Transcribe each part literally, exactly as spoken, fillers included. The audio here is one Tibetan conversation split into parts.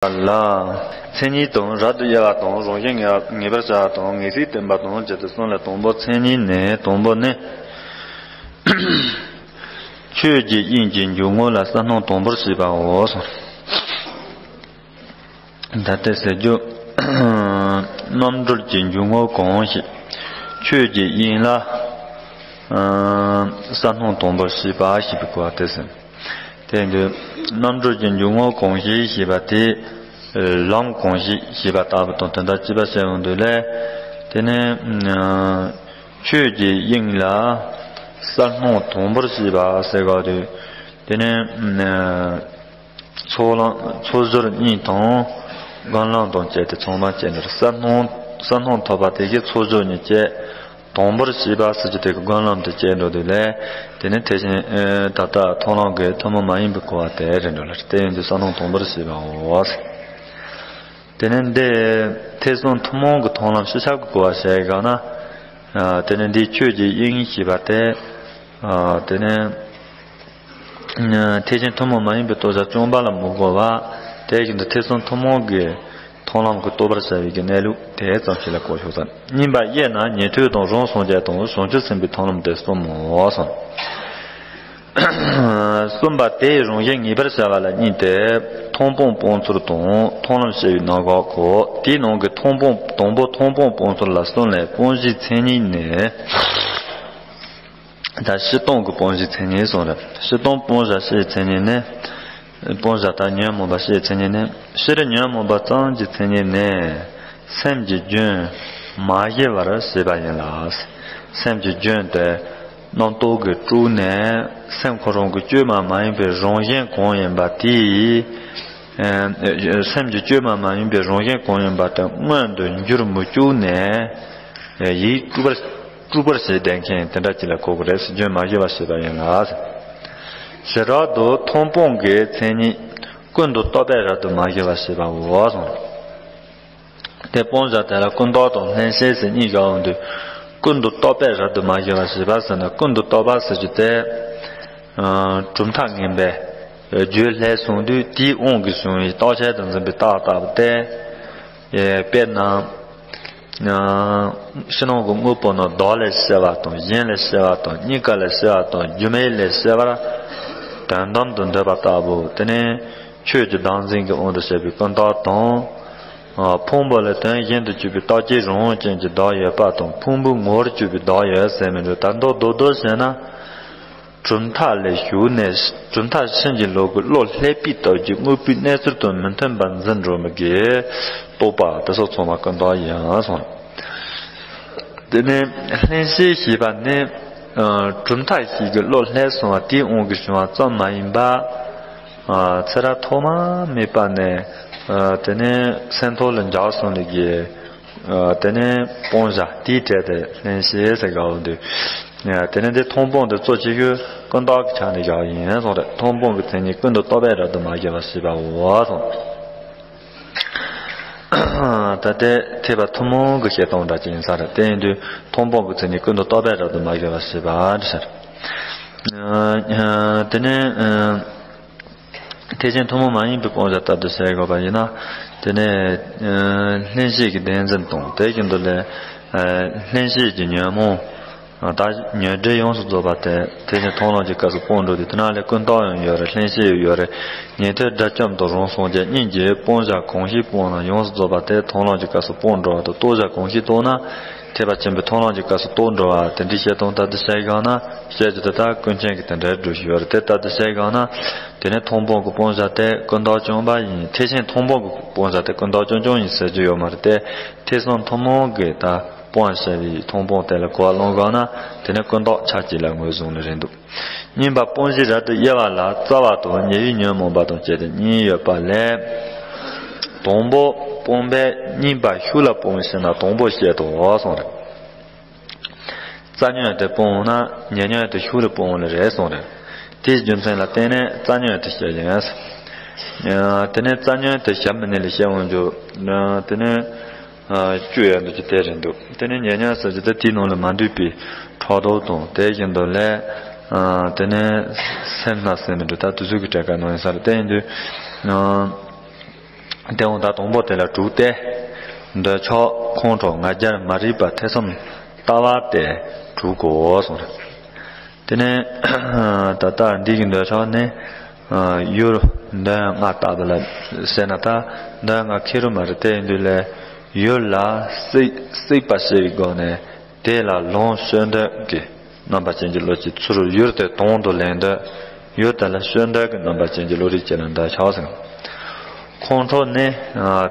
ལ། མཚན་ཉིད་དང་རབ་ཏུ་དབྱེ་བ་དང་རང་བཞིན་ངེས་པར་བྱ་བ་དང་ངེས་ཤེས་བསྟན་པ་དང་བཅས་ཏེ་གསུམ་ལས། དང་པོ་མཚན་ཉིད་ནི། དང་པོ་ནི། ཆོས་ཀྱི་དབྱིངས་ཀྱི་འཇུག་ངོགས་ལ་གསལ་སྣང་དང་པོར་བྱེད་པའོ། ད་ལྟའི་ཟེར་རྒྱུ། རྣམ་གྲོལ་གྱི་འཇུག་ངོགས་གང་ཞིག་ཆོས་ཀྱི་དབྱིངས་ལ་གསལ་སྣང་དང་པོར་བྱེད་པ་ཞེས་པའི་གོ་བ་དེ་ཟེར། དེ་འདི་རྣམ་གྲོལ་གྱི་འཇུག་ངོགས་གང་ཞིག་ཞེས་པ་དེ། ལམ་གང་ཞིག་ཞེས་པ་ལྟ་བུ་དང་དོན་དག་གཅིག་པ་བཤད་ཡོང་དུས་ལས། དེ་ནི་ཆོས་ཀྱི་དབྱིངས་ལ་གསལ་སྣང་དང་པོར་བྱེད་པ་ཟེར་གོ་དུས། དེ་ནི་ཚོགས་ལམ་ཚོགས་སྦྱོར་གཉིས་དང་སྒོམ་ལམ་དང་བཅས་ཏེ་ཚང་མ་བཅས་ནས་གསལ་སྣང་གསལ་སྣང་ཐོབ་པ་དེ་གིས་ཚོགས་སྦྱོར་གཉིས་བཅས། དང་པོར་བྱེད་པ་ཟེར་རྒྱུ་དེ་གི་སྒོམ་ལམ་དུ་བཅས་འགྲོ་དུས་ལས། དེ་ནི་ཐེག་ཆེན་ད་ལྟ་མཐོང་ལམ་གྱི་ཐུན་མོང་མ་ཡིན་པའི་གོ་བ་དེ་རེད་འགྲོ་ལ། དེ་ཡིན་དུས་གསལ་སྣང་དང་པོར་བྱེད་པའོ། དེ་ནི་འདི་ཐེག་གསུམ་ཐུན་མོང་གི་མཐོང་ལམ་སྤྱི་ཁྱབ་ཀྱི་གོ་བ་བཤད་གང་ན། དེ་ནི་འདིའི་ཆོས་ཀྱི་དབྱིངས་ཞེས་པ་དེ། དེ་ནི། ཐེག་ཆེན་ཐུན་མོང་མ་ཡིན་པའི་རྟོགས་བྱ་བཅོམ་པ་ལ་མི་གོ་བ། དེ་བཞིན་དུ་ཐེག་གསུམ་ཐུན་མོང་གི་མཐོང་ལམ་གྱི་རྟོགས་པར་བྱ་བའི་གི་གནས་ལུགས་དེ་ཙམ་ཞིག་ལ་གོ་ཆོག་ཙམ། གཉིས་པ་དབྱེ་ན་ཉན་ཐོས་དང་རང་སངས་རྒྱས་དང་བྱང་ཆུབ་སེམས་དཔའི་མཐོང་ལམ་སྟེ་གསུམ་མོ་གསུངས། གསུམ་པ་དེའི་རང་བཞིན་ངེས་པར་བྱ་བ་ལ་གཉིས་ཏེ། མཐོང་སྤང་སྤང་ཚུལ་དང་མཐོང་ལམ་བཤད་པའི་ནང་གོ། དེའི་ནང་གི་མཐོང་སྤང་དང་པོ་མཐོང་སྤང་སྤང་ཚུལ་ལ་གསུམ་ལས། སྤང་བྱའི་མཚན་ཉིད་ནི། ད་སྤྱིར་བཏང་གི་སྤང་བྱའི་མཚན་ཉིད་གསུངས་རེད། སྤྱིར་བཏང་སྤང་བྱ་སྤྱིའི་མཚན་ཉིད་ནི། སྤང་བྱ་དང་ཉོན་མོངས་པ་སྤྱིའི་མཚན་ཉིད་ནི། སྤྱིར་ཉོན་མོངས་པ་ཙམ་གྱི་མཚན་ཉིད་ནི། སེམས་ཀྱི་རྒྱུན་མ་བཞི་བར་བྱེད་པ་ཡིན་ལ། སེམས་ཀྱི་རྒྱུན་དེ་རྣམ་རྟོག་གིས་དཀྲུགས་ནས་སེམས་ཁོ་རང་གི་བཅོས་མ་མ་ཡིན་པའི་རང་བཞིན་གང་ཡིན་པ་དེས། སེམས་ཀྱི་བཅོས་མ་མ་ཡིན་པའི་རང་བཞིན་གང་ཡིན་པ་དེ་མངོན་དུ་འགྱུར་མི་བཅུག་ནས། ཡིད་དཀྲུགས་པར་དཀྲུགས་པར་བྱེད་བསྡད་མཁན་དེ་འདྲ་ཅིག་ལ་གོ་དགོས་རེད། སེམས་རྒྱུན་མ་བཞི་བར་བྱེད་པ་ཡིན་ལ། ཞེས་རབ་ཏུ་མཐོང་སྤང་གི་མཚན་ཉིད་ཀུན་ཏུ་རྟོག་པས་རབ་ཏུ་མ་བཞི་བར་བྱེད་པའོ་གསུངས། དེ་སྤང་བྱ་དེ་ལ་ཀུན་རྟོག་དང་བླན་བཤད་ཟེར་གཉིས་བཞག་ཡོང་དུས། ཀུན་ཏུ་རྟོག་པས་རབ་ཏུ་མ་བཞི་བར་བྱེད་པ་ཟེར་ན། ཀུན་ཏུ་རྟོག་པ་ཟེར་རྒྱུ་དེ། གྲུབ་མཐའ་ངན་པའི་རྒྱུད་ལས་གསུངས་དུས། དེའི་དབང་གིས་བྱུང་བའི་རྟོག་བཅས་དང་འཛིན་པའི་རྟགས་ལྟ་བུ་སྟེ། དཔེར་ན། ཕྱི་ནང་གི་དངོས་པོ་རྣམས་བདག་ལས་སྐྱེ་བ་དང་། གཞན་ལས་སྐྱེ་བ་དང་། རྙེད་དཀའ་ལས་སྐྱེ་བ་དང་། སྒྱུ་མ་ལས་སྐྱེ་བར་དོན་དམ་དུ་འདོད་པ་ལྟ་བུ། དེ་ནི་ཆོས་ཀྱི་བདག་འཛིན་གྱི་དབང་དུ་བྱས་པའི་ཀུན་རྟོག་དང་། ཕུང་པོ་ལས་དོན་གཞན་དུ་གྱུར་པའི་རྟག་གཅིག་རང་དབང་ཅན་གྱི་བདག་ཡོད་པ་དང་། ཕུང་པོའི་ངོ་བོར་གྱུར་པའི་བདག་ཡོད་ཟེར་མི་འདུག་ད་མདོར་བསྡུས་བཤད་ན། གྲུབ་མཐའ་ལས་ཞུགས་ནས། གྲུབ་མཐའ་ཕྱིན་ཅི་ལོག་གི་བློ་བསླད་པའི་སྟོབས་ཀྱིས་དངོས་པོའི་གནས་ཚུལ་དང་མི་མཐུན་པར་འཛིན་འགྲོ་མི་དགེ་རྟོག་པ་དེ་སོགས་ཚང་མ་ཀུན་རྟོག་ཡིན་གསུངས། དེ་ནས་བླན་བཤད་ཞེས་པ་ནི། གྲུབ་མཐའ་ཞིག་གི་བློ་བསླད་སོང་བ་དེའི་དབང་གིས་བྱུང་བ་ཙམ་མ་ཡིན་པ། ཚེ་རབས་ཐོག་མ་མེད་པ་ནས། དེ་ནས་སེམས་ཐོག་ལ་འཇགས་སོང་ནས་ཀྱི། དེ་ནས་སྤོང་བྱ་དེའི་གྲས་དེ་བླན་བཤད་ཟེར་གོ་འདུག་དེ་ནས་འདི་མཐོང་སྤང་དེ་གཙོ་ཆེ་ཤོས་ཀུན་རྟོག་གི་ཆ་ནས་བཞག་ཡིན་གསུངས་རེད། མཐོང་སྤང་གི་མཚན་ཉིད་ཀུན་ཏུ་རྟོག་པས་རབ་ཏུ་མ་བཞི་བར་བྱེད་པའོ་གསུངས། ད་ལྟའི་ཐེག་པ་ཐུན་མོང་གི་བཤད་སྟངས་འདྲ་ཅིག་ཡིན་ས་རེད། དེ་ཡིན་དུས་མཐོང་སྤང་གི་མཚན་ཉིད་ཀུན་ཏུ་རྟོག་པས་རབ་ཏུ་མ་བཞི་བར་བྱེད་པ་འདྲ་ཟེར། དེ་ནས། ཐེག་ཆེན་ཐུན་མོང་མ་ཡིན་པའི་སྤང་བྱ་ལྟར་དུ་བྱེད་དགོས་པ་ཡིན་ན། དེ་ནས། བླན་བཤད་ཀྱི་བདེན་འཛིན་དང་དེ་བཞིན་དུ་ལས། བླན་བཤད་ཀྱི་ཉོན་མོངས། ད་ཉོན་སྒྲིབ་ཡོངས་སུ་རྫོགས་པ་དེ་ཐེག་ཆེན་མཐོང་ལམ་གྱི་སྐབས་སུ་སྤོང་འགྲོ་དུས། དེ་ནང་ལས་ཀུན་རྟོག་ཡང་ཡོད་རེད། བླན་བཤད་ཡང་ཡོད་རེད། ཉན་ཐོས་དགྲ་བཅོམ་དང་རང་སངས་རྒྱས་གཉིས་ཀྱིས་སྤང་བྱ་གང་ཞིག་སྤངས་ན་ཡོངས་སུ་རྫོགས་པ་དེ་མཐོང་ལམ་གྱི་སྐབས་སུ་སྤོང་འགྲོ་བ་དང་། རྟོགས་བྱ་གང་ཞིག་རྟོགས་ན་ཐེག་པ་ཆེན་པོའི་མཐོང་ལམ་གྱི་སྐབས་སུ་རྟོགས་འགྲོ་བ། དེ་འདྲའི་བཤད་སྟངས་ལྟར་དུ་བཤད་དགོས་ན། བཤད་རྒྱུ་དེ་དག་ཀུན་མཁྱེན་གྱིས་དེ་འདྲའི་སྒྲུབ་བཞིན་ཡོད་རེད། དེ་ལྟར་དུ་བཤད་དགོས་ན། དེ་ནས་མཐོང་སྤང་གི་སྤང་བྱ་དེ་ཀུན་རྟོག་བཅོམ་པ་ཡིན། ཐེག་ཆེན་མཐོང་སྤང་གི་སྤང་བྱ་དེ་ཀུན་རྟོག་བཅོམ་བཅོམ་ཡིན་ཟེར་རྒྱུ་ཡོད་མ་རེད་དེ། ཐེག་གསུམ་ཐུན་མོང་གི་ད་སྤང་བྱ་བའི་མཐོང་སྤང་དེ་ལ་གོ་བ་བླང་དགོས་ན། དེ་ནས་ཀུན་རྟོག་ཆ་གཅིག་ལ་ངོས་བཟུང་ནི་རེད་འདུག་གཉིས་པ་སྤང་བྱའི་རབ་ཏུ་དབྱེ་བ་ལ་རྩ་བ་དང་ཉེ་བའི་ཉོན་མོངས་པ་དང་བཅས་ཏེ་གཉིས་ཡོད་པ་ལས། དང་པོ་སྤང་བས་གཉིས་པ་ཤུགས་ལ་སྤོང་ཞེ་ན། དང་པོ་བཤད་དོ་གསུངས་རེད། རྩ་ཉོན་དེ་སྤོང་ན་ཉེ་ཉོན་དེ་ཤུགས་ལ་སྤོང་ལེ་རེད་གསུངས་རེད། དེའི་རྒྱུ་མཚན་ལ་བརྟེན་ནས་རྩ་ཉོན་དེ་བཤད་ཡིན། དེ་ནས་རྩ་ཉོན་དེ་ཞབས་མི་ནས་ལ་བཤད་འོང་རྒྱུ། དེ་ནས། བཅུ་ཡོད་འདུག་ཅི་དེ་རེད་འདུག་དེ་ནས་ཉེ་ཉོན་ཟེར་རྒྱུ་དེ་དེའི་ནང་ལ་མ་འདུས་པའི་ཕྲག་དོག་དང་དེ་བཞིན་དུ་ལས། དེ་ནས་སེར་སྣ་ཟེར་མི་འདུག་ད་དུས་ཚོད་ཀྱི་གྲས་ཀ་ནང་ཡིན་ས་རེད། དེ་ཡིན་དུས། དེ་འོང་ད་དང་པོ་དེ་ལ་དྲུག་སྟེ། འདོད་ཆགས་ཁོང་ཁྲོ་ང་རྒྱལ་མ་རིག་པ་ཐེ་ཚོམ་ལྟ་བ་སྟེ་དྲུག་གོ་གསུངས། དེ་ནས་ད་ལྟ་འདི་གི་འདོད་ཆགས་ནི་ཡུལ་འདོད་ལྔ་ལྟ་བུ་ལ་ཟེར་ན། ད་འདོད་ལྔ་ཁེ་རུ་མ་རེད། དེ་ཡིན་དུས་ལས་ཡུལ་ལ་སྲེད་སྲེད་པ་ཞེས་པའི་སྒོ་ནས་དེ་ལ་ལོངས་སྤྱོད་འདོད་ཀྱི་རྣམ་པ་ཅན་གྱི་བློ་གཅིག། ཚུར་ཡུལ་དེ་དོན་དུ་ལེན་འདོད། ཡུལ་དེ་ལ་སྤྱོད་འདོད་ཀྱི་རྣམ་པ་ཅན་གྱི་བློ་རིག་བཅས་ལ་འདོད་ཆགས་ཟེར། ཁོང་ཁྲོ་ནི་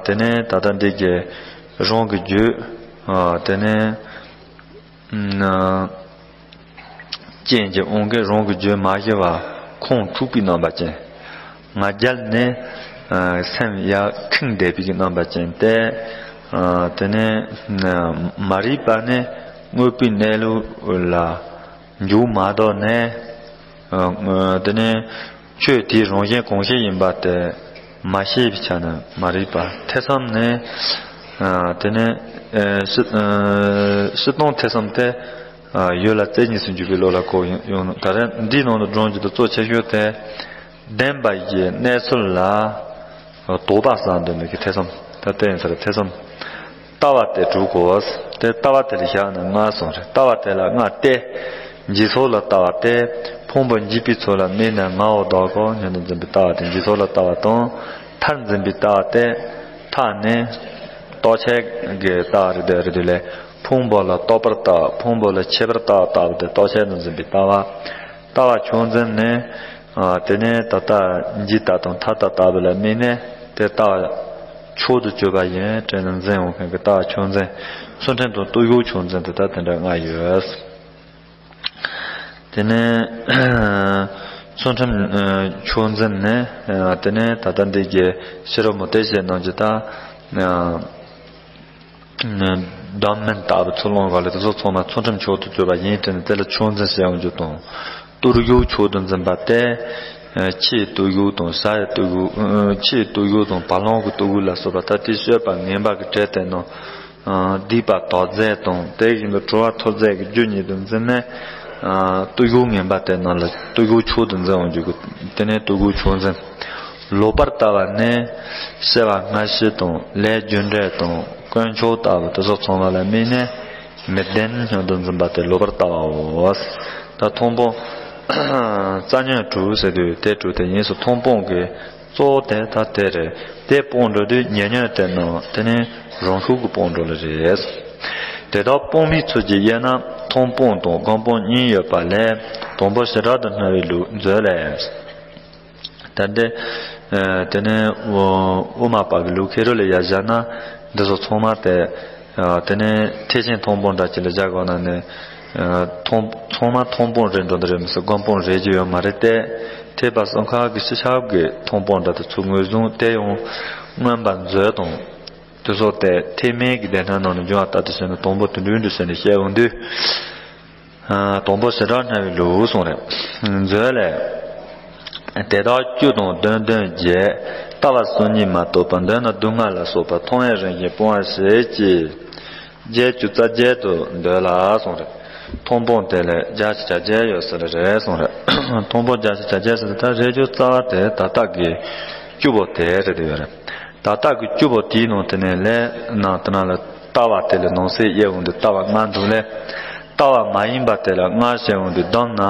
དེ་ནས་ད་ལྟ་འདི་གི་རང་གི་རྒྱུད་དེ་ནས་རྐྱེན་གྱི་དབང་གིས་རང་གི་རྒྱུད་མ་ཞི་བ་ཁོང་འཁྲུགས་པའི་རྣམ་པ་ཅན། ང་རྒྱལ་ནི་སེམས་ཡར་ཁེངས་བསྡད་པའི་རྣམ་པ་ཅན་ཏེ། དེ་ནས་མ་རིག་པ་ནི་དངོས་པོའི་གནས་ལུགས་ལ་འཇུག་མ་ལྡོག་ནས། དེ་ནས་ཆོས་དེའི་རང་བཞིན་གང་ཞིག་ཡིན་པ་དེ་མ་ཤེས་པའི་ཆ་ནས་མ་རིག་པ། ཐེ་ཚོམ་ནི་དེ་ནས་སྤྱིར་བཏང་ཐེ་ཚོམ་སྟེ། ཡུལ་ལ་རྩེ་གཉིས་སུ་འཇུག་པའི་བློ་ལ་གོ་ཡོང་། ད་རེས་འདིའི་ནང་དུ་སྒྲོམ་གྱི་དུ་གཙོ་ཆེ་ཤོས་དེ་བདེན་པ་ཡི་གནས་ཚུལ་ལ་དོགས་པ་ཟ་འདོད་མེད་ཀྱི་ཐེ་ཚོམ། ད་དེ་ཡིན་ས་རེད། ཐེ་ཚོམ་ལྟ་བ་སྟེ་དྲུག་གོ། དེ་ལྟ་བ་དེ་ལ་བཞག་ནས་ལྔ་གསུངས་རེད། ལྟ་བ་དེ་ལ་ལྔ་སྟེ། འཇིག་ཚོགས་ལ་ལྟ་བ་སྟེ། ཕུང་པོ་འཇིག་པའི་ཚོགས་ལ་དམིགས་ནས་ངའོ་བདག་གོ་སྙམ་དུ་འཛིན་པའི་ལྟ་བ་སྟེ་འཇིག་ཚོགས་ལ་ལྟ་བ་དང་། མཐར་འཛིན་པའི་ལྟ་བ་སྟེ། མཐའ་ནི་རྟོག་བཅས་ཀྱི་ལྟ་བ་རེད་དེ་རེད་དེ་ལས། ཕུང་པོ་ལ་རྟོག་པར་ལྟ་བ། ཕུང་པོ་ལ་ཆད་པར་ལྟ་བ་ལྟ་བུ་སྟེ་རྟོག་བཅས་དུ་འཛིན་པའི་ལྟ་བ། ལྟ་བ་ཕྱོགས་འཛིན་ནི། དེ་ནས་ད་ལྟ་འཇིག་ལྟ་དང་ཐར་ལྟ་ལྟ་བུ་ལ་དམིགས་ནས་དེ་ལྟ་བ་མཆོག་ཏུ་གྱུར་པ་ཡིན་དྲན་ནས་འཛིན་འོང་མཁན་གྱི་ལྟ་བ་ཕྱོགས་འཛིན། ཚུལ་ཁྲིམས་དང་བརྟུལ་ཞུགས་ཕྱོགས་འཛིན་དེ་ལྟ་དེ་འདྲ་ལྔ་ཡོད། དེ་ནས་ཚུལ་ཁྲིམས་ཕྱོགས་འཛིན་ནི། དེ་ནས་ད་ལྟ་འདི་གའི་ཤེས་རབ་མུ་སྟེགས་ཞེས་གནང་རྒྱུ་དང་། སྡོམ་མིན་ལྟ་བུ་ཚུར་ལོངས་སྒོ་ལས་དེ་ཚོ་ཚང་མ་ཚུལ་ཁྲིམས་མཆོག་ཏུ་གྱུར་པ་ཡིན་དྲན་ནས་དེ་ལ་ཕྱོགས་འཛིན་ཟེར་ཡོང་རྒྱུ་དང་། བརྟུལ་ཞུགས་མཆོག་ཏུ་འཛིན་པ་སྟེ། ཕྱིའི་བརྟུལ་ཞུགས་དང་ཟ་བའི་བརྟུལ་ཞུགས། ཕྱིའི་བརྟུལ་ཞུགས་དང་བ་ལང་གི་བརྟུལ་ཞུགས་ལ་སོགས་པ་ད་ལྟའི་སྤྱོད་པ་ངན་པ་གི་གྲས་དེ་རྣམས། སྡིག་པ་དག་མཛད་དང་དེ་བཞིན་དུ་གྲོལ་བ་ཐོབ་མཛད་ཀྱི་རྒྱུ་ཉིད་དུ་འཛིན་ནས། བརྟུལ་ཞུགས་ངན་པ་དེ་རྣམས་ལ་བརྟུལ་ཞུགས་མཆོག་ཏུ་འཛིན་འོང་རྒྱུ་གི་དེ་ནས་བརྟུལ་ཞུགས་མཆོག་འཛིན། ལོག་པར་ལྟ་བ་ནི་སྐྱེ་བ་སྔ་ཕྱི་དང་ལས་རྒྱུ་འབྲས་དང་དཀོན་མཆོག་ལྟ་བུ་དེ་སོགས་ཚང་མ་ལ་དམིགས་ནས་མི་བདེན་སྙམ་དུ་འཛིན་པ་དེ་ལོག་པར་ལྟ་བའོ། ད་མཐོང་སྤང་རྩ་ཉོན་དྲུག་ཟེར་དུས་དེ་དྲུག་དེ་ཡིན་སོ། མཐོང་སྤང་གི་གཙོ་བོ་དེ་ད་དེ་རེད། དེ་སྤོང་འགྲོ་དུས་ཉེ་ཉོན་དེ་རྣམས་དེ་ནི་རང་ཤུགས་ཀྱིས་སྤོང་འགྲོ་ལེ་རེད། དེ་དག་སྤོང་བའི་ཚུལ་གྱིས་དབྱེ་ན་མཐོང་སྤང་དང་སྒོམ་སྤང་གཉིས་ཡོད་པ་ལས། དང་པོ་བྱེ་བྲག་ཏུ་སྨྲ་བའི་ལུགས་མཛོད་ལས། ད་འདི་དེ་ནས་དབུ་མ་པ་གི་ལུགས་ཁེ་རུ་ལ་ཡར་བཞག་ན་འདི་ཚོ་ཚང་མ་དེ། དེ་ནས་ཐེག་ཆེན་མཐོང་སྤང་འདྲ་ཅིག་ལ་བཞག་དགོས་ན་ནི། མཐོང་ཚང་མ་མཐོང་སྤང་རེད་འགྲོ་འདི་རེད་མི་སྲིད། སྒོམ་སྤང་རེད་ཀྱི་ཡོད་མ་རེད་དེ། ཐེག་པ་གསུམ་ཀ་གི་སྤྱི་ཁྱབ་ཀྱི་མཐོང་སྤང་འདྲ་དེ་ཚོ་ངོས་བཟུང་དེ་ཡང་མངོན་པ་མཛོད་དང་། དེ་སོགས་ཏེ་ཐེག་དམན་གྱི་སྡེ་སྣོད་ནང་ནས་འབྱུང་བ་ལྟར་དུ་བྱས་ནས་དང་པོ་དུད་འགྲོའི་འགྲོས་ཟེར་ནས་བཤད་འོང་དུས། དང་པོ་བྱེ་བྲག་སྨྲ་བའི་ལུགས་གསུངས་རེད། མཛོད་ལས། དེ་དག་བཅུ་དང་བདུན་བདུན་བརྒྱད། ལྟ་བ་གསུམ་གཉིས་མ་གཏོགས་པ་མདོར་ན་སྡུག་བསྔལ་ལ་སོགས་པ་མཐོང་བས་རང་བཞིན་སྤོང་བར་བྱེད་ཅེས། བརྒྱད་ཅུ་རྩ་བརྒྱད་དུ་འདོད་ལ་གསུངས་རེད། མཐོང་སྤང་དེ་ལས་བརྒྱ་ཆ་བརྒྱད་ཡོད་ཟེར་རེད་གསུངས་རེད། མཐོང་སྤང་བརྒྱ་ཆ་བརྒྱད་ཟེར་ད་རེད་རྒྱུ་རྩ་བ་དེ་ད་ལྟ་གི་བཅུ་པོ་དེ་རེད་ཡོད་རེད། ད་ལྟ་གི་བཅུ་པོ་དེའི་ནང་དེ་ནས་ལས་ནང་དེ་ན་ལ་ལྟ་བ་དེ་ལས་ནང་གསེས་དབྱེ་བ་འདི་ལྟ་བ་ལྔ་འདུག་ལས། ལྟ་བ་མ་ཡིན་པ་དེ་ལ་ལྔ་བྱས་འོང་དུས་བསྡོམས་ན་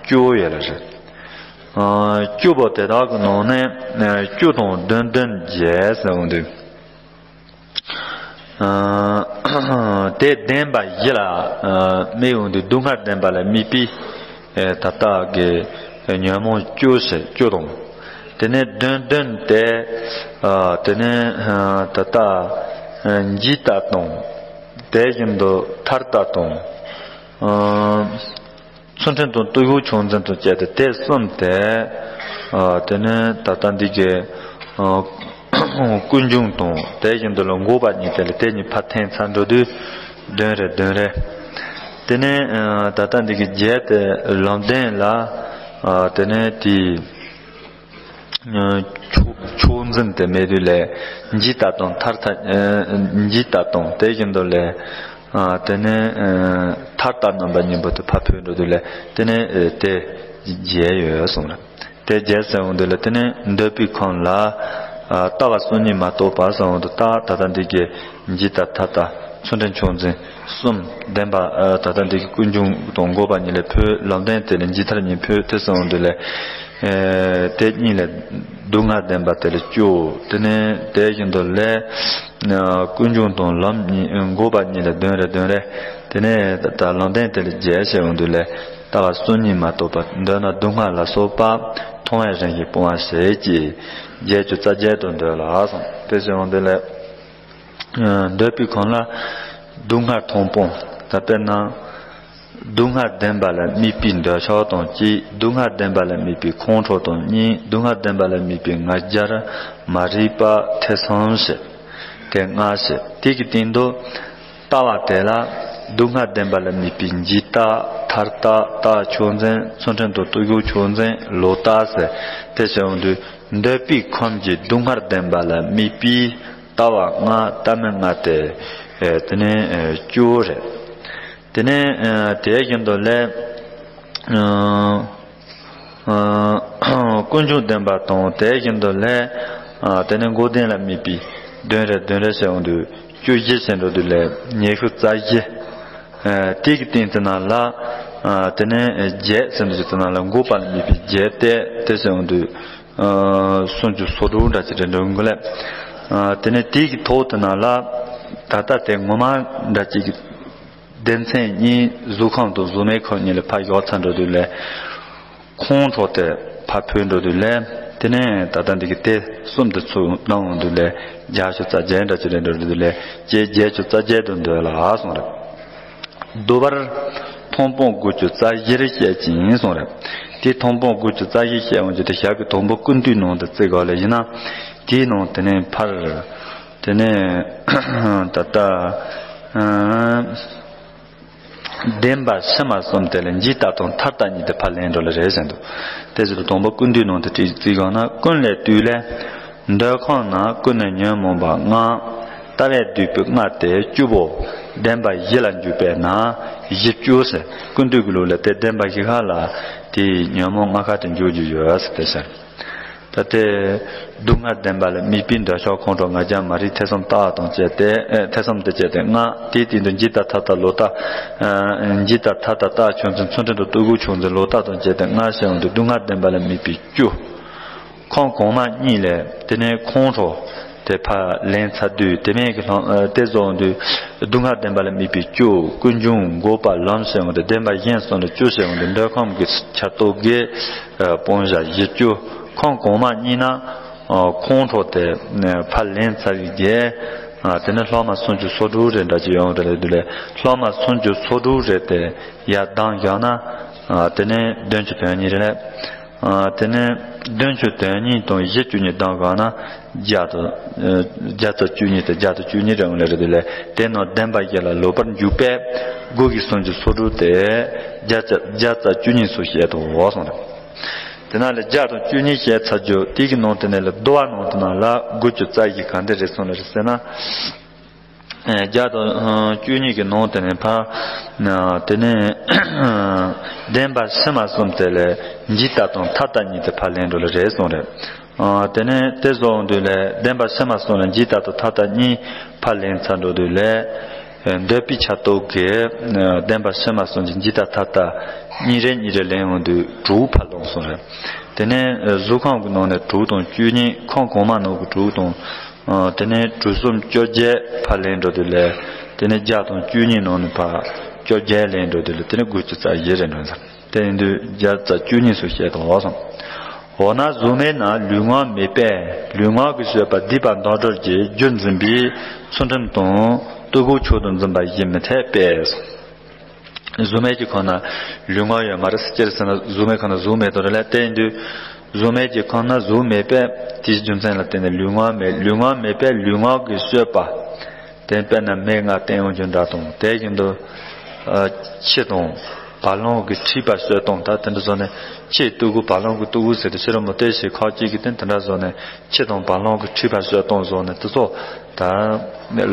བཅུ་ཡོད་ལ་རེད། བཅུ་པོ་དེ་དག་གི་ནང་ནས་བཅུ་དང་བདུན་བདུན་བརྒྱད་ཟེར་འོང་དུས། དེ་བདེན་པ་བཞི་ལ་དམིགས་འོང་དུས་སྡུག་བསྔལ་བདེན་པ་ལ་དམིགས་པའི་ད་ལྟ་གི་ཉོན་མོངས་བཅུ་ཞེས་བཅུ་དང་། དེ་ནས་བདུན་བདུན་དེ་དེ་ནས་ད་ལྟ་འཇིག་ལྟ་དང་། དེ་བཞིན་དུ་ཐར་ལྟ་དང་། ཚུལ་ཁྲིམས་དང་བརྟུལ་ཞུགས་ཕྱོགས་འཛིན་དང་བཅས་ཏེ་དེ་གསུམ་སྟེ། དེ་ནས་ད་ལྟ་འདི་གའི་ཀུན་འབྱུང་དང་དེ་བཞིན་དུ་ལ་འགོག་པ་གཉིས་དེ་ལ་དེ་གཉིས་ཕར་འཐེན་ཚར་འགྲོ་དུས་བདུན་རེ་བདུན་རེ། དེ་ནས་ད་ལྟ་འདི་གའི་བརྒྱད་དེ་ལམ་བདེན་ལ། དེ་ནས་དེའི། ཕྱོགས་ཕྱོགས་འཛིན་དེ་མེད་དུས་ལས་འཇིག་ལྟ་དང་ཐར་ལྟ། འཇིག་ལྟ་དང་དེ་བཞིན་དུ་ལས། དེ་ནས་ཐར་ལྟ་རྣམ་པ་གཉིས་པོ་དེ་ཕར་འཕོས་འགྲོ་དུས་ལས་དེ་ནས་དེ་བརྒྱད་ཡོད་གསུངས་རེད། དེ་བརྒྱད་ཟེར་འོང་དུས་ལས་དེ་ནས་འདོད་པའི་ཁམས་ལ། ལྟ་བ་གསུམ་ཉིད་མ་རྟོགས་པ་ཟེར་བ་དང་། ལྟ་བ་ད་ལྟ་འདི་གའི་འཇིག་ལྟ་མཐའ་ལྟ་མཚོན་བྲལ་མཆོག་འཛིན་གསུམ་བདེན་པ་ད་ལྟ་འདི་གའི་ཀུན་འབྱུང་དང་འགོག་པ་གཉིས་ལས་འཕོས། ལམ་བདེན་དེ་ལས་འཇིག་མཐར་གཉིས་འཕོས་ཏེ་ཟེར་བ་འདི་ལས། དེ་གཉིས་ལས་སྡུག་བསྔལ་བདེན་པ་དེ་ལས་བཅུ། དེ་ནས་དེ་བཞིན་དུ་ལས་ཀུན་འབྱུང་དང་ལམ་གཉིས་འགོག་པ་གཉིས་ལས་བདུན་རེ་བདུན་རེ། དེ་ནས་ད་ལམ་བདེན་དེ་ལས་བརྒྱད་ཟེར་བ་འདི་ལས། ལྟ་བ་གསུམ་ཉིད་མ་རྟོགས་པ། འདོད་ན་སྡུག་བསྔལ་ལ་སོགས་པ། མཐོང་བས་རང་བཞིན་སྤོང་བར་བྱེད་ཅེས་བརྒྱད་ཅུ་རྩ་བརྒྱད་དུ་འདོད་ལ་གསུངས། དེ་བཞིན་འོང་དེ་ལས། འདོད་པའི་ཁམས་ལ་སྡུག་བསྔལ་མཐོང་སྤང་། ད་དཔེར་ན། སྡུག་བསྔལ་བདེན་པ་ལ་དམིགས་པའི་འདོད་ཆགས་དང་གཅིག་སྡུག་བསྔལ་བདེན་པ་ལ་དམིགས་པའི་ཁོང་ཁྲོ་དང་གཉིས། སྡུག་བསྔལ་བདེན་པ་ལ་དམིགས་པའི་ང་རྒྱལ་མ་རིག་པ་ཐེ་ཚོམ་བྱེད། དེ་ལྔ་བྱེད། དེ་གི་སྟེང་དུ། ལྟ་བ་དེ་ལ་སྡུག་བསྔལ་བདེན་པ་ལ་དམིགས་པའི་འཇིག་ལྟ་མཐར་ལྟ་ལྟ་བ་མཆོག་འཛིན་མཚོན་བྲལ་དང་རྟོག་གེ་མཆོག་འཛིན་ལོག་ལྟ་ཟེར། དེ་བྱས་འོང་དུས་འདོད་པའི་ཁམས་ཀྱི་སྡུག་བསྔལ་བདེན་པ་ལ་དམིགས་པའི་ལྟ་བ་ལྔ་ལྟ་མིན་ལྔ་སྟེ། དེ་ནས་བཅུ་རེད། དེ་ནས་དེ་བཞིན་དུ་ལས། ཀུན་འབྱུང་བདེན་པ་དང་དེ་བཞིན་དུ་ལས། དེ་ནས་འགོག་བདེན་ལ་དམིགས་པའི་བདུན་རེ་བདུན་རེ་བྱས་འོང་དུས་བཅུ་བཞི་བྱས་འགྲོ་དུས་ལས་ཉི་ཤུ་རྩ་བཞི། དེ་གི་སྟེང་དེ་ནང་ལ། དེ་ནས་བརྒྱད་བྱས་འགྲོ་དུས་དེ་ནང་ལ་འགོག་པ་ལ་དམིགས་པའི་བརྒྱད་དེ་དེ་བྱས་འོང་དུས། སུམ་ཅུ་སོ་དྲུག་འདྲ་ཅིག་རེད་འགྲོ་གི་ལས། དེ་ནས་དེ་གི་ཐོག་དེ་ནང་ལ། ད་ལྟ་དེ་ངོ་མ་འདྲ་ཅིག་སྡེ་ཚན་གཉིས་གཟུགས་ཁམས་དང་གཟུགས་མེད་ཁམས་གཉིས་ལ་ཕར་བཞག་ཚར་འགྲོ་དུས་ལས། ཁོང་ཁྲོ་དེ་ཕར་འཕོས་འགྲོ་དུས་ལས། དེ་ནས་ད་ལྟ་འདི་གི་དེ་གསུམ་དེ་ཚུར་བཏང་འོང་དུས་ལས་བརྒྱད་ཅུ་རྩ་བརྒྱད་འདྲ་ཅིག་རེད་འགྲོ་དུས་ལས་བརྒྱད་བརྒྱད་ཅུ་རྩ་བརྒྱད་དུ་འདོད་ལ་གསུངས་རེད། བསྡུ་བར་མཐོང་སྤང་དགུ་བཅུ་རྩ་བཞིར་བཤད་ཅིང་གསུངས་རེད། དེ་མཐོང་སྤང་དགུ་བཅུ་རྩ་བཞི་བཤད་འོང་དུས་དེ་ཞབས་ཀྱི་དང་པོ་ཀུན་བཏུས་ནང་དུ་བརྩི་དགོས་ལས་ཡིན་ན། དེའི་ནང་དེ་ནས་ཕར། དེ་ནས་ད་ལྟ་བདེན་པ་ཕྱི་མ་གསུམ་དེ་ལ་འཇིག་ལྟ་དང་མཐར་ལྟ་གཉིས་དེ་ཕར་ལེན་འགྲོ་ལ་རེད་ཟེར་འདུག་དེ་ཚོ་དང་པོ་ཀུན་བཏུས་ནང་དུ་བྲིས་བརྩིས་གང་ན། ཀུན་ལས་བཏུས་ལས། འདོད་ཁམས་ན་ཀུན་ནས་ཉོན་མོངས་པ་ལྔ། ལྟ་བས་བསྡུས་པའི་ལྔ་སྟེ་བཅུ་པོ། བདེན་པ་བཞི་ལ་འཇུག་པས་ན་བཞི་བཅུ་ཟེར། ཀུན་བཏུས་ཀྱི་ལུགས་ལ་དེ་བདེན་པ་བཞི་ཁ་ལ་དེའི་ཉོན་མོངས་ལྔ་ཁ་དེ་འཇུག་རྒྱུ་ཡོད་ཟེར་དེ་ཟེར། ད་ལྟའི་སྡུག་བསྔལ་བདེན་པ་ལ་དམིགས་པའི་འདོད་ཆགས་ཁོང་ཁྲོ་ང་རྒྱལ་མ་རིག་ཐེ་ཚོམ་ལྟ་བ་དང་བཅས་ཏེ། ཨེ། ཐེ་ཚོམ་དང་བཅས་ཏེ་ལྔ། དེའི་སྟེང་དུ་འཇིག་ལྟ་མཐའ་ལྟ་ལོག་ལྟ། ཨེ། འཇིག་ལྟ་མཐའ་ལྟ་ལྟ་བ་མཆོག་འཛིན་མཚོན་བྲལ་དང་རྟོག་གེ་མཆོག་འཛིན་ལོག་ལྟ་དང་བཅས་ཏེ་ལྔ་ཟེར་འོང་དུས་སྡུག་བསྔལ་བདེན་པ་ལ་དམིགས་པའི་བཅུ། ཁམས་གོང་མ་གཉིས་ལས་དེ་ནས་ཁོང་ཁྲོ་དེ་ཕར་ལེན་ཚར་དུས་དེ་མིན་གྱི་ལྷག་དེ་བཟོ་འོང་དུས་སྡུག་བསྔལ་བདེན་པ་ལ་དམིགས་པའི་བཅུ། ཀུན་འབྱུང་འགོག་པ་ལམ་ཟེར་འོང་དུས་བདེན་པ་གཞན་གསུམ་ལ་བཅུ་ཟེར་འོང་དུས་འདོད་ཁམས་ཀྱི་ཆར་གཏོགས་ཀྱི་སྤང་བྱ་བཞི་བཅུ། ཁམས་གོང་མ་གཉིས་ན། ཨ། ཁོང་ཁྲོ་དེ་ཕར་ལེན་ཚར་བའི་རྗེས། ཨ། དེ་ནས་ལྷག་མ་སུམ་ཅུ་སོ་དྲུག་རེ་འདྲ་ཅིག་ཡོང་རེད་འདུག་ལས། ལྷག་མ་སུམ་ཅུ་སོ་དྲུག་རེ་དེ་ཡར་ལྡང་བཞག་ན། ཨ། དེ་ནས་བདུན་ཅུ་དོན་གཉིས་རེད་ལས། ཨ། དེ་ནས་བདུན་ཅུ་དོན་གཉིས་དང་བཞི་བཅུ་གཉིས་ལྡང་བཞག་ན་བརྒྱ་དང་། ཨ། བརྒྱ་རྩ་བཅུ་གཉིས་དེ་བརྒྱ་དང་བཅུ་གཉིས་རེ་ཡོང་ལས་རེད་འདུག་ལས། དེ་ནང་བདེན་པ་བཞི་ལ་ལོག་པར་འཇུག་པས་དགུ་གི་སུམ་ཅུ་སོ་དྲུག་དེ་བརྒྱ་རྩ་བརྒྱ་རྩ་བཅུ་གཉིས་སུ་བཤད་དོ་གསུངས་རེད། དེ་ན་ལས་བརྒྱ་དང་བཅུ་གཉིས་བཤད་ཚར་རྒྱུ་དེ་གི་ནང་དེ་ནས་ལས་བསྡུ་བ་ནང་དེ་ན་ལ་དགུ་བཅུ་རྩ་བཞི་ག་འདྲ་རེད་གསུངས་ལ་རེད་ཟེར་ན། བརྒྱ་དང་བཅུ་གཉིས་ཀྱི་ནང་དེ་ནས་ཕར། དེ་ནས་བདེན་པ་ཕྱི་མ་གསུམ་དེ་ལས་འཇིག་ལྟ་དང་མཐའ་ལྟ་གཉིས་དེ་ཕར་ལེན་འགྲོ་ལ་རེད་གསུངས་རེད། དེ་ནས་དེ་བཟོ་འོང་དུས་ལས་བདེན་པ་ཕྱི་མ་གསུམ་ལ་འཇིག་ལྟ་དང་མཐའ་ལྟ་གཉིས་ཕར་ལེན་ཚར་འགྲོ་དུས་ལས། འདོད་པའི་ཆར་གཏོགས་ཀྱི་བདེན་པ་ཕྱི་མ་གསུམ་གྱི་འཇིག་ལྟ་མཐའ་ལྟ་གཉིས་རེ་གཉིས་རེ་ལེན་འོང་དུས་དྲུག་ཕར་ལོངས་སོང་རེད། དེ་ནས་གཟུགས་ཁམས་ཀྱི་ནང་ནས་དྲུག་དང་བཅུ་གཉིས། ཁམས་གོང་མ་ནང་གི་དྲུག་དང་། དེ་ནས་དྲུག་གསུམ་བཅོ་བརྒྱད་ཕར་ལེན་འགྲོ་དུས་ལས། དེ་ནས་བརྒྱ་དང་བཅུ་གཉིས་ནང་ནས་ཕར་བཅོ་བརྒྱད་ལེན་འགྲོ་དུས་ལས་དེ་ནས་དགུ་བཅུ་རྩ་བཞི་རེ་འགྲོ་ཟེར། དེ་ཡིན་དུས་བརྒྱ་རྩ་བཅུ་གཉིས་སུ་བཤད་དོ་གསུངས། འོ་ན་གཟུགས་མེད་ན་ལུས་ངག་མེད་པས་ལུས་ངག་གི་སྤྱོད་པ་སྡིག་པ་འདོད་གྲོགས་ཀྱི་རྒྱུར་འཛིན་པའི་ཚུལ་ཁྲིམས་དང་རྟོག་གེ་མཆོག་ཏུ་འཛིན་པ་ཞིག་མི་འཐད་པས། གཟུགས་མེད་ཀྱི་ཁམས་ན་ལུས་ངག་ཡོད་མ་རེད། ཅི་ཟེར་ན་གཟུགས་མེད་ཁམས་ན་གཟུགས་མེད་དོ་རེད་ལ། དེ་ཡིན་དུས་གཟུགས་མེད་ཀྱི་ཁམས་ན་གཟུགས་མེད་པས་དེའི་རྒྱུ་མཚན་ལ་བརྟེན་ནས་ལུས་ངག་མེད། ལུས་ངག་མེད་པས་ལུས་ངག་གི་སྤྱོད་པ། དེ་དཔེར་ན་མེ་ལྔ་བསྟན་འོང་རྒྱུ་འདྲ་དང་དེ་བཞིན་དུ། ཨ། ཆུ་དང་ བ་ལང་གི་མཁྲིས་པ་གསོད་སྟངས་ད་དེ་འདྲ་བཟོ་ནས་ཁྱི་ལྟོ་གོས་བ་ལང་གི་ལྟོ་གོས་ཟེར་ཏེ་ཕྱི་རོལ་མུ་སྟེགས་ཤིག་ཁག་ཅིག་གིས་དེ་དེ་འདྲ་བཟོ་ནས་ཁྱི་དང་བ་ལང་གི་མཁྲིས་པ་གསོད་སྟངས་བཟོ་ནས་དེ་ཚོ་ད་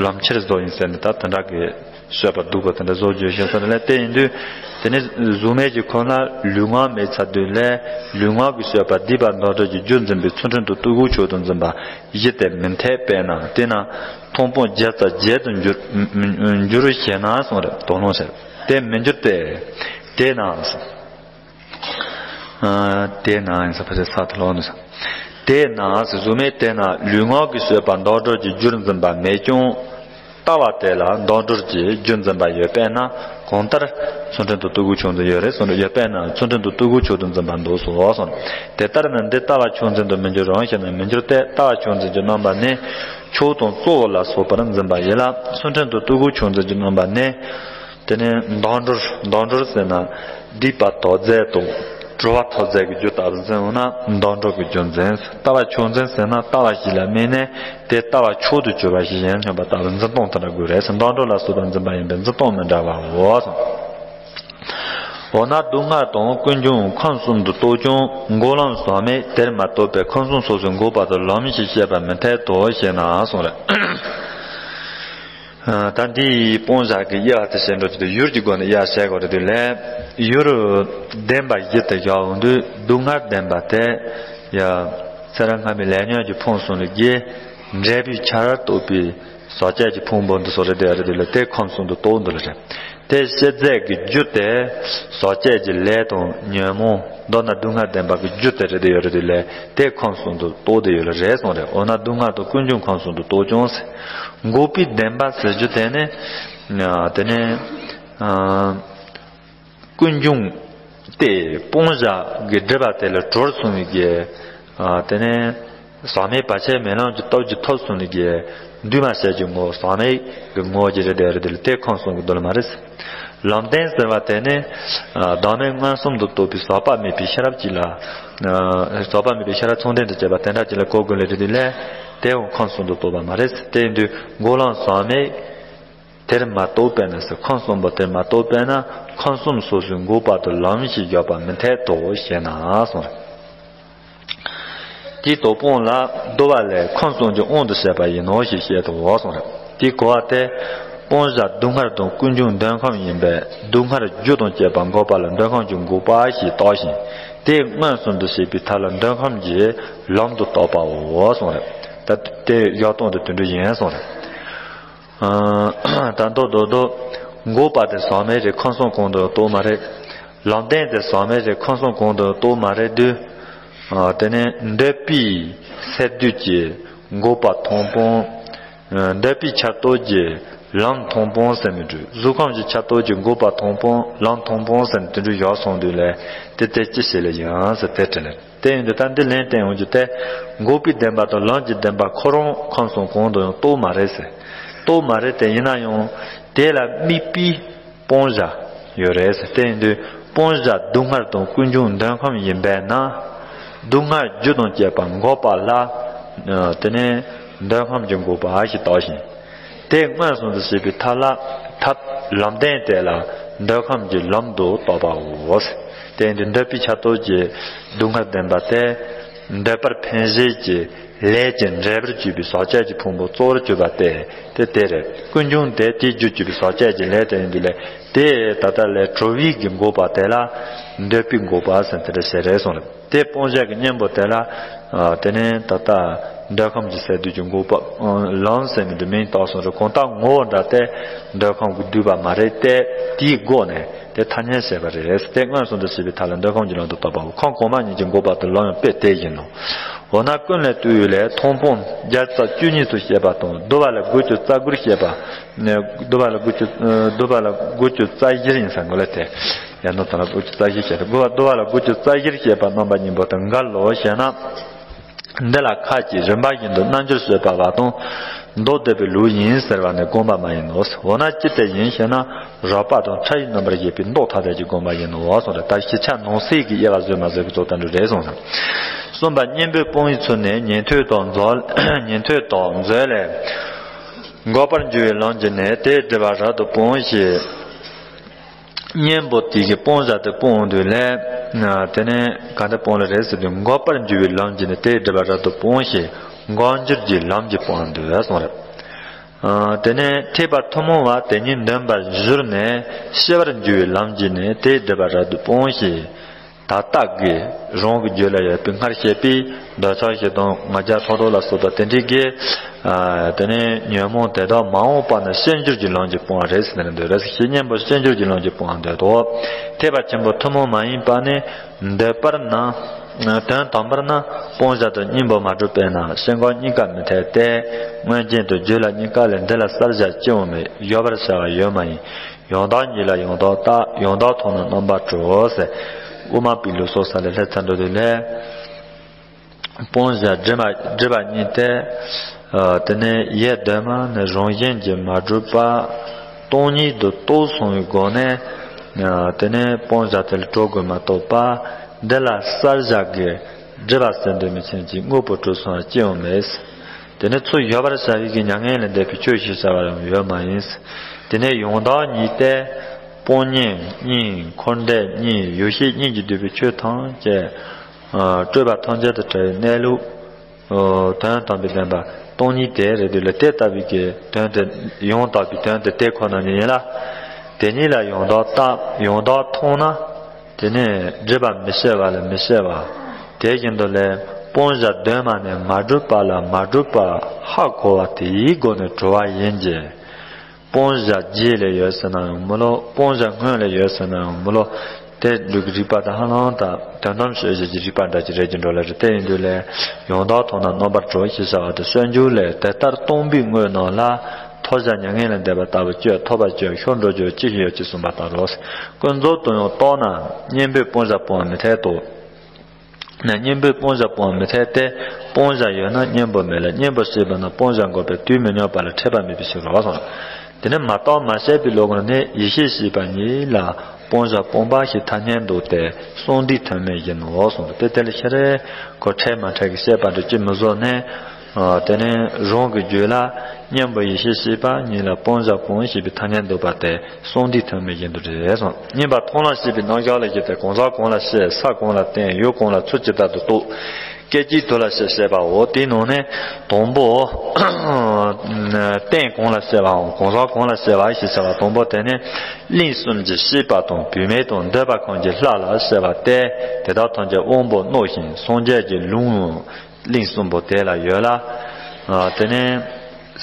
ལམ་ཁྱེར་བཟོ་ཡིན་ཟེར་ནས་ད་དེ་འདྲ་གི་གསོད་པ་སྡུག་པ་དེ་འདྲ་བཟོ་རྒྱུ་ཞིག་ཟེར་ནས་ལས་དེ་ཡིན་དུས་དེ་ནས་གཟུགས་མེད་ཀྱི་ཁོ་ན་ལུས་ངག་མེད་ཚར་དུས་ལས་ལུས་ངག་གི་གསོད་པ་སྡིག་པ་འདོར་གྲོལ་གྱི་རྒྱུར་འཛིན་པའི་ཚུལ་ཁྲིམས་དང་ལྟོ་གོས་མཆོག་ཏུ་འཛིན་པ་གཞི་དེ་མི་འཐད་པས་ན་དེས་ན་མཐོང་སྤང་བརྒྱ་རྩ་བརྒྱད་དུ་འགྱུར་འགྱུར་ཞེ་ན་གསུངས་རེད། དོགས་སློང་བྱེད་དེ་མི་འགྱུར་ཏེ། དེས་ན། དེས་ན་ཡིན་ས་ཕ་ཚེ་ས་ཐ་ལོ་ནི་ས། དེས་ན་གཟུགས་མེད་དེས་ན་ལུས་ངག་གི་གསོད་པ་འདོར་གྲོལ་གྱི་རྒྱུར་འཛིན་པ་མེད་ཀྱང་། ལྟ་བ་དེ་ལ་འདོར་གྲོལ་གྱི་རྒྱུར་འཛིན་པ་ཡོད་པས་ན་གང་ལྟར་ཚུལ་ཁྲིམས་དང་ལྟོ་གོས་མཆོག་འཛིན་ཡོད་རེད་གསུངས་ཡོད་པས་ན་ཚུལ་ཁྲིམས་དང་ལྟོ་གོས་མཆོག་ཏུ་འཛིན་པ་འདོགས་སོ་གསུངས། དེ་ལྟར་ན་འདི་ལྟ་བ་མཆོག་འཛིན་དུ་མི་འགྱུར་རོ་ཞེ་ན་མི་འགྱུར་ཏེ། ལྟ་བ་མཆོག་འཛིན་གྱི་རྣམ་པ་ནི་མཆོག་དང་གཙོ་བོ་ལ་སོགས་པར་འཛིན་པ་ཡིན་ལ་ཚུལ་ཁྲིམས་དང་ལྟོ་གོས་མཆོག་འཛིན་གྱི་རྣམ་པ་ནི། དེ་ནས་འདོར་གྲོལ་འདོར་གྲོལ་ཟེར་ན་སྡིག་པ་དག་མཛད་དང་གྲོལ་བ་ཐོབ་མཛད་ཀྱི་རྒྱུ་ལྟ་བུ་འཛིན་འོང་ན་འདོར་གྲོལ་གྱི་རྒྱུ་འཛིན། ལྟ་བ་མཆོག་འཛིན་ཟེར་ན་ལྟ་བ་ཞིག་ལ་དམིགས་ནས་དེ་ལྟ་བ་མཆོག་ཏུ་གྱུར་པ་ཞིག་ཡིན་སྙམ་པ་ལྟ་བུ་འཛིན་སྟངས་དེ་འདྲ་དགོས་རེད། འདོར་གྲོལ་ལ་སོགས་པ་འཛིན་པ་ཡིན་པས་འཛིན་སྟངས་མི་འདྲ་བའོ། འོ་ན་སྡུག་བསྔལ་དང་ཀུན་འབྱུང་ཁམས་གསུམ་དུ་གཏོགས་ཀྱང་འགོག་ལམ་ཟག་མེད་དེར་མ་གཏོགས་པའི་ཁམས་གསུམ་སོ་སོའི་འགོག་པ་དང་ལམ་ཞིག་བཤད་པ་མི་འཐད་དོ་ཞེ་ན་གསུངས་རེད། ད་འདིའི་སྤོང་བྱ་གི་དབྱེ་བ་དེ་བཤད་འགྲོ་དུས་ཡུལ་གྱི་སྒོ་ནས་དབྱེ་བ་བཤད་དགོས་རེད་དུས་ལས་ཡུལ་བདེན་པ་བཞི་དེ་བཞག་འོང་དུས་སྡུག་བསྔལ་བདེན་པ་དེ་ཡ་ཚེ་རབས་སྔ་མའི་ལས་ཉོན་གྱི་ཕུང་གསུམ་ལས་བརྒལ་འབྲས་བུའི་ཆར་གཏོགས་པའི་ཟག་བཅས་ཀྱི་ཕུང་པོ་འདི་ཚོ་རེད་དེ་རེད་དུས་ལས་དེ་ཁམས་གསུམ་དུ་གཏོགས་འདུག་ལ་རེད། དེ་ཤེས་ཚད་ཀྱི་རྒྱུ་དེ་ཟག་བཅས་ཀྱི་ལས་དང་ཉོན་མོངས་མདོར་ན་སྡུག་བསྔལ་བདེན་པ་གི་རྒྱུ་དེ་རེད་དེ་ཡོད་རེད་དུས་ལས་དེ་ཁམས་གསུམ་དུ་གཏོགས་དེ་ཡོད་ལ་རེད་གསུངས་རེད། འོ་ན་སྡུག་བསྔལ་དང་ཀུན་འབྱུང་ཁམས་གསུམ་དུ་གཏོགས་ཀྱང་ཟེར། འགོག་པའི་བདེན་པ་ཟེར་རྒྱུ་དེ་ནི། དེ་ནི། ཀུན་འབྱུང་སྟེ་སྤོང་བྱ་གི་སྒྲིབ་པ་དེ་ལས་གྲོལ་སོང་བའི་གི། དེ་ནི། ཟག་མེད་བར་ཆད་མེད་ལམ་གྱི་སྟོབས་ཀྱིས་ཐོབ་སོང་བའི་གི། འདུས་མ་བྱས་ཀྱི་ངོ་བོ་ཟག་མེད་ཀྱི་ངོ་བོ་ཅིག་རེད་དེ་རེད་དེ་ལ་དེ་ཁམས་གསུམ་གྱི་དོན་མ་རེད། ལམ་བདེན་ཟེར་བ་དེ་ནི། བདག་མེད་མངོན་སུམ་དུ་རྟོགས་པའི་ཟག་པ་མེད་པའི་ཤེས་རབ་ཅིག་ལ། ཟག་པ་མེད་པའི་ཤེས་རབ་མཚུངས་ལྡན་དུ་བྱེད་པ་དེ་འདྲ་ཅིག་ལ་གོ་དགོས་ལེ་རེད་དེ་ལས། དེའང་ཁམས་གསུམ་དུ་གཏོགས་པ་མ་རེད། དེ་ཡིན་དུས་འགོག་ལམ་ཟག་མེད། དེར་མ་གཏོགས་པས་ན་ཟེར་ཁམས་གསུམ་པོ་དེར་མ་གཏོགས་པས་ན་ཁམས་གསུམ་སོ་སོའི་འགོག་པ་དང་ལམ་ཞིག་བཞག་པ་མི་འཐད་དོ་ཞེ་ན་གསུངས་རེད། དེའི་དོགས་སྤོང་ལ་བསྡུ་བ་ལས་ཁམས་གསུམ་གྱི་དབང་དུ་བྱས་པ་ཡིན་ནོ་ཞེས་བཤད་དོ་གསུངས་རེད། དེའི་གོ་བ་དེ་སྤོང་བྱ་སྡུག་བསྔལ་དང་ཀུན་འབྱུང་འདོད་ཁམས་ཡིན་པས་སྡུག་བསྔལ་རྒྱུ་དང་བཅས་པ་འགོག་པ་ལ་འདོད་ཁམས་ཀྱི་འགོག་པ་ཞེས་བཏགས་ཤིང་དེ་མངོན་སུམ་དུ་བྱེད་པའི་ཐབས་ལ་འདོད་ཁམས་ཀྱི་ལམ་དུ་གཏོགས་པའོ་གསུངས་རེད། ད་དེ་བཞག་སྟངས་དེ་དེ་འདྲ་ཡིན་གསུངས་རེད། ད་མདོ་མདོ་མདོ། འགོག་པ་དེ་ཟག་མེད་རེད། ཁམས་གསུམ་གང་དུ་གཏོགས་མ་རེད། ལམ་བདེན་དེ་ཟག་མེད་རེད། ཁམས་གསུམ་གང་དུ་གཏོགས་མ་རེད་དུས། དེ་ནས་འདོད་པའི་སས་བསྡུས་ཀྱི་འགོག་པ་མཐོང་སྤང་། འདོད་པའི་ཆར་གཏོགས་ཀྱི་ལམ་མཐོང་སྤང་ཟེར་མི་འདུག་གཟུགས་ཁམས་ཀྱི་ཆར་གཏོགས་ཀྱི་འགོག་པ་མཐོང་སྤང་ལམ་མཐོང་སྤང་ཟེར་ནས་དེ་འདྲ་བཞག་སོང་དུས་ལས་དེ་དེ་ཅི་ཞིག་ལ་ཡིན་ཟེར་དེ་དྲིས་ལན། དེ་ཡིན་དུས་ད་འདི་ལན་བསྟན་ཡོང་རྒྱུ་དེ། འགོག་པའི་བདེན་པ་དང་ལམ་གྱི་བདེན་པ་ཁོ་རང་ཁམས་གསུམ་གང་དུ་ཡང་གཏོགས་མ་རེད་ཟེར། གཏོགས་མ་རེད་དེ་ཡིན་ན་ཡང་དེ་ལ་དམིགས་པའི་སྤོང་བྱ་ཡོད་རེད་ཟེར། དེ་ཡིན་དུས་སྤོང་བྱ་སྡུག་བསྔལ་དང་ཀུན་འབྱུང་འདོད་ཁམས་ཡིན་པས་ན། སྡུག་བསྔལ་རྒྱུ་དང་བཅས་པ་འགོག་པ་ལ། དེ་ནས་འདོད་ཁམས་ཀྱི་འགོག་པ་ཞེས་བཏགས་ཤིང་། དེ་མངོན་སུམ་དུ་བྱེད་པའི་ཐབས་ལ་ཐབས་ལམ་བདེན་དེ་ལ་འདོད་ཁམས་ཀྱི་ལམ་དུ་གཏོགས་པའོ། དེ་ཡིན་དུས་འདོད་པའི་ཆར་གཏོགས་ཀྱི་སྡུག་བསྔལ་བདེན་པ་དེ་འདོད་པར་འཕེན་བྱེད་ཀྱི་ལས་ཀྱི་འབྲས་བུར་གྱུར་པའི་ཟག་བཅས་ཀྱི་ཕུང་པོ་གཙོ་བོར་གྱུར་པ་སྟེ་དེ་དེ་རེད། ཀུན་འབྱུང་དེ་དེའི་རྒྱུར་གྱུར་པའི་ཟག་བཅས་ཀྱི་ལས་དེ་ཡིན་དུས་ལས་དེ་ད་ལྟ་ལས་གྲོལ་བའི་གི་འགོག་པ་དེ་ལ་འདོད་པའི་འགོག་པ་ཟེར་དེ་འདྲ་ཞིག་རེད་གསུངས་རེད། དེ་སྤོང་བྱ་གི་གཉེན་པོ་དེ་ལ། དེ་ནས་ད་ལྟ་འདོད་ཁམས་ཀྱི་སས་བསྡུས་ཀྱི་འགོག་པ། ལམ་ཟེར་མི་འདི་མིང་བཏགས་སོང་རེད། གང་ལྟར་ངོ་བོ་འདྲ་སྟེ་འདོད་ཁམས་ཀྱིས་བསྡུས་པ་མ་རེད་དེ་དེའི་སྒོ་ནས་དེ་ཐ་སྙད་བྱས་པ་རེད། དེ་མངོན་སུམ་དུ་བྱེད་པའི་ཐབས་ལ་འདོད་ཁམས་ཀྱི་ལམ་དུ་གཏོགས་པའོ། ཁམས་གོང་མ་གཉིས་ཀྱི་འགོག་པ་དང་ལམ་ཡང་དཔེ་དེ་བཞིན་ནོ། འོ་ན་ཀུན་ལས་བཏུས་ལས་མཐོང་སྤང་བརྒྱ་རྩ་བཅུ་གཉིས་སུ་བཤད་པ་དང་བསྡུ་བ་ལ་དགུ་བཅུ་རྩ་དགུར་བཤད་པ། བསྡུ་བ་ལ་དགུ་བཅུ་བསྡུ་བ་ལ་དགུ་བཅུ་རྩ་བཞིར་ཡིན་ས་ངོ་ལ་དེ། ཡང་ན་ད་ལ་དགུ་བཅུ་རྩ་བཞི་བཤད་དེ་དགུ་བ་བསྡུ་བ་ལ་དགུ་བཅུ་རྩ་བཞིར་བཤད་པ་རྣམ་པ་གཉིས་པོ་དང་འགལ་ལོ་ཞེ་ན། འདི་ལ་ཁ་ཅིག་རིམ་པ་བཞིན་དུ་རྣལ་འབྱོར་བྱེད་པ་བ་དང་། མདོ་སྡེ་པའི་ལུགས་ཡིན་ཟེར་བ་ནི་དགོངས་པ་མ་ཡིན་ནོ། འོ་ན་ཅི་སྟེ་ཡིན་ཞེ་ན། རགས་པ་དང་ཕྲ་ཡི་རྣམ་པར་བཞེད་པའི་མདོ་ཐ་དད་ཀྱི་དགོངས་པ་ཡིན་ནོ་གསུངས་རེད། ད་ཞིབ་ཆ་ནང་གསེས་ཀྱི་དབྱེ་བ་བཟོས་མ་བཟོས་ཀྱི་ཚོགས་ལྟ་འགྲོ་རེད་གསུངས་སམ། གསུམ་པ་གཉེན་པོའི་སྤོང་བའི་ཚུལ་ནི་ཉན་ཐོས་དང་མཛོད་ཉན་ཐོས་དང་མཛོད་ལས། འགོག་པར་འགྱུར་བའི་ལམ་གྱིས་ནི་དེའི་སྒྲིབ་པ་རབ་ཏུ་སྤོང་ཞེས། གཉེན་པོ་དེ་གིས་སྤོང་བྱ་དེ་སྤོང་འདོད་ལས། དེ་ནས་ག་འདྲ་སྤོང་ལ་རེད་ཟེར་དུས་འགོག་པར་འགྱུར་བའི་ལམ་གྱིས་ནི་དེའི་སྒྲིབ་པ་རབ་ཏུ་སྤོང་ཞིང་འགོག་འགྱུར་གྱི་ལམ་གྱིས་སྤོང་འདོད་གསུངས་རེད། དེ་ནས་ཐེག་པ་ཐུན་མོང་བ་དེ་ཉིད་འདོན་པར་གཞོལ་ནས་སྐྱེ་བར་འགྱུར་བའི་ལམ་གྱིས་ནི་དེའི་སྒྲིབ་པ་རབ་ཏུ་སྤོང་ཞིང་། ད་ལྟ་གི་རང་གི་རྒྱུད་ལ་ཡོད་པའི་སྔར་བཤད་པའི་འདོད་ཆགས་ཞེ་སྡང་ང་རྒྱལ་ཕྲག་དོག་ལ་སོགས་པ་དེ་འདྲའི་གི། དེ་ནས་ཉོན་མོངས་དེ་དག་མ་འོངས་པ་ན་སྐྱེ་འགྱུར་གྱི་ལམ་གྱིས་སྤོང་བ་རེད་ཟེར་ནས་འདོད་རེད། ཞེས་གཉེན་པོ་སྐྱེ་འགྱུར་གྱི་ལམ་གྱིས་སྤོང་བ་འདོད་དོ། ཐེག་པ་ཆེན་པོ་ཐུན་མོང་མ་ཡིན་པ་ནི། འདོད་པར་ན། དོན་དམ་པར་ན་སྤོང་བྱ་དང་གཉེན་པོ་མ་གྲུབ་པས་ན་སྐྱེ་འགག་གཉིས་ཀ་མི་འཐད་དེ། མངོན་རྒྱན་དུ་རྒྱུད་ལ་གཉིས་ཀ་ལས་འདི་ལ་བསལ་བྱ་སྐྱེ་བོ་མེད། ཡོད་པར་བྱ་བ་ཡོད་མ་ཡིན། ཡང་དག་ཉིད་ལ་ཡང་དག་བརྟག་ཡང་དག་མཐོང་ན་རྣམ་པར་གྲོལ་ཟེར། དབུ་མ་པའི་ལུགས་སྲོལ་ས་ལས་ལྷད་ཚར་འགྲོ་དུས་ལས། སྤོང་བྱ་སྒྲིབ་པ་སྒྲིབ་པ་གཉིས་ཏེ། དེ་ནས་ཡེ་གདོད་མ་ནས་རང་བཞིན་གྱིས་མ་གྲུབ་པ། སྟོང་ཉིད་དུ་རྟོགས་སོང་བའི་སྒོ་ནས། དེ་ནས་སྤོང་བྱ་དེ་ལ་གྲོལ་དགོས་མ་གཏོགས་པ། འདི་ལ་བསལ་བྱ་གི་སྒྲིབ་པ་སེལ་འདོད་མི་ཆེན་གྱི་དངོས་པོ་གྲུབ་སོང་བ་སྐྱེ་བོ་མེད། དེ་ནས་ཚུར་ཡོད་པར་བྱ་བའི་གི་མྱ་ངན་ལས་འདས་པའི་ཆོས་ཞེས་བྱ་བ་ཡང་ཡོད་མ་ཡིན། དེ་ནས་ཡང་དག་ཉིད་དེ། སྤོང་གཉེན་གཉིས་འཁོར་འདས་གཉིས་ཡོ་བྱད་གཉིས་ཀྱིས་བསྡུས་པའི་ཆོས་ཐམས་ཅད། སྤྲོས་པ་ཐམས་ཅད་དང་བྲལ་བའི་གནས་ལུགས། དོན་དམ་པའི་བདེན་པ་སྟོང་ཉིད་དེ་རེད་འདུག་ལ་དེ་ལྟ་བུའི་གི་དོན་དེ་ཡང་དག་པའི་དོན་དེ་དེ་ཁོ་ན་ཉིད་ཡིན་ལ། དེ་ཉིད་ལ་ཡང་དག་བརྟག་ཡང་དག་མཐོང་ན། དེ་ནས་སྒྲིབ་པ་མི་སྐྱེ་བ་ལ་མི་སྐྱེ་བ། དེ་བཞིན་དུ་ལས་སྤོང་བྱ་གདོད་མ་ནས་མ་གྲུབ་པ་ལ་མ་གྲུབ་པ་ཧ་གོ་བ་དེའི་སྒོ་ནས་གྲོལ་བ་ཡིན་གྱི། སྤོང་བྱ་རྗེས་ལ་ཡོད་ཟེར་ན་ཡང་མི་ལོ། སྤོང་བྱ་སྔོན་ལ་ཡོད་ཟེར་ན་ཡང་མི་ལོ། དེ་ལུགས་ཀྱི་རིགས་པ་དང་ཧ་ལམ་དང་དོན་དམ་དཔྱོད་བྱེད་ཀྱི་རིགས་པ་འདྲ་ཅིག་རེད་ཀྱི་འགྲོ་ལ་རེ་དེ་ཡིན་དུས་ལས་ཡང་དག་མཐོང་ན་རྣམ་པར་གྲོལ་ཞེས་བྱ་བ་དེ་སྤྱོད་འཇུག་ལས། དེ་ལྟར་སྟོང་པའི་དངོས་རྣམས་ལ། ཐོབ་བྱ་མྱ་ངན་ལས་འདས་པ་ལྟ་བུ་སྤྱོད། ཐོབ་པ་སྤྱོད་ཤོར་འགྲོ་རྒྱུ་ཅི་ཞིག་ཡོད་ཅེས་གསུངས་པ་ལྟར་རོ། ཀུན་རྫོབ་ཏུ་ཡང་རྟོགས་ན་གཉེན་པོས་སྤོང་བྱ་སྤོང་བ་མི་འཐད་དོ། ན་གཉེན་པོས་སྤོང་བྱ་སྤོང་བ་མི་འཐད་དེ། སྤོང་བྱ་ཡོད་ན་གཉེན་པོ་མེད་ལ་གཉེན་པོ་སྐྱེས་པ་ན་སྤོང་བྱ་འགོག་པའི་དུས་མི་སྙོམས་པ་ལ་འཕྲད་པ་མེད་པའི་ཕྱིར་རོ་གསུངས། དེ་ནས་མ་རྟོགས་མ་དཔྱད་པའི་བློ་ངོར་ནི་ཡེ་ཤེས་ཞེས་པ་ཉིད་ལ་སྤོང་བྱ་སྤོང་པ་ཞེས་ཐ་སྙད་འདོགས་ཏེ་གསང་འདུས་ཐུན་མིན་ཡིན་ནོ་གསུངས། དེ་དེ་ལ་ཤེས་རེ་གོ་འཕྲད་མ་འཕྲད་ཀྱི་བཤད་པ་འདྲ་ཅི་མི་བཟོ་ནས། དེ་ནས་རང་གི་རྒྱུད་ལ་གཉེན་པོ་ཡེ་ཤེས་ཞེས་པ་ཉིད་ལ་སྤོང་བྱ་སྤོང་ཞེས་པའི་ཐ་སྙད་འདོགས་པ་དེ། གསང་འདུས་ཐུན་མིན་བཞིན་དུ་རེད་གསུངས། གཉིས་པ་མཐོང་ལམ་ཤེས་པའི་རྣམ་གཞག་ལ་བཞི་སྟེ། གང་ཟག་གང་ལ་བཤད། ས་གང་ལ་བསྟན། ཡུལ་གང་ལ་ཚུལ་ཇི་ལྟར་དུ་རྟོགས། སྐད་ཅིག་དུ་ལ་བཤད་བཤད་པའོ། དེའི་ནང་ནས་དང་པོ། རྟེན་གང་ལ་བཤད་པའམ་གང་ཟག་གང་ལ་བཤད་པ་ཞེས་བྱ་བ་དང་པོ་དེ་ནི། གླིང་གསུམ་གྱི་བཤད་པ་དང་བུད་མེད་དང་འདོད་པ་ཁམས་ཀྱི་ལྷ་ལ་བཤད་པ་སྟེ། དེ་དག་ཐམས་ཅད་དབང་པོ་རྣོ་ཞིང་སངས་རྒྱས་ཀྱི་ལུང་གླིང་གསུམ་པོ་དེ་ལ་ཡོད་ལ། དེ་ནས་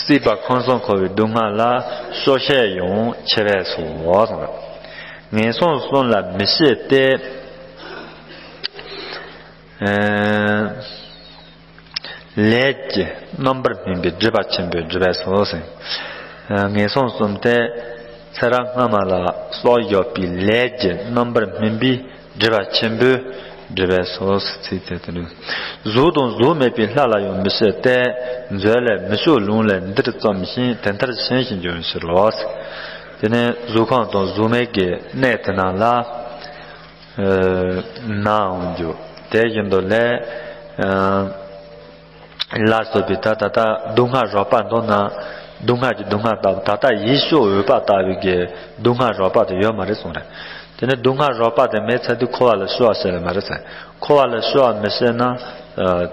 སྲིད་པ་ཁམས་གསུམ་འཁོར་བའི་སྡུག་བསྔལ་ལ་གསོལ་བཤད་ཡང་ཆེ་བས་སོ། ངན་སོང་གསུམ་ལ་མི་སྐྱེ་སྟེ། ལས་ཀྱི་རྣམ་པར་སྨིན་པའི་སྒྲིབ་པ་ཆེན་པོའི་སྒྲིབ་པས་སོ་ཟེར། ངན་སོང་གསུམ་སྟེ། ཚེ་རབས་སྔ་མ་ལ་བསགས་ཡོད་པའི་ལས་ཀྱི་རྣམ་པར་སྨིན་པའི་སྒྲིབ་པ་ཆེན་པོའི་སྒྲིབ་པས་སོ། ཚིག་དེ་དེ་ནི། གཟུགས་དང་གཟུགས་མེད་པའི་ལྷ་ལ་ཡང་མི་སྐྱེ་སྟེ། མཛོད་ལས་མི་ལྕོགས་ལུང་ལས་འདིར་བརྩམས་ཤིང་དེ་མཐར་ཕྱིན་ཞེས་འབྱུང་བའི་ཕྱིར་རོ། དེ་ནས་གཟུགས་ཁམས་དང་གཟུགས་མེད་ཀྱི་གནས་དེ་རྣམས་ལ་ནའང་འགྱུར། དེ་བཞིན་དུ་ལས། ལ་སོགས་པའི་ད་ད་ལྟ་སྡུག་བསྔལ་རགས་པ་མདོར་ན། སྡུག་བསྔལ་གྱི་སྡུག་བསྔལ་ལྟ་བུ་ད་ལྟ་ཡིད་སྐྱོ་འོས་པ་ལྟ་བུའི་གི་སྡུག་བསྔལ་རགས་པ་དེ་ཡོད་མ་རེད་གསུངས་རེད། དེ་ནས་སྡུག་བསྔལ་རགས་པ་དེ་མེད་ཚར་དུས་འཁོར་བ་ལ་སྐྱོ་བ་སྐྱེ་ལེ་མ་རེད་ཟེར། འཁོར་བ་ལ་སྐྱོ་བ་མི་སྐྱེ་ན།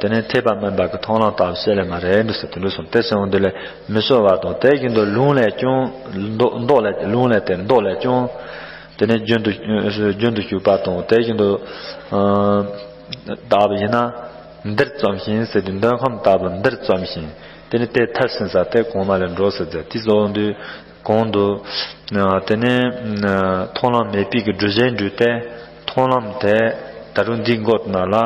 དེ་ནས་ཐེག་པ་དམན་པ་གི་མཐོང་ལམ་ལྟ་བུ་སྐྱེ་ལེ་མ་རེད་འདུག་ཟེར་དེ་འདྲ་གསུངས། དེ་སོང་དུས་ལས་མི་སྐྱོ་བ་དང་དེ་བཞིན་དུ་ལུང་ལས་ཀྱང་། མདོ་མདོ་ལས་ལུང་ལས་ཏེ་མདོ་ལས་ཀྱང་། དེ་ནས་རྒྱུན་དུ་རྒྱུན་དུ་ཞུགས་པ་དང་དེ་བཞིན་དུ། ལྟ་བུ་ཡིན་ན། འདིར་བརྩམས་ཤིང་ཟེར་དུས་འདོད་ཁམས་ལྟ་བུ་འདིར་བརྩམས་ཤིང་། དེ་ནི་དེ་མཐར་ཕྱིན་ས་དེ་གོང་མ་ལས་འགྲོ་ཟེར་ཟེར་དེ་གསུངས་དུས་གོང་དུ། དེ་ནས་མཐོང་ལམ་མེད་པའི་གི་སྒྲུབ་བྱེད་འགྲུབ་སྟེ་མཐོང་ལམ་དེ་ད་རུང་འདིའི་མགོ་དེ་ན་ལ་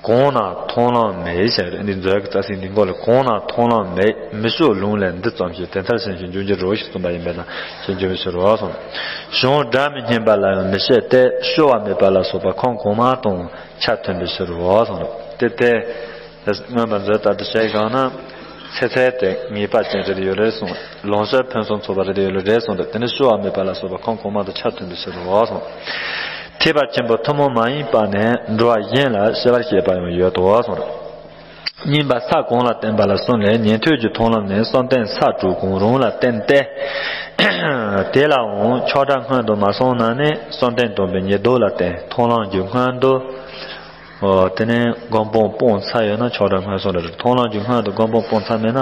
གང་ན་མཐོང་ལམ་མེད་ཟེར་འདི་མཛོད་ཀྱི་རྩ་ཚིག་འདི་མགོ་ལ་གང་ན་མཐོང་ལམ་མེད་མི་ལྕོགས་ལུང་ལས་འདི་བརྩམས་ཤིང་དེ་མཐར་ཕྱིན་ཞེས་འབྱུང་གི་རོ་ཞེས་གསུངས་པ་ཡིན་པས་ན་ཞེས་འབྱུང་བའི་ཕྱིར་རོ་གསུངས། གཞུང་སྒྲ་མི་སྙན་པ་ལ་ཡང་མི་སྐྱེ་སྟེ་སྐྱོ་བ་མེད་པ་ལ་སོགས་པ་ཁམས་གོང་མ་དང་ཆ་མཐུན་པའི་ཕྱིར་རོ་གསུངས། དེ་སྟེ། མངོན་པ་མཛོད་ལྟར་དུ་བྱས་གང་ན། ཚེ་ཚད་དེ་ངེས་པ་ཅན་རེ་རེ་ཡོད་རེད་གསུངས། ལོངས་སྤྱོད་ཕུན་སུམ་ཚོགས་པ་རེ་རེ་ཡོད་རེད་གསུངས་ཏེ་དེ་ནི་སྐྱོ་བ་མེད་པ་ལ་སོགས་པ་ཁམས་གོང་མ་དང་ཆ་མཐུན་པའི་ཕྱིར་རོ་གསུངས། ཐེག་པ་ཆེན་པོ་ཐུན་མོང་མ་ཡིན་པ་ནས་འགྲོ་བ་གཞན་ལ་སྐྱེ་བར་བཤད་པ་ཡང་ཡོད་དོ་གསུངས། གཉིས་པ་ས་གོང་ལ་བརྟེན་པ་ལ་གསུམ་ལས། ཉན་ཐོས་ཀྱི་མཐོང་ལམ་ནི་བསམ་གཏན་ས་དྲུག་གང་རུང་ལ་བརྟེན་ཏེ། དེ་ལའང་ཆགས་སྒྲ་སྔོན་དུ་མ་སོང་ན་ནི་བསམ་གཏན་དང་པོའི་ཉེར་བསྡོགས་ལ་བརྟེན། མཐོང་ལམ་གྱི་སྔོན་དུ། ཨོ། དེ་ནས་སྒོམ་སྤང་སྤངས་ཚར་ཡོད་ན་ཆགས་སྒྲ་སྔོན་སོང་ལ་རེད། མཐོང་ལམ་གྱི་སྔོན་དུ་སྒོམ་སྤང་སྤངས་ཚར་མེད་ན་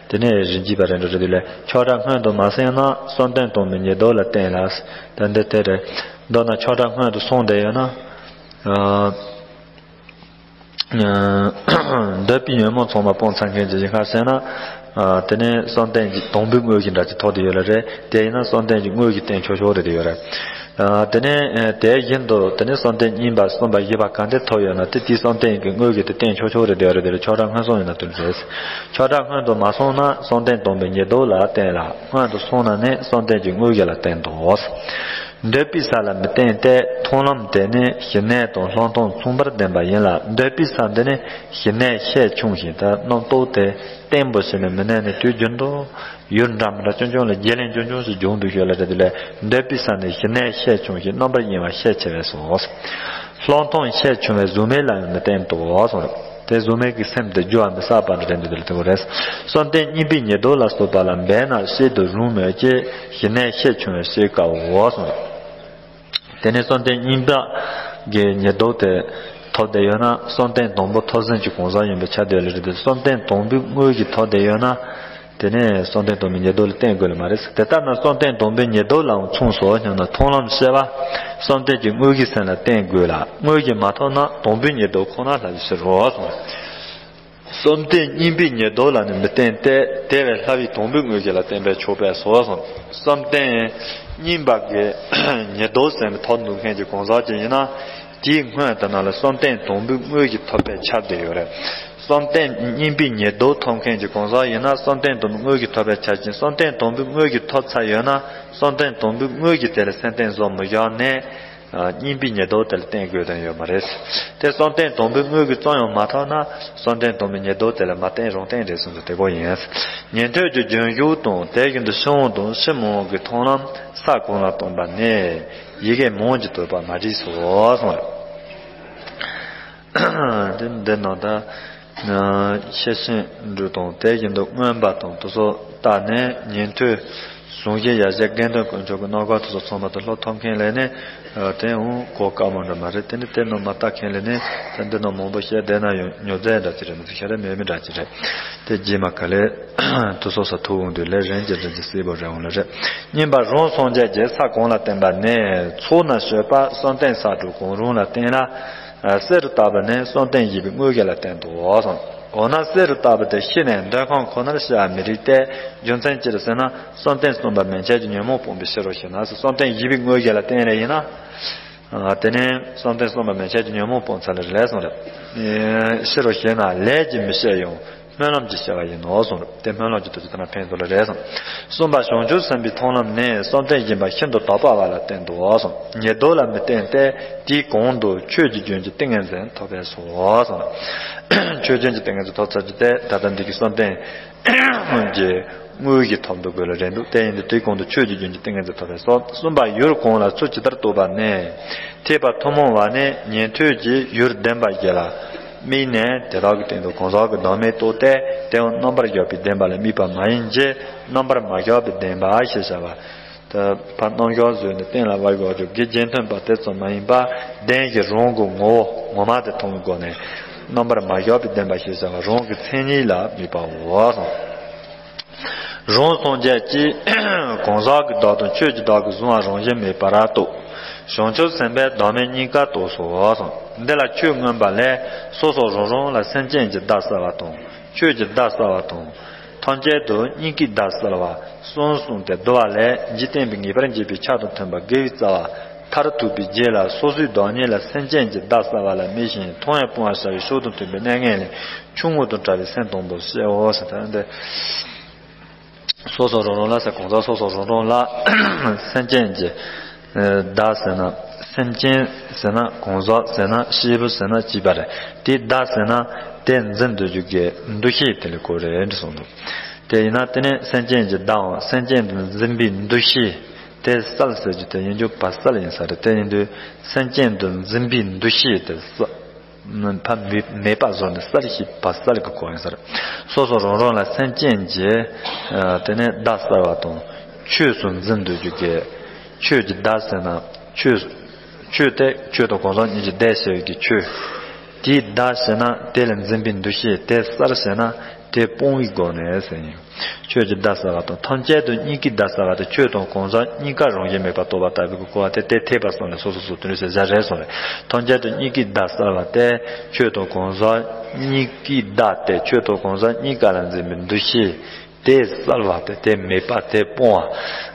དེ་ནས་རིགས་འབྱེད་པ་རེད་འགྲོ་རེད་དེ་ལས། ཆགས་སྒྲ་སྔོན་དུ་མ་སོང་ན་བསམ་གཏན་དང་པོའི་ཉེར་བསྡོགས་ལ་བརྟེན་ལ། ད་འདི་དེ་རེད། མདོར་ན་ཆགས་སྒྲ་སྔོན་དུ་སོང་བསྡད་ཡོད་ན། ཨ། འདོད་པའི་ཉོན་མོངས་ཚང་མ་སྤངས་ཚར་མཁན་གྱི་ཡིན་ཁ་ཟེར་ན། ཨ། དེ་ནས་བསམ་གཏན་གྱི་དང་པོའི་དངོས་ཀྱི་འདྲ་ཅིག་ཐོབ་བསྡད་ཡོད་ལ་རེད། དེ་ཡིན་ན་བསམ་གཏན་གྱི་དངོས་ཀྱི་རྟེན་ཆོག་ཆོག་རེད་དེ་ཡོད་རེད། ཨ། དེ་ནས་དེ་བཞིན་དུ་དེ་ནས་བསམ་གཏན་གཉིས་པ་གསུམ་པ་བཞི་པ་ག་འདྲ་ཐོབ་ཡོད་ན་དེ་དེའི་བསམ་གཏན་གྱི་དངོས་ཀྱི་དེ་རྟེན་ཆོག་ཆོག་རེད་དེ་ཡོད་རེད། དེ་ལ་ཆགས་སྒྲ་སྔོན་སོང་ཡིན་ན་དེ་རེད། ཆགས་སྒྲ་སྔོན་དུ་མ་སོང་ན་བསམ་གཏན་དང་པོའི་ཉེར་བསྡོགས་ལ་བརྟེན་ལ་སྔོན་དུ་སོང་ན་ནི་བསམ་གཏན་གྱི་དངོས་ཀྱི་ལ་བརྟེན་ཏོ། འདོད་པའི་ས་ལ་མི་བརྟེན་ཏེ། མཐོང་ལམ་དེ་ནི་ཞི་གནས་དང་ལྷག་མཐོང་མཚུངས་པར་ལྡན་པ་ཡིན་ལ། འདོད་པའི་ས་འདི་ནི་ཞི་གནས་ཤས་ཆུང་ཞིང་། ད་རྣམ་རྟོག་དེ་བརྟན་པོ་ཞིག་ལ་མི་གནས་ནས་དུས་རྒྱུན་དུ་ཡུལ་འདྲ་མི་འདྲ་ཆུང་ཆུང་ལ་བརྗེ་ལེན་ཆུང་ཆུང་ཞིག་འབྱུང་འདུག་ཤོད་ལ་རེད། དེ་ལས་འདོད་པའི་ས་ནི་ཞི་གནས་ཤས་ཆུང་ཞིང་རྣམ་པར་གཡེང་བ་ཤས་ཆེ་བས་སོ། ལྷག་མཐོང་ཤས་ཆུང་བས་གཟུགས་མེད་ལ་ཡང་མི་བརྟེན་ཏོ་གསུངས། དེ་གཟུགས་མེད་ཀྱི་སེམས་དེ་རྒྱུ་བ་མི་བསགས་པ་འདྲ་དེ་འདི་ལ་དེ་གོ་རེད། བསམ་གཏན་གཉིས་པའི་ཉེར་བསྡོགས་ལ་སོགས་པ་ལ་འབད་ན་བཤད་དུ་རུང་མོད་ཀྱི། ཞི་གནས་ཤས་ཆུང་བས་བཤད་དཀའོ་གསུངས། དེ་ནས་བསམ་གཏན་གཉིས་པ་གི་ཉེར་བསྡོགས་དེ་ཐོབ་བསྡད་ཡོད་ན་བསམ་གཏན་དང་པོ་ཐོབ་ཟིན་གྱི་གང་ཟག་ཡིན་པའི་ཆ་དེ་ལ་རེད་དེ། བསམ་གཏན་དང་པོའི་དངོས་ཀྱི་ཐོབ་བསྡད་ཡོད་ན། དེ་ནས་བསམ་གཏན་དང་པོའི་ཉེར་བསྡོགས་ལ་བརྟེན་དགོས་ལ་མ་རེད། དེ་ལྟར་ན་བསམ་གཏན་དང་པོའི་ཉེར་བསྡོགས་ལའང་མཚུངས་སོ་སྙམ་ན། མཐོང་ལམ་ཤེས་པ་བསམ་གཏན་གྱི་དངོས་ཀྱི་སེམས་ལ་བརྟེན་དགོས་ལ། དངོས་ཀྱི་མ་ཐོབ་ན་དང་པོའི་ཉེར་བསྡོགས་ཁོ་ན་ལྷ་ཡི་ཕྱིར་རོ་གསུངས། བསམ་གཏན་གཉིས་པའི་ཉེར་བསྡོགས་ལ་ནི་མི་བརྟེན་ཏེ། དེ་བས་ལྷ་བའི་དང་པོའི་དངོས་ཀྱི་ལ་བརྟེན་པས་ཆོག་པས་སོ་གསུངས། བསམ་གཏན་གཉིས་པ་གི་ཉེར་བསྡོགས་ཟེར་ནས་ཐོབ་འདུག་མཁན་གྱི་གང་ཟག་ཅིག་ཡིན་ན། དེའི་སྔོན་དུ་ན་ལ་བསམ་གཏན་དང་པོའི་དངོས་ཀྱི་ཐོབ་པའི་ཆ་དེ་ཡོད་རེད། བསམ་གཏན་གཉིས་པའི་ཉེར་བསྡོགས་ཐོབ་མཁན་གྱི་གང་ཟག་ཡིན་ན་བསམ་གཏན་དང་པོའི་དངོས་ཀྱི་ཐོབ་པའི་ཆ་ཅན། བསམ་གཏན་དང་པོའི་དངོས་ཀྱི་ཐོབ་ཚར་ཡོད་ན་བསམ་གཏན་དང་པོའི་དངོས་ཀྱི་དེ་ལ་སེམས་གཏད་བཟོ་མི་བཞག་ནས། ཨ། གཉིས་པའི་ཉེར་བསྡོགས་དེ་ལ་བརྟེན་དགོས་དོན་ཡོད་མ་རེད། དེ་བསམ་གཏན་དང་པོའི་དངོས་ཀྱི་ཙམ་ཡང་མ་ཐོབ་ན་བསམ་གཏན་དང་པོའི་ཉེར་བསྡོགས་དེ་ལ་མ་བརྟེན་རུང་བརྟེན་རེད་གསུངས་ཏེ་དེ་གོ་ཡིན། ཉན་ཐོས་ཀྱི་རྒྱུན་ཞུགས་དང་དེ་བཞིན་དུ་ཕྱིར་འོང་དང་ཕྱིར་མི་འོང་གི་མཐོང་ལམ་ས་གང་ལ་བརྟེན་པ་ནི་ཡི་གེ་མང་གི་བསྡུས་པ་མ་བྲིས་སོ་གསུངས། དེ་འདི་ནང་ད། ཤེར་ཕྱིན་འབྲུ་དང་དེ་བཞིན་དུ་མངོན་པ་དང་དེ་ཚོ་བལྟས་ནས་ཉན་ཐོས་གཟུངས་གཞི་ཡ་གཞི་དགེ་འདུན་དཀོན་མཆོག་གི་རྣམ་གྲངས་དེ་ཚོ་ཚང་མ་དང་སློབ་ཐོབ་མཁན་ལས་ནས། དེ་འོང་གོ་དཀའ་མོ་འདྲ་མ་རེད། དེ་ནི་དེ་རྣམས་མ་བལྟས་མཁན་ལས་ནས་ད་འདི་རྣམས་མང་པོ་བཤད་བསྡད་ན་ཡང་ཉོབ་རྫས་འདྲ་ཅིག་རེད། མི་ཚེ་ཤ་རེ་མེད་མི་འདྲ་ཅིག་རེད། དེ་རྗེས་མ་ག་ལེ་དེ་ཚོ་ས་ཐུག་འོང་དུས་ལས་རིམ་གྱིས་རིམ་གྱིས་གསལ་པོ་རེད་འོང་ལ་རེད། གཉིས་པ་རང་སངས་རྒྱས་ཀྱི་ས་གང་ལ་བརྟེན་པ་ནས། ཚོགས་ན་སྤྱོད་པ་བསམ་གཏན་ས་དྲུག་གང་རུང་ལ་བརྟེན་ལ། གསེར་ལྟ་བུ་ནི་བསམ་གཏན་བཞི་པའི་དངོས་ཀྱི་ལ་བརྟེན་ཏོ་གསུངས། འོ་ན་གསེར་ལྟ་བུ་དེ་ཤི་ནས་འདོད་ཁམས་ཁོ་ནར་སྐྱེ་བ་མི་རིགས་ཏེ། རྒྱུ་མཚན་ཅི་རེད་ཟེར་ན་བསམ་གཏན་གསུམ་པ་མན་ཆད་ཀྱི་ཉོན་མོངས་སྤངས་པའི་ཕྱིར་རོ་ཞེ་ན། བསམ་གཏན་བཞི་པའི་དངོས་ཀྱི་ལ་བརྟེན་ལ་ཡིན་ན། དེ་ནས་བསམ་གཏན་གསུམ་པ་མན་ཆད་ཀྱི་ཉོན་མོངས་སྤངས་ཚར་ལ་རེད་ལས་གསུངས་རེད། ཕྱིར་རོ་ཞེ་ན་ལས་ཀྱིས་མི་སྐྱེ་ཡང་། སྨོན་ལམ་གྱིས་སྐྱེ་བ་ཡིན་ནོ་གསུངས། དེ་སྨོན་ལམ་གྱི་དོན་དུ་ཐ་ན་ཕན་ཐོགས་ལ་རེད་གསུངས། གསུམ་པ་བྱང་ཆུབ་སེམས་དཔའི་མཐོང་ལམ་ནི་བསམ་གཏན་བཞི་པ་ཤིན་ཏུ་དག་པ་བ་ལ་བརྟེན་ཏོ་གསུངས། ཉེར་བསྡོགས་ལ་མི་བརྟེན་ཏེ། དེའི་གོང་དུ་ཆོས་ཀྱི་རྒྱུན་གྱི་ཏིང་ངེ་འཛིན་ཐོབ་པས་སོ་གསུངས། ཆོས་རྒྱུན་གྱི་ཏིང་ངེ་འཛིན་ཐོབ་ཚར་རྒྱུ་དེ་ད་ལྟ་འདི་གི་བསམ་གཏན་གྱི་དངོས་ཀྱི་ཐོབ་འདུག་དགོས་ལ་རེད་འདུག་དེ་ཡིན་དུས་དེའི་གོང་དུ་ཆོས་ཀྱི་རྒྱུན་གྱི་ཏིང་ངེ་འཛིན་ཐོབ་པས་སོ། གསུམ་པ་ཡུལ་གང་ལ་ཚུལ་ཇི་ལྟར་རྟོགས་པ་ནི། ཐེག་པ་ཐུན་མོང་བ་ནི་ཉན་ཐོས་ཀྱིས་ཡུལ་བདེན་པ་བཞི་ལ། དམིགས་ནས་དེ་དག་གི་སྟེང་དུ་གང་ཟག་གི་བདག་མེད་རྟོགས་ཏེ། དེའང་རྣམ་པར་གཞག་པའི་བདེན་པ་ལ་དམིགས་པ་མ་ཡིན་གྱི། རྣམ་པར་མ་གཞག་པའི་བདེན་པ་ཞེས་བྱ་བ། ད་ཕར་རྣམ་གཞག་བཟོས་ནས་གཏན་ལ་དབབ་དགོས་ཀྱི་རྒྱུ་རྗེས་མཐུན་པ་དེ་ཙམ་མ་ཡིན་པ། བདེན་ཞེས་རང་གི་ངོ་བོ་ངོ་མ་དེ་མཐོང་བའི་སྒོ་ནས། རྣམ་པར་མ་གཞག་པའི་བདེན་པ་ཞེས་བྱ་བ་རང་གི་མཚན་ཉིད་ལ་དམིགས་པའོ། རང་སངས་རྒྱས་ཀྱིས་གང་ཟག་གི་བདག་དང་ཆོས་ཀྱི་བདག་གི་གཟུང་བ་རང་བཞིན་མེད་པར་རྟོགས། བྱང་ཆུབ་སེམས་དཔས་བདག་མེད་གཉིས་ཀ་རྟོགས་སོ་གསུངས། འདི་ལ་ཆོས་མངོན་པ་ལས་སོ་སོ་རང་རང་ལ་སེམས་ཅན་གྱི་བདག་གསལ་བ་དང་ཆོས་ཀྱི་བདག་གསལ་བ་དང་། ཐམས་ཅད་དུ་གཉིས་ཀའི་བདག་གསལ་བ་གསུམ་གསུངས་ཏེ་བསྡུ་བ་ལས་འཇིག་རྟེན་པའི་ངེས་པར་འབྱེད་པའི་ཆ་དང་མཐུན་པ་དགེ་བའི་རྩ་བ་མཐར་ཐུག་པའི་རྗེས་ལ་སོ་སོའི་བདག་ཉིད་ལ་སེམས་ཅན་གྱི་བདག་གསལ་བ་ལ་དམིགས་ཤིང་མཐོང་བས་སྤང་བར་བྱ་བའི་ཕྱོགས་དང་མཐུན་པའི་གནས་ངན་ལས་ཆུང་ངུ་དང་བྲལ་བའི་སེམས་དང་པོར་བཤད་འོ་ཟེར་ད་འདི། སོ་སོ་རང་རང་ལ་ཟེར་གང་ཟག་སོ་སོ་རང་རང་ལ་སེམས་ཅན་གྱི་བདག་ཟེར་ན་སེམས་ཅན་ཟེར་ན་གང་ཟག་ཟེར་ན་སྐྱེས་བུ་ཟེར་ན་སྐྱེས་པ་རེད། དེའི་བདག་ཟེར་ན་དེ་འཛིན་འདོད་རྒྱུ་གི་འདུ་ཤེས་དེ་ལ་གོ་རེད་འདྲི་སོང་འདུག་དེ་ཡིན་ན་དེ་ནི་སེམས་ཅན་གྱི་བདག་འོང་སེམས་ཅན་དུ་འཛིན་པའི་འདུ་ཤེས་དེ་བསལ་ཟེར་རྒྱུ་དེ་ཡིན་རྒྱུ་བ་བསལ་ཡིན་ས་རེད། དེ་ཡིན་དུས་སེམས་ཅན་དུ་འཛིན་པའི་འདུ་ཤེས་དེ་བསལ། ཕ་མེད་མེད་པ་བཟོ་ནས་གསལ་ཞིག་ཕ་གསལ་གྱི་གོ་ཡིན་ཟེར། སོ་སོ་རང་རང་ལ་སེམས་ཅན་གྱི་དེ་ནས་བརྡ་གསལ་བ་དང་ཆོས་སུ་འཛིན་འདོད་རྒྱུ་གི་ཆོས་ཀྱི་བརྡ་ཟེར་ན་ཆོས་ཆོས་དེ་ཆོས་དང་གང་ཟག་གཉིས་ཀྱི་བརྡས་བྱས་ཡོད་ཀྱི་ཆོས། དེའི་བརྡ་ཟེར་ན་དེ་ལ་འཛིན་པའི་འདུ་ཤེས་དེ་གསལ་ཟེར་ན་དེ་སྤོང་བའི་སྒོ་ནས་ཟེར་ཡིན། ཆོས་ཀྱི་བརྡ་གསལ་བ་དང་ཐམས་ཅད་དུ་གཉིས་ཀའི་བརྡ་གསལ་བ་དེ་ཆོས་དང་གང་ཟག་གཉིས་ཀ་རང་བཞིན་མེད་པར་རྟོགས་པ་ལྟ་བུའི་གོ་བ་དེ་དེ་ཐེག་པ་གསུམ་ལས་སོ་སོ་སོ་དོན་ལས་བྱ་བྱ་རེད་གསུངས་རེད། ཐམས་ཅད་དུ་གཉིས་ཀའི་བརྡ་གསལ་བ་དེ་ཆོས་དང་གང་ཟག་གཉིས་ཀའི་བརྡ་དེ་ཆོས་དང་གང་ཟག་གཉིས་ཀ་ལ་འཛིན་པའི་འདུ་ཤེས་དེ་གསལ་བ་དེ་དེ་མེད་པ་དེ་སྤོང་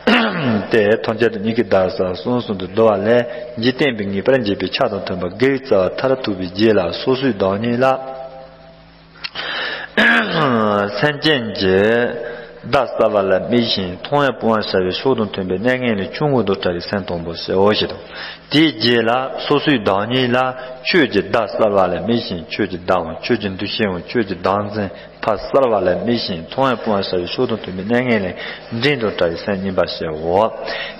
བ་དེ་ཐམས་ཅད་དུ་གཉིས་ཀའི་བརྡ་གསལ་གསུམ་གསུམ་དུ་བསྡུ་བ་ལས་འཇིག་རྟེན་པའི་ངེས་པར་འབྱེད་པའི་ཆ་དང་མཐུན་པ་དགེ་བའི་རྩ་བ་མཐར་ཐུག་པའི་རྗེས་ལ་སོ་སོའི་བདག་ཉིད་ལ། སེམས་ཅན་གྱི་བརྡ་གསལ་བ་ལ་དམིགས་ཤིང་མཐོང་བས་སྤོང་བར་བྱ་བའི་ཕྱོགས་དང་མཐུན་པའི་གནས་ངན་ལས་ཆུང་ངུ་དང་བྲལ་བའི་སེམས་དང་པོ་ཞེའོ་ཞེས་དང་། དེའི་རྗེས་ལ་སོ་སོའི་བདག་ཉིད་ལ་ཆོས་ཀྱི་བརྡ་གསལ་བ་ལ་དམིགས་ཤིང་ཆོས་ཀྱི་བརྡའམ་ཆོས་ཀྱི་འདུ་ཤེས་འམ་ཆོས་ཀྱི་བདག་འཛིན་ཕ་གསལ་བ་ལ་དམིགས་ཤིང་མཐོང་བས་སྤོང་བར་བྱ་བའི་ཕྱོགས་དང་མཐུན་པའི་གནས་ངན་ལས་འབྲིང་དང་བྲལ་བའི་སེམས་གཉིས་པ་ཞེའོ།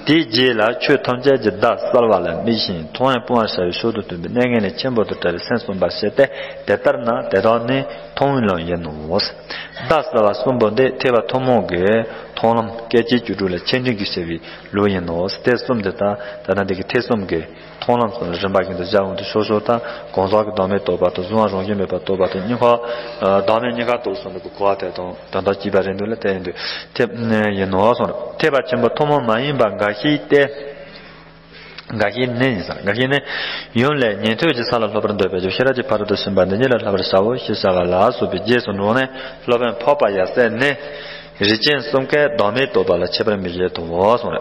དེའི་རྗེས་ལ་ཆོས་ཐམས་ཅད་ཀྱི་བརྡ་གསལ་བ་ལ་དམིགས་ཤིང་མཐོང་བས་སྤོང་བར་བྱ་བའི་ཕྱོགས་དང་མཐུན་པའི་གནས་ངན་ལས་ཆེན་པོ་དང་བྲལ་བའི་སེམས་གསུམ་པ་ཞེས་ཏེ། དེ་ལྟར་ན་དེ་དག་ནི་མཐོང་བའི་ལམ་ཡིན་ནོ། བརྡ་གསལ་བ་གསུམ་པོ་འདི་ཐེག་པ་ཐུན་མོང་གི་མཐོང་ལམ་སྐད་ཅིག་བཅུ་དྲུག་ལ་ཆེ་འབྲིང་གིས་བཤད་པའི་ལུགས་ཡིན་ནོ། དེ་གསུམ་འདི་དག་ད་ལྟ་འདི་གི་ཐེག་གསུམ་གྱི་མཐོང་ལམ་གསུམ་ལ་རིམ་པ་བཞིན་དུ་སྦྱར་འོང་དུས་སོ་སོ་དང་གང་ཟག་གི་བདག་མེད་རྟོགས་པ་དང་གཟུང་བ་རང་བཞིན་མེད་པར་རྟོགས་པ་དང་གཉིས་ཁ་བདག་མེད་གཉིས་ཁ་རྟོགས་གསུམ་གྱི་གོ་བ་དེ་དང་དོན་དག་གཅིག་པ་རེད་འདུག་ལ་དེ་ཡིན་དུས་ཐེག་ཡིན་ནོ་གསུངས། ཐེག་པ་ཆེན་པོ་ཐུན་མོང་མ་ཡིན་པ་འགའ་ཞིག་སྟེ། འགའ་ཞིག་ནི་ཡིན་ཟེར། འགའ་ཞིག་ནི། ཡུམ་ལས་ཉན་ཐོས་ཀྱི་ས་ལ་སློབ་པར་འདོད་པའི་རྒྱུ་ཤེས་རབ་ཀྱི་ཕ་རོལ་ཏུ་ཕྱིན་པ་འདི་ཉིད་ལ་བསླབ་པར་བྱའོ་ཞེས་བྱ་བ་ལ་སོགས་པའི་རྗེས་སུ་འབྲངས་ནས་སློབ་དཔོན་འཕགས་པ་ཡབ་སྲས་ནི། རིགས་ཅན་གསུམ་ཀའི་བདག་མེད་རྟོགས་པ་ལ་ཁྱད་པར་མི་བཞེད་དོ་གསུངས་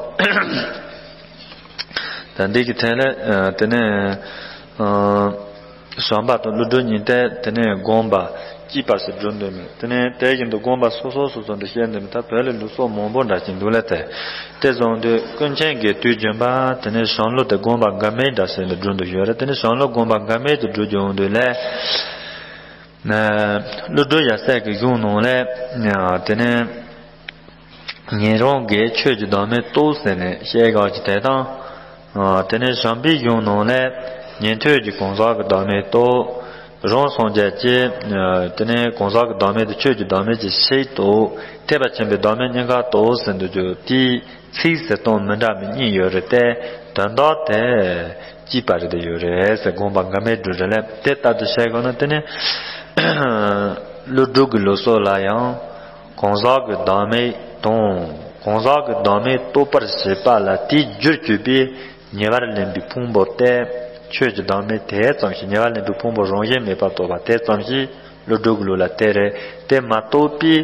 རེད། ད་འདི་གི་ཐད་ལ་དེ་ནས། བྱམས་པ་དང་ཀླུ་སྒྲུབ་གཉིས་ཏེ་དེ་ནས་དགོངས་པ་གཅིག་པ་ཞིག་སྒྲུབ་འདོད་མོད། དེ་ནས་དེ་བཞིན་དུ་དགོངས་པ་སོ་སོ་སོ་སོ་འདྲ་བཤད་འདོད་མོད། ད་བོད་ལ་ལུགས་སྲོལ་མང་པོ་འདྲ་ཅིག་འདུག་ལ་དེ། དེ་བཟུང་དུས་ཀུན་མཁྱེན་གྱི་དུས་རྒྱུན་པ་དེ་ནས་བྱང་ལུགས་དེ་དགོངས་པ་འགལ་མེད་འདྲ་ཞིག་ལ་སྒྲུབ་འདོད་ཡོད་རེད། དེ་ནས་བྱང་ལུགས་དགོངས་པ་འགལ་མེད་དུ་སྒྲུབ་རྒྱུ་འོང་དུས་ལས། ཀླུ་སྒྲུབ་ཡབ་སྲས་ཀྱི་གཞུང་ནང་ལས། དེ་ནས། ཉན་རང་གིས་ཆོས་ཀྱི་བདག་མེད་རྟོགས་ཟེར་ནས་བཤད་དགོས་ཀྱི་དེ་དང་། དེ་ནས་བྱམས་པའི་གཞུང་ནང་ལས་ཉན་ཐོས་ཀྱིས་གང་ཟག་གི་བདག་མེད་རྟོགས། རང་སངས་རྒྱས་ཀྱིས་དེ་ནས་གང་ཟག་གི་བདག་མེད་དེ་ཆོས་ཀྱི་བདག་མེད་ཀྱི་ཕྱིར་རྟོགས། ཐེག་པ་ཆེན་པོའི་བདག་མེད་གཉིས་ཀ་རྟོགས་ཟེར་འདུག་རྒྱུ་དེའི་ཚིག་ཟེར་སྟངས་མི་འདྲ་མི་གཉིས་ཡོད་རེད་དེ། དོན་དག་དེ་གཅིག་པ་རེད་དེ་ཡོད་རེད་ཟེར་དགོངས་པ་འགལ་མེད་སྒྲུབ་རེད་ལས་དེ་ལྟར་དུ་བཤད་དགོས་ན་དེ་ནས་ཀླུ་སྒྲུབ་ཀྱི་ལུགས་སྲོལ་ལ་ཡང་། གང་ཟག་གི་བདག་མེད་དང་གང་ཟག་གི་བདག་མེད་རྟོགས་པར་བྱེད་པ་ལ་དེའི་རྒྱུར་གྱུར་པའི་ཉེ་བར་ལེན་པའི་ཕུང་པོ་སྟེ། ཆོས་ཀྱི་བདག་མེད་དེ་ཙམ་ཞིག་ཉེ་བར་ལེན་པའི་ཕུང་པོ་རང་བཞིན་མེད་པར་རྟོགས་པ་དེ་ཙམ་ཞིག་ཀླུ་སྒྲུབ་ཀྱི་ལུགས་ལ་དེ་རེད། དེ་མ་གཏོགས་པའི།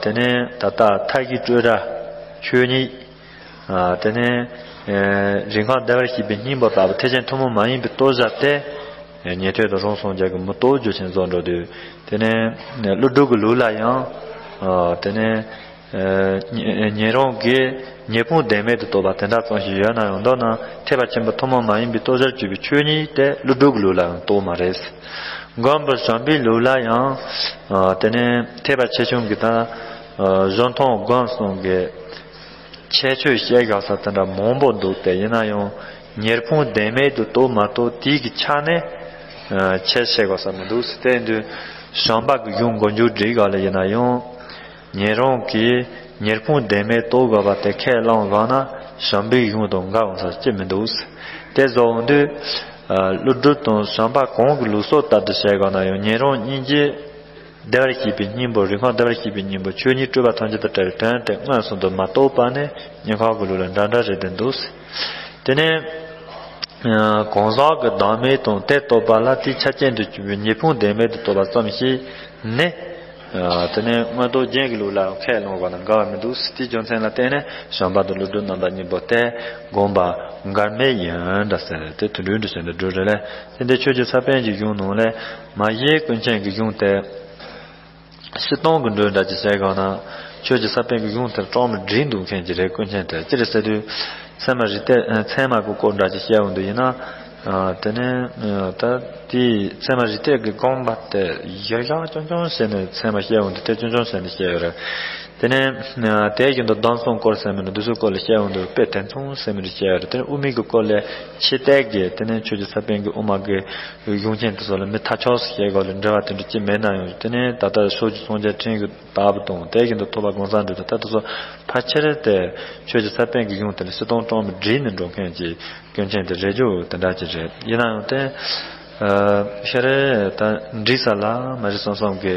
དེ་ནས་ད་ལྟ་མཐའ་བཞི་སྤྲོས་བྲལ་ཆོས་ཉིད། དེ་ནས་རིགས་ཁམས་བདེ་བར་གཤེགས་པའི་སྙིང་པོ་ལྟ་བུ་ཐེག་ཆེན་ཐུན་མོང་མ་ཡིན་པའི་རྟོགས་བྱ་སྟེ། ཉན་ཐོས་དང་རང་སངས་རྒྱས་ཀྱིས་མི་རྟོགས་རྒྱུ་ཆེན་བཟོ་འགྲོ་དུས། དེ་ནས་ཀླུ་སྒྲུབ་ཀྱི་ལུགས་ལ་ཡང་། དེ་ནས་ཉན་རང་གིས་ཉེས་ཕུང་བདེན་མེད་དུ་རྟོགས་པ་དེ་འདྲ་ཙམ་ཞིག་ཡོད་ན་ཡང་མདོར་ན་ཐེག་པ་ཆེན་པོ་ཐུན་མོང་མ་ཡིན་པའི་རྟོགས་བྱར་གྱུར་པའི་ཆོས་ཉིད་དེ་ཀླུ་སྒྲུབ་ཀྱི་ལུགས་ལ་ཡང་གཏོགས་མ་རེད། མགོན་པོ་བྱམས་པའི་ལུགས་ལ་ཡང་། དེ་ནས་ཐེག་པ་ཆེ་ཆུང་གི་དང་། གཞུང་མཐོང་སྒོམ་གསུམ་གྱི། ཁྱད་ཆོས་བཤད་དགོས་ས་དེ་འདྲ་མང་པོ་འདུག་སྟེ་ཡིན་ན་ཡང་ཉེར་ཕུང་བདེན་མེད་དུ་རྟོགས་མ་གཏོགས་དེའི་གི་ཆ་ནས་ཁྱད་བཤད་དགོས་ས་མི་འདུག་ཟེར་དེ་འདུག་བྱམས་པ་གི་གཞུང་མགོ་མཇུག་སྒྲིལ་ག་ལ་ཡིན་ན་ཡང་ཉན་རང་གིས་ཉེར་ཕུང་བདེན་མེད་རྟོགས་དགོས་པ་དེ་ཁས་བླངས་ག་ན་བྱམས་པའི་གཞུང་དང་འགལ་འོང་ས་ཅི་མི་འདུག་ཟེར་དེ་བཟོ་འོང་དུས་ཀླུ་སྒྲུབ་དང་བྱམས་པ་གང་གི་ལུགས་སྲོལ་ལྟར་དུ་བཤད་ག་ན་ཡང་ཉན་རང་གཉིས་ཀྱིས། བདེ་བར་གཤེགས་པའི་སྙིང་པོ་རིགས་ཁམས་བདེ་བར་གཤེགས་པའི་སྙིང་པོ་ཆོས་ཉིད་སྤྲོས་པ་ཐམས་ཅད་དང་བྲལ་བའི་དོན་དེ་མངོན་སུམ་དུ་མ་རྟོགས་པ་ནི་སྙིང་ཁ་གི་ལུགས་ལ་འདྲ་འདྲ་རེད་དེ་འདུག་དེ་ནས་གང་ཟག་གི་བདག་མེད་དང་དེ་རྟོགས་པ་ལ་དེའི་ཆ་རྐྱེན་དུ་གྱུར་པའི་ཉེར་ཕུང་བདེན་མེད་དུ་རྟོགས་པ་ཙམ་ཞིག་ནི། དེ་ནས་མངོན་རྟོགས་རྒྱན་གྱི་ལུགས་ལ་ཁས་བླངས་པ་དང་འགལ་བ་མི་འདུག་དེའི་རྒྱུ་མཚན་ལ་བརྟེན་ནས་བྱམས་པ་དང་ཀླུ་སྒྲུབ་རྣམ་པ་གཉིས་པོ་དེ་དགོངས་པ་འགལ་མེད་ཡིན་འདྲ་ཟེར་དེ་དུད་འགྲོའི་འདྲ་ཟེར་འདི་སྒྲུབ་རེད་ལས་དེ་འདི་ཆོས་ཀྱི་ས་པཎ་གྱི་གཞུང་ནང་ལས། མ་གཞི་ཀུན་མཁྱེན་གྱི་གཞུང་དེ། སྤྱིར་བཏང་གི་འགྲོས་འདྲ་ཅིག་བྱས་གང་ན། ཆོས་ཀྱི་ས་པཎ་གྱི་གཞུང་དེར་གྲངས་མི་འདྲེས་འདུག་མཁན་གྱི་རེད་ཀུན་མཁྱེན་དེ་ཅི་རེད་ཟེར་དུས། ཚད་མ་རིགས་གཏེར་ཚད་མ་གི་སྐོར་འདྲ་ཅིག་བཤད་འོང་དུས་ཡིན་ན། དེ་ནས་ད་དེའི་ཚད་མ་རིགས་གཏེར་གྱི་དགོངས་པ་དེ་ཡག་ཡག་ཆུང་ཆུང་བྱས་ནས་ཚད་མ་བཤད་འོང་དུས་དེ་ཆུང་ཆུང་བྱས་ནས་བཤད་ཡོད་རེད། དེ་ནས་དེ་བཞིན་དུ་སྡོམ་གསུམ་སྐོར་ཟེར་མི་འདུག་འདི་ཚོའི་སྐོར་ལ་བཤད་ཡོང་དུས་དཔེ་དེ་མཚུངས་ཟེར་མི་འདུག་བཤད་ཡོད་རེད། དེ་ནས་དབུ་མའི་གི་སྐོར་ལ་ཕྱི་བལྟས་ཀྱི་དེ་ནས་ཆོས་ཀྱི་ས་པཎ་གྱི་དབུ་མ་གི་གཞུང་ཆེན་དེ་ཚོ་ལ་མི་ཐ་ཆོས་སུ་བཤད་དགོས་ལ་འབྲེལ་བ་དེ་འདྲ་ཅི་མེད་ན་ཡང་དེ་ནས་ད་ལྟ་ཕྱོགས་བཅུའི་སངས་རྒྱས་ཁྲིམས་ཀྱི་ལྟ་བུ་དང་དེ་བཞིན་དུ་ཐུབ་པ་གང་ཟག་འབྲས་དང་ད་ལྟ་སོགས་ཕལ་ཆེར་དེ་ཆོས་ཀྱི་ས་པཎ་གྱི་གཞུང་དེ་ལ་སྤྱིར་བཏང་སྤྲང་མི་བསྒྲིགས་ནས་འགྲོ་མཁན་གྱི་སྐྱོན་ཅན་དེ་རེད་རྒྱུ་དེ་འདྲ་ཅིག་རེད། ཡིན་ན་ཡང་དེ་ཤ་རེ་ད་འགྲིག་ས་ལ་མ་རེད་བསམ་བསམ་གི་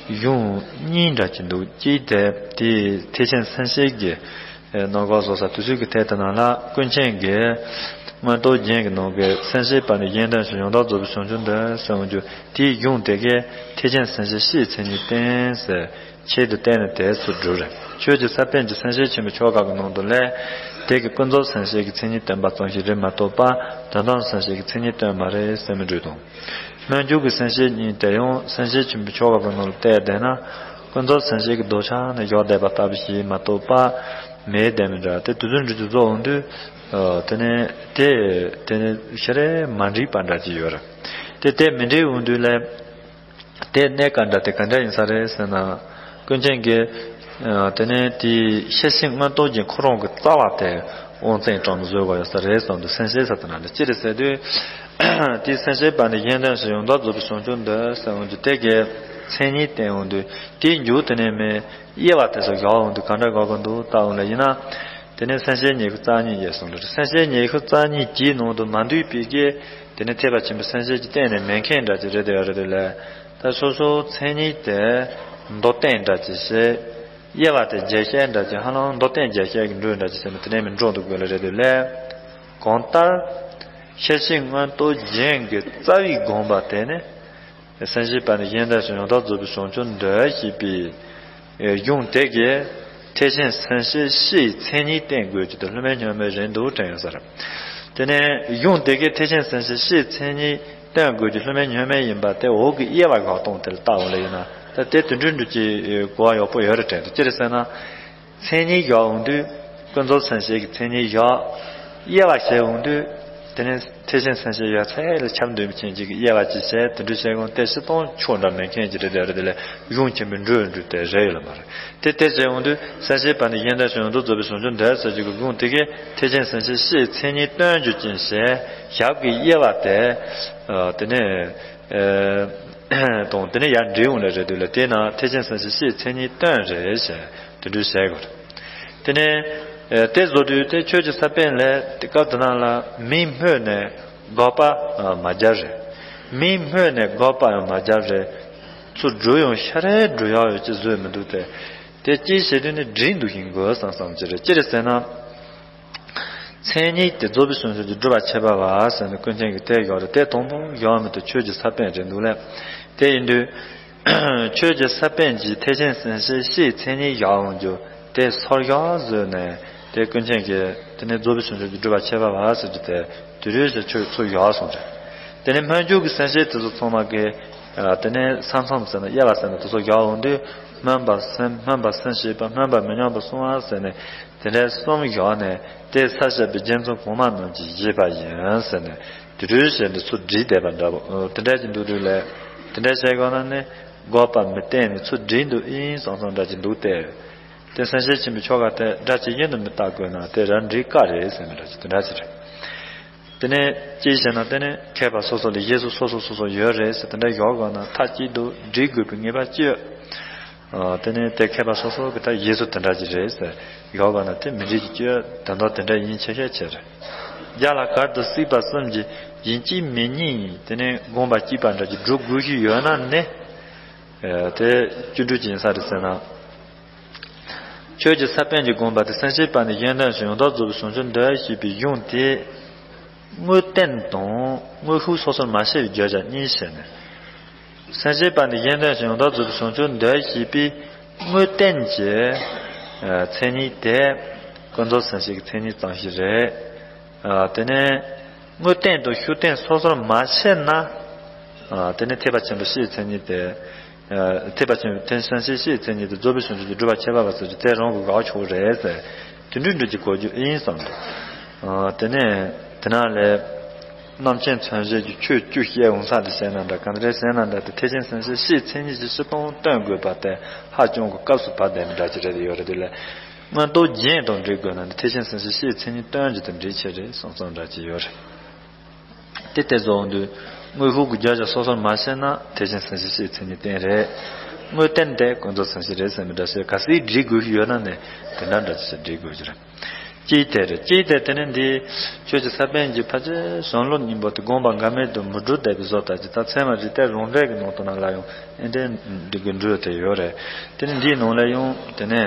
གཞུང་གཉིས་འདྲ་ཅིག་འདུག་གཅིག་དེ་དེའི་ཐེག་ཆེན་སེམས་བསྐྱེད་ཀྱི་ནང་གོ་སོ་ས་དུས་ཚོད་ཀྱི་ཐད་དེ་ནང་ལ་ཀུན་མཁྱེན་གྱི་མངོན་རྟོགས་རྒྱན་གྱི་ནང་གི་སེམས་བསྐྱེད་པ་ནི་གཞན་དོན་ཞིང་ཡང་དག་རྫོགས་པའི་བྱང་ཆུབ་འདོད་གསུངས་རྒྱུ་དེའི་གཞུང་དེ་གའི་ཐེག་ཆེན་སེམས་བསྐྱེད་སྤྱིའི་མཚན་ཉིད་བསྟན་ཟེར། ཆེད་དུ་བསྟན་ནས་དེ་ཚུར་བསྒྲུབས་རེད། ཆོས་ཀྱི་ས་པཎ་གྱི་སེམས་བསྐྱེད་ཆེན་པོའི་ཆོ་ག་གི་ནང་དུ་ལས་དེ་གི་ཀུན་རྫོབ་སེམས་བསྐྱེད་ཀྱི་མཚན་ཉིད་བསྟན་པ་ཙམ་ཞིག་རེད་མ་གཏོགས་པ་དོན་དམ་སེམས་བསྐྱེད་ཀྱི་མཚན་ཉིད་སྟོན་མ་རེད་ཟེར་མི་འདུག་དང་། སྨོན་འཇུག་གི་སེམས་བསྐྱེད་གཉིས་དེ་ཡང་སེམས་བསྐྱེད་ཆེན་པོའི་ཆོ་ག་གི་ནང་ལ་བལྟས་བསྡད་ན་ཀུན་རྫོབ་སེམས་བསྐྱེད་ཀྱི་ལྡོག་ཆ་ནས་བཞག་བསྡད་པ་ལྟ་བུ་ཞིག་མ་གཏོགས་པ་མེད་བསྡད་མི་འདྲ། དེ་དུས་ཚོད་འགྲུབ་ཀྱི་བཟོ་འོང་དུས་དེ་ནས་དེ་དེ་ནས་ཤ་རེ་མ་འགྲིག་པ་འདྲ་ཅིག་ཡོད་རེད། དེ་དེ་མི་འགྲིག་འོང་དུས་ལས། དེ་གནས་ག་འདྲ་དེ་ག་འདྲ་ཡིན་ས་རེད་ཟེར་ན། ཀུན་མཁྱེན་གྱིས། དེ་ནས་དེའི་ཤེར་ཕྱིན་མངོན་རྟོགས་རྒྱན་ཁོ་རང་གི་རྩ་བ་དེ་དབང་བཙན་དྲངས་བཟོས་དགོས་ཡོད་ས་རེད་བསམ་དུས་སེམས་བསྐྱེད་ས་དེ་ན་ལ་ཅི་རེད་ཟེར་དུས། དེའི་སེམས་བསྐྱེད་པ་ནི་གཞན་དོན་ཞིང་ཡང་དག་རྫོགས་པའི་བྱང་ཆུབ་འདོད་ཟེར་འོང་རྒྱུ་དེ་གའི་མཚན་ཉིད་བསྟན་འོང་དུས་དེའི་མཇུག་དེ་ནས་མི་དབྱེ་བ་དེ་ཚོ་བཞག་འོང་དུས་ག་འདྲ་དགོས་ཀྱི་འདུག་ལྟ་འོང་ལ་ཡིན་ན། དེ་ནས་སེམས་བསྐྱེད་ཉི་ཤུ་རྩ་གཉིས་ཡོད་གསུངས་འདུག་སེམས་བསྐྱེད་ཉི་ཤུ་རྩ་གཉིས་ཀྱི་ནང་དུ་མ་འདུས་པའི་གི་དེ་ནས་ཐེག་པ་ཆེན་པོའི་སེམས་བསྐྱེད་ཀྱི་སྟེང་ནས་མེད་མཁན་འདྲ་ཅིག་རེད་འདོད་ཡོད་རེད་འདུག་ལས། ད་སོ་སོའི་མཚན་ཉིད་དེ་མདོར་བསྟན་འདྲ་ཅིག་བྱས། དབྱེ་བ་དེ་རྒྱས་བཤད་འདྲ་ཅིག་ཧ་ལམ་མདོར་བསྟན་རྒྱས་བཤད་ཀྱི་འགྲོས་འདྲ་ཅིག་བྱས་ནས་དེ་ནས་མི་འགྲོ་འདུག་དགོས་ལ་རེད་འདོད་ཡོད་ལས། གང་ལྟར། ཤེར་ཕྱིན་མངོན་རྟོགས་རྒྱན་གྱི་རྩ་བའི་དགོངས་པ་དེ་ནི། སེམས་བསྐྱེད་པ་ནི་གཞན་དོན་ཞིང་ཡང་དག་རྫོགས་པའི་བྱང་ཆུབ་འདོད་ཅེས་པའི་གཞུང་དེ་གའི་ཐེག་ཆེན་སེམས་བསྐྱེད་སྤྱིའི་མཚན་ཉིད་བསྟན་དགོས་ཀྱི་དེ་སློབ་མའི་སྙོམས་མེད་རེད་འདུག་དྲན་ཡོད་ས་རེད། དེ་ནས་གཞུང་དེ་གའི་ཐེག་ཆེན་སེམས་བསྐྱེད་སྤྱིའི་མཚན་ཉིད་བསྟན་དགོས་ཀྱི་སློབ་མའི་སྙོམས་མེད་ཡིན་པ་དེ་འོག་གི་དབྱེ་བ་དགག་སྟངས་དེ་ལ་བལྟ་འོང་ལ་ཡིན་ན་ད་དེ་དེ་འདྲ་འདྲ་ཅིག་གོ་བ་ཡག་པོ་ཡོད་རེད་དྲན་འདུག་ཅི་རེད་ཟེར་ན། མཚན་ཉིད་བཞག་འོང་དུས་ཀུན་རྫོབ་སེམས་བསྐྱེད་ཀྱི་མཚན་ཉིད་བཞག་དབྱེ་བ་བྱས་འོང་དུས་དེ་ནས་ཐེག་ཆེན་སེམས་བསྐྱེད་ཡོད་ཚད་ལ་ཁྱབ་འདུས་མི་ཆེན་གཅིག་གི་དབྱེ་བ་གཅིག་བྱས་དེ་འདྲ་བྱས་གོང་དེ་སྤྱིར་བཏང་ཕྱོགས་འདྲ་མེད་མཁན་གྱི་རེད་དེ་རེད་དེ་ལས་གཞུང་ཆེན་པོའི་འགྲོས་འགྲོས་དེ་རེད་ཡོད་ལ་མ་རེད། དེ་དེ་བྱས་འོང་དུས་སེམས་བསྐྱེད་པ་ནི་གཞན་དོན་ཞིང་ཡང་དག་རྫོགས་པའི་བྱང་ཆུབ་འདོད་ཟེར་གྱི་གི་གཞུང་དེ་གས་ཐེག་ཆེན་སེམས་བསྐྱེད་སྤྱིའི་མཚན་ཉིད་སྟོན་རྒྱུ་ཅན་ཞེས་ཞབས་ཀྱི་དབྱེ་བ་དེ་དེ་ནས། དང་དེ་ནས་ཡར་འབྲི་འོང་ལ་རེད་འདུག་ལ་དེས་ན་ཐེག་ཆེན་སེམས་བསྐྱེད་སྤྱིའི་མཚན་ཉིད་སྟོན་རེད་ཞེས་དེ་འདྲ་བྱས་དགོས། དེ་ནས་དེ་བཟོ་དུས་དེ་ཆོས་ཀྱི་ས་པཎ་ལས་དེ་སྐབས་དེ་ན་ལ་མིང་སྨོས་ནས་དགག་པ་མ་རྒྱབ་རེད། མིང་སྨོས་ནས་དགག་པ་ཡང་མ་རྒྱབ་རེད། ཚུར་སྒྲུབ་ཡང་ཤ་རེ་སྒྲུབ་ཡག་ཡོད་ཅེས་བཟོས་མི་འདུག་སྟེ། དེ་ཅིའི་ཕྱིར་དུ་ནི་འགྲིག་འདུག་ཡིན་དགོས་བསམ་བསམ་ཅི་རེད་ཅི་རེད་ཟེར་ན། མཚན་ཉིད་དེ་རྫོགས་པའི་བྱང་ཆུབ་ཀྱི་སྒྲུབ་པ་ཁྱད་པར་བ་ཟེར་ནས་ཀུན་མཁྱེན་གྱིས་དེ་བཞག་རེད་དེ་དང་པོ་བཞག་མི་དེ་ཆོས་ཀྱི་ས་པཎ་རེད་འདུག་ལས། དེ་ཡིན་དུས། ཆོས་ཀྱི་ས་པཎ་གྱིས་ཐེག་ཆེན་སེམས་བསྐྱེད་སྤྱིའི་མཚན་ཉིད་བཞག་འོང་རྒྱུ་དེ་སོར་བཞག་བཟོས་ནས་དེ་ཀུན་མཁྱེན་གྱིས་དེ་ནས་རྫོགས་པའི་བྱང་ཆུབ་ཀྱི་སྒྲུབ་པ་ཁྱད་པར་བ་ཟེར་རྒྱུ་དེ་དེ་རིགས་ཀྱི་ཆོས་ཚུར་བཞག་སོང་རེད། དེ་ནས་སྨོན་འཇུག་གི་སེམས་བསྐྱེད་དེ་ཚོ་ཚང་མ་གི་དེ་ནས་ས་མཚམས་ཟེར་ན་དབྱེ་བ་ཟེར་ན་དེ་ཚོ་བཞག་འོང་དུས་སྨོན་པ་སེམས་སྨོན་པ་སེམས་བསྐྱེད་པ་སྨོན་པ་མི་ཉམས་པ་བསྲུང་བ་ཟེར་ནས། དེ་འདྲའི་གསུམ་བཞག་ནས་དེ་ས་བཤད་པའི་རྒྱུ་མཚན་གོང་མ་རྣམས་ཀྱིས་བཞེད་པ་ཡིན་ཟེར་ནས་དེ་འདྲའི་བཤད་འདི་ཚུར་བསྒྲིགས་བསྡད་པ་འདྲ་བོ་དེ་འདྲ་ཅིག་འདུག་དུས་ལས་དེ་འདྲ་བཤད་དགོས་ན་ནི་དགོས་པ་མི་བསྟན་ནས་ཚུར་བསྒྲིགས་འདུག་ཨིན་སང་སང་འདྲ་ཅིག་འདུག་སྟེ། དེ་སེམས་བསྐྱེད་ཆེན་པོའི་ཆོ་ག་དེ་སྒྲ་ཇི་བཞིན་དུ་མི་བལྟ་དགོས་ན་དེ་རང་འགྲིག་ཀ་རེད་ཟེར་ནས་འདྲ་ཅིག་དེ་འདྲ་ཅིག་རེད། དེ་ནས་ཅི་བྱས་ན་དེ་ནས་མཁས་པ་སོ་སོ་ལ་རྗེས་སུ་སོ་སོ་སོ་སོ་ཡོད་རེད་ཟེར་དེ་འདྲ་ཡོད་དགོས་ན་མཐའ་གཅིག་ཏུ་འགྲིག་དགོས་པའི་ངེས་པ་ཅི་ཡོད། དེ་ནས་དེ་མཁས་པ་སོ་སོ་གི་ད་རྗེས་སུ་དེ་འདྲ་ཅིག་རེད་ཟེར་ཡོད་པ་ན་དེ་མི་འགྲིག་གི་ཅི་དོན་དག་དེ་འདྲ་ཡིན་ཆེ་ཤས་ཆེ་རེད། རྒྱ་ལ་གར་དུ་སྲིད་པ་གསུམ་གྱི་ཡིན་གཅིག་མིན་གཉིས་དེ་ནས་དགོངས་པ་གཅིག་པ་འདྲ་ཅིག་སྒྲུབ་དགོས་ཀྱི་ཡོད་ན་ནི། དེ་བཅུ་དྲུག་ཅིག་ཡིན་ས་རེད་ཟེར་ན། ཆོས་ཀྱི་ས་པཎ་གྱི་དགོངས་པ་དེ་སེམས་བསྐྱེད་པ་ནི་གཞན་དོན་ཞིང་ཡང་དག་རྫོགས་པའི་བྱང་ཆུབ་འདོད་ཞེས་པའི་གཞུང་དེ། དངོས་བསྟན་དང་དངོས་ཤུགས་སོ་སོར་མ་ཕྱེ་བའི་བརྗོད་བྱ་གཉིས་བྱས་ནས། སེམས་བསྐྱེད་པ་ནི་གཞན་དོན་ཞིང་ཡང་དག་རྫོགས་པའི་བྱང་ཆུབ་འདོད་ཞེས་པའི་དངོས་བསྟན་གྱི་མཚན་ཉིད་དེ་ཀུན་རྫོབ་སེམས་བསྐྱེད་ཀྱི་མཚན་ཉིད་ཙམ་ཞིག་རེད། དེ་ནས་དངོས་བསྟན་དང་ཤུགས་བསྟན་སོ་སོར་མ་ཕྱེ་ན། དེ་ནས་ཐེག་པ་ཆེན་པོ་སྤྱིའི་མཚན་ཉིད་དེ། ཐེག་པ་ཆེན་པོའི་ཐེག་ཆེན་སྤྱིའི་མཚན་ཉིད་དེ་རྫོགས་པའི་བྱང་ཆུབ་ཀྱི་སྒྲུབ་པ་ཁྱད་པར་བ་ཟེར་གྱི་དེ་རང་གི་དགག་ཆོག་རེད་ཟེར། དེ་འདྲའི་འདྲ་ཅིག་གོ་རྒྱུ་ཨིན་བསམ་འདུག་དེ་ནས་དེ་ན་ལས། རྣམ་མཁྱེན་མཚོན་བྱེད་ཀྱི་ཆོས་བཅུ་བཤད་འོང་ས་དེ་བཤད་ན་འདྲ། གང་རེད་ཟེར་ན་འདྲ། དེ་ཐེག་ཆེན་སེམས་བསྐྱེད་བཤད་མཚན་ཉིད་ཀྱི་སྤྱིར་བཏང་སྟོན་དགོས་པ་དེ་ཧ་ཅང་གི་སྐབས་སུ་བབས་བསྡད་ནི་འདྲ་ཅིག་རེད་ཡོད་རེད། དེ་ལས་མངོན་རྟོགས་རྒྱན་དང་འབྲེལ་དགོས་ན་འདི་ཐེག་ཆེན་སེམས་བསྐྱེད་བཤད་མཚན་ཉིད་སྟོན་རྒྱུ་དང་འབྲེལ་ཆེ་རེད་གསུངས་གསུངས་འདྲ་ཅིག་ཡོད་རེད། དེ་དེ་བཟོ་འོང་དུས་དངོས་ཤུགས་ཀྱི་རྒྱུ་ཆ་སོ་སོར་མ་བཤད་ན་ཐེག་ཆེན་སེམས་བསྐྱེད་བཤད་མཚན་ཉིད་བསྟན་རེད། དངོས་བསྟན་དེ་ཀུན་རྫོབ་སེམས་བསྐྱེད་རེད་ཟེར་མི་འདྲ་ཞིག་གལ་སྲིད་སྒྲིག་དགོས་ཀྱི་ཡོད་ན་ནི་དེ་འདྲ་འདྲ་ཅིག་སྒྲིག་དགོས་ཀྱི་རེད། གཅིག་དེ་རེད། གཅིག་དེ་དེ་ནི་འདི་ཆོས་ཀྱི་ས་པཎ་གྱི་ཕལ་ཆེར་བྱང་ལུགས་སྙིང་པོ་དེ་དགོངས་པ་འགལ་མེད་དུ་མུ་འབྲེལ་བསྡད་པའི་བཟོ་ལྟ་ཅིག་ད་ཚད་མ་རིགས་གཏེར་རང་འགྲེལ་གྱི་ནང་དུ་ན་ལ་ཡང་ཨེ་འདྲའི་འདི་གི་འགྲོས་དེ་ཡོད་རེད། དེ་ནི་འདིའི་ནང་ལ་ཡང་དེ་ནས་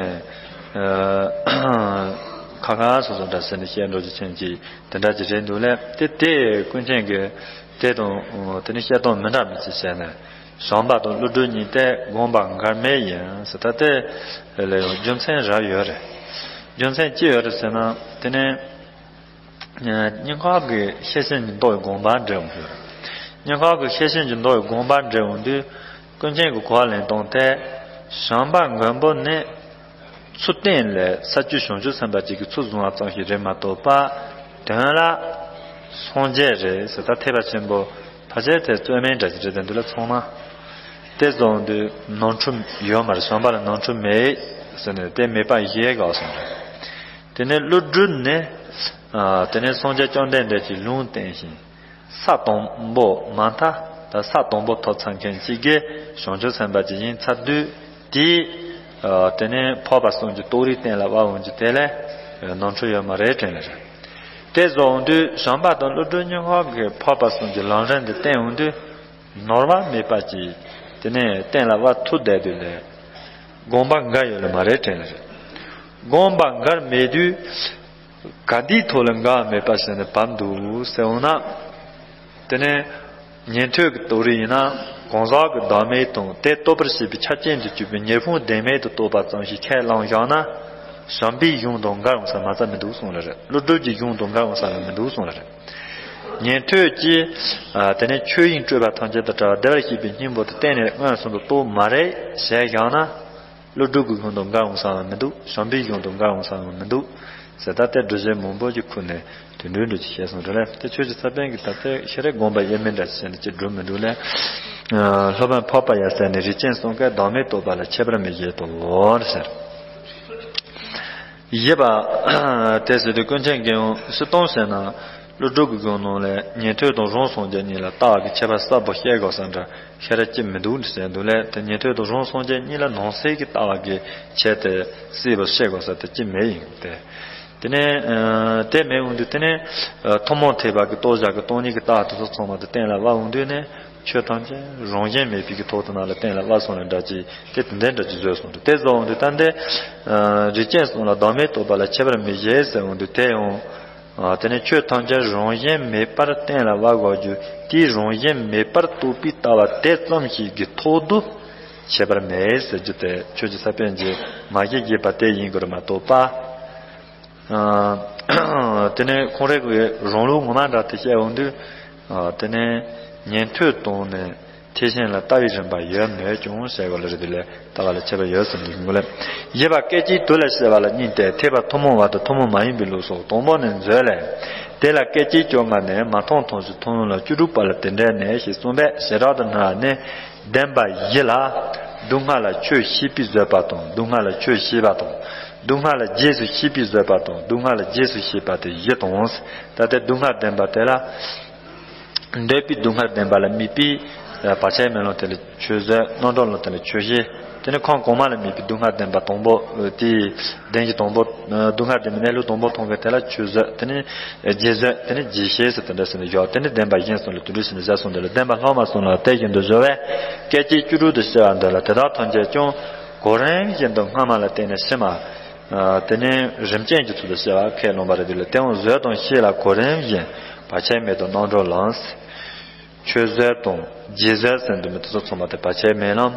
ཁ་ཁ་སོ་སོ་འདྲ་ཟེར་ནས་བཤད་འགྲོ་རྒྱུ་ཅན་གྱི་དེ་འདྲ་ཅིག་རེད་འདུག་ལས། དེ་དེ་ཀུན་མཁྱེན་གྱི་དེ་དང་དེ་ནི་བཤད་སྟངས་མི་འདྲ་མི་ཅིག་བྱས་ནས། བྱམས་པ་དང་ཀླུ་སྒྲུབ་གཉིས་དེ་དགོངས་པ་འགལ་མེད་ཡིན་ཟེར། ད་དེ་ལ་ཡང་རྒྱུ་མཚན་རབ་ཡོད་རེད། རྒྱུ་མཚན་ཅི་ཡོད་རེད་ཟེར་ན། དེ་ནི་སྙན་ངག་གི་ཤེར་ཕྱིན་གྱི་མདོ་ཡི་དགོངས་པ་འགྲེལ་འོང་དུས། སྙན་ངག་གི་ཤེར་ཕྱིན་གྱི་མདོ་ཡི་དགོངས་པ་འགྲེལ་འོང་དུས། ཀུན་མཁྱེན་གྱི་གོ་བ་ལེན་སྟངས་དེ། བྱམས་པ་མགོན་པོ་ནི། ཚུལ་བསྟན་ལས་ས་བཅུའི་བྱང་ཆུབ་སེམས་དཔའ་གཅིག་གི་ཚུལ་བཟུང་བ་ཙམ་ཞིག་རེད་མ་གཏོགས་པ། དོན་ལ་སངས་རྒྱས་རེད་ཟེར། ད་ཐེག་པ་ཆེན་པོ་ཕལ་ཆེར་དེ་རྩོད་མེད་འདྲ་ཞིག་རེད་དེ་འདུག་ལ་ཚང་མ། དེ་བཟོ་འོང་དུས་ནོར་འཁྲུལ་ཡོད་མ་རེད། བྱམས་པ་ལ་ནོར་འཁྲུལ་མེད་ཟེར་ནས་དེ་མེད་པ་བཞེས་དགོས་སོང་རེད། དེ་ནས་ཀླུ་སྒྲུབ་ནི། དེ་ནས་སངས་རྒྱས་བཅོམ་ལྡན་འདས་ཀྱི་ལུང་བསྟན་ཞིང་། ས་དང་པོ་མ་མཐའ་ད་ས་དང་པོ་ཐོབ་ཚར་མཁན་གཅིག་གིས་བྱང་ཆུབ་སེམས་དཔའ་ཅིག་ཡིན་ཚར་དུས་དེས། དེ་ནས་འཕགས་པ་གསུམ་གྱི་རྟོགས་རིགས་གཏན་ལ་དབབ་འོང་རྒྱུ་དེ་ལས་ནོར་འཁྲུལ་ཡོད་མ་རེད་དྲན་ལ་རེད། དེ་བཟོ་འོང་དུས་བྱམས་པ་དང་ཀླུ་སྒྲུབ་གཉིས་ཀ་གིས་འཕགས་པ་གསུམ་གྱི་ལམ་རིམ་འདི་བསྟན་འོང་དུས། ནོར་བ་མེད་པ་ཅིག་དེ་ནས་གཏན་ལ་དབབ་ཐུབ་བསྡད་དུས་ལས། དགོངས་པ་འགལ་ཡོད་ལ་མ་རེད་དྲན་ལ་རེད། དགོངས་པ་འགལ་མེད་དུས། ག་འདིའི་ཐོག་ལ་འགལ་བ་མེད་པ་ཟེར་ནས་བབས་འདུག་ཟེར་འོང་ན། དེ་ནས་ཉན་ཐོས་ཀྱི་རྟོགས་རིགས་ཡིན་ན་གང་ཟག་གི་བདག་མེད་དང་དེ་རྟོགས་པར་བྱེད་པའི་ཆ་རྐྱེན་དུ་གྱུར་པའི་ཉེར་ཕུང་བདེན་མེད་དུ་རྟོགས་པ་ཙམ་ཞིག་ཁས་བླངས་བཞག་ན། བྱམས་པའི་གཞུང་དང་འགལ་འོང་ས་མ་རྩ་མི་འདུག་གསུངས་ལ་རེད། ཀླུ་སྒྲུབ་ཀྱི་གཞུང་དང་འགལ་འོང་ས་ལ་མི་འདུག་གསུངས་ལ་རེད། ཉན་ཐོས་ཀྱིས་དེ་ནས་ཆོས་དབྱིངས་སྤྲོས་པ་ཐམས་ཅད་དང་བྲལ་བ་བདེ་བར་གཤེགས་པའི་སྙིང་པོ་དེ་གཏན་ནས་མངོན་སུམ་དུ་རྟོགས་མ་རེད་ཞེས་བཞག་ན། ཀླུ་སྒྲུབ་ཀྱི་གཞུང་དང་འགལ་འོང་ས་ཡང་མི་འདུག་བྱམས་པའི་གཞུང་དང་འགལ་འོང་ས་ཡང་མི་འདུག་ཟེར། ད་ལྟའི་སྒྲུབ་བྱེད་མང་པོ་ཀྱི་ཁུངས་ནས་དེ་འདྲའི་འགྲོས་ཀྱི་བཤད་སོང་རེད་ལ། དེ་ཆོས་ཀྱི་ས་པཎ་གྱི་ད་ལྟའི་ཤེས་རབ་དགོངས་པ་དབྱེར་མེད་འདྲ་ཞིག་བྱས་ནས་ཅི་སྒྲུབ་མི་འདུག་ལ། སློབ་དཔོན་འཕགས་པ་ཡབ་སྲས་ནས་རིགས་ཅན་གསུམ་ཀའི་བདག་མེད་རྟོགས་པ་ལ་ཁྱད་པར་མི་བཞེད་དོ་ཟེར། ཡིན་པ། དེ་ཟེར་དུས་ཀུན་མཁྱེན་གྱིས་ཡང་སྤྱིར་བཏང་བཤད་ན། ཀླུ་སྒྲུབ་ཀྱི་སྒོ་ནང་ལས་ཉན་ཐོས་དང་རང་སངས་རྒྱས་གཉིས་ལ་ལྟ་བ་གི་ཁྱད་པར་གསལ་པོ་བཤད་དགོས་ས་འདྲ་ཤེས་རབ་ཅི་མི་འདུག་འདྲ་ཟེར་འདུག་ལས། དེ་ཉན་ཐོས་དང་རང་སངས་རྒྱས་གཉིས་ལ་ནང་གསེས་ཀྱི་ལྟ་བ་གི་ཆེད་དུ་གསལ་པོ་བཤད་དགོས་ས་དེ་ཅི་མེད་ཡིན་ཏེ། དེ་ནས་དེ་མེད་འོང་དུས་དེ་ནས་ཐུན་མོང་ཐེག་པ་གི་རྟོགས་བྱ་གི་སྟོང་ཉིད་ཀྱི་ལྟ་བ་དེ་ཚོ་ཚང་མ་དེ་གཏན་ལ་དབབ་འོང་དུས་ནས། ཆོས་ཐམས་ཅད་རང་བཞིན་མེད་པའི་གི་ཐོག་ཏུ་ན་ལ་གཏན་ལ་དབབ་སོང་ལ་འདྲ་ཅིག་དེ་དེ་འདྲ་འདྲ་ཅིག་བཟོས་སོང་། དེ་བཟོ་འོང་དུས་ད་འདི་རིགས་ཅན་གསུམ་ལ་བདག་མེད་རྟོགས་པ་ལ་ཁྱད་པར་མི་བཞེད་ཟེར་འོང་དུས་དེ་ཡང་དེ་ནི་ཆོས་ཐམས་ཅད་རང་བཞིན་མེད་པར་གཏན་ལ་དབབ་དགོས་རྒྱུ་དེའི་རང་བཞིན་མེད་པར་རྟོགས་པའི་ལྟ་བ་དེ་ཙམ་ཞིག་གི་ཐོག་ཏུ་ཁྱད་པར་མེད་ཟེར་རྒྱུ་དེ་ཆོས་ཀྱི་ས་པཎ་གྱིས་མ་བཞེད་བཞེད་པ་དེ་ཡིན་དགོས་རེད་མ་གཏོགས་པ། དེ་ནས་ཁོང་རང་གི་རང་ལུགས་ངོ་མ་འདྲ་དེ་བཤད་འོང་དུས། དེ་ནས་ཉན་ཐོས་དང་ནས་ཐེག་ཆེན་ལ་ལྟ་བའི་རིམ་པ་ཡོད་མེད་ཀྱང་བཤད་དགོས་ལ་རེད་དེ་ལས་ལྟ་བ་ལ་ཁྱད་པར་ཡོད་ཟེར་འདུག་གོ་ལས། བཞི་པ་སྐད་ཅིག་དུ་ལ་བཤད་པ་ལ་གཉིས་ཏེ། ཐེག་པ་ཐུན་མོང་བ་དང་ཐུན་མོང་མ་ཡིན་པའི་ལུགས་སོ། དང་པོ་ནི་མཛོད་ལས། དེ་ལ་སྐད་ཅིག་བཅོ་ལྔ་ནས། མ་མཐོང་མཐོང་ཞིང་མཐོང་ལམ་བཅུ་དྲུག་པ་ལ་དེ་འདྲ་ནས་ཞེས་གསུངས་པས། བྱེ་བྲག་ཏུ་ན་ནི། བདེན་པ་བཞི་ལ། སྡུག་བསྔལ་ལ་ཆོས་ཤེས་པའི་བཟོད་པ་དང་། སྡུག་བསྔལ་ལ་ཆོས་ཤེས་པ་དང་། སྡུག་བསྔལ་ལ་རྗེས་སུ་ཤེས་པའི་བཟོད་པ་དང་། སྡུག་བསྔལ་ལ་རྗེས་སུ་ཤེས་པ་སྟེ་བཞི་དང་། ད་ལྟའི་སྡུག་བསྔལ་བདེན་པ་དེ་ལ། འདོད་པའི་སྡུག་བསྔལ་བདེན་པ་ལ་དམིགས་པའི་བར་ཆད་མེད་ལམ་དེ་ལ་ཆོས་བཟོད། རྣམ་གྲོལ་ལམ་དེ་ལ་ཆོས་ཤེས། དེ་ནི་ཁམས་གོང་མ་ལ་དམིགས་པའི་སྡུག་བསྔལ་བདེན་པ་དང་པོ་དེའི་བདེན་བཞི་དང་པོ། སྡུག་བསྔལ་བདེན་པའི་གནས་ལུགས་དང་པོ་མཐོང་མཁན་དེ་ལ་ཆོས་བཟོད། དེ་ནི་རྗེས་བཟོད། དེ་ནི་རྗེས་ཤེས་ཟེར་དེ་འདྲ་ཟེར་ནས་བཞག་དེ་ནི་བདེན་པ་གཞན་གསུམ་ལ་དེ་འདྲ་ཟེར་ནས་བཞག་གསུངས་འདུག་ལ། བདེན་པ་ལྷག་མ་གསུམ་ལ་དེ་བཞིན་དུ་སྦྱོར་བས་སྐད་ཅིག་བཅུ་དྲུག་ཏུ་བཤད་པ་འདི་ལ་དེ་དག་ཐམས་ཅད་ཀྱང་གོ་རིམ་བཞིན་དུ་སྔ་མ་ལ་བརྟེན་ནས་ཕྱི་མ། དེ་ནས་རིམ་ཅན་གྱི་ཚུལ་དུ་བཤད་པ་ཁས་བླངས་པ་རེད། དེ་ལ་དེའང་བཟོད་དང་ཤེས་ལ་གོ་རིམ་བཞིན་བར་ཆད་མེད་དང་རྣམ་གྲོལ་ལམ། ཆོས་བཟོད་དང་རྗེས་བཟོད་ཟེར་འདུག་མི་དེ་ཚོ་ཚང་མ་དེ་བར་ཆད་མེད་ལམ།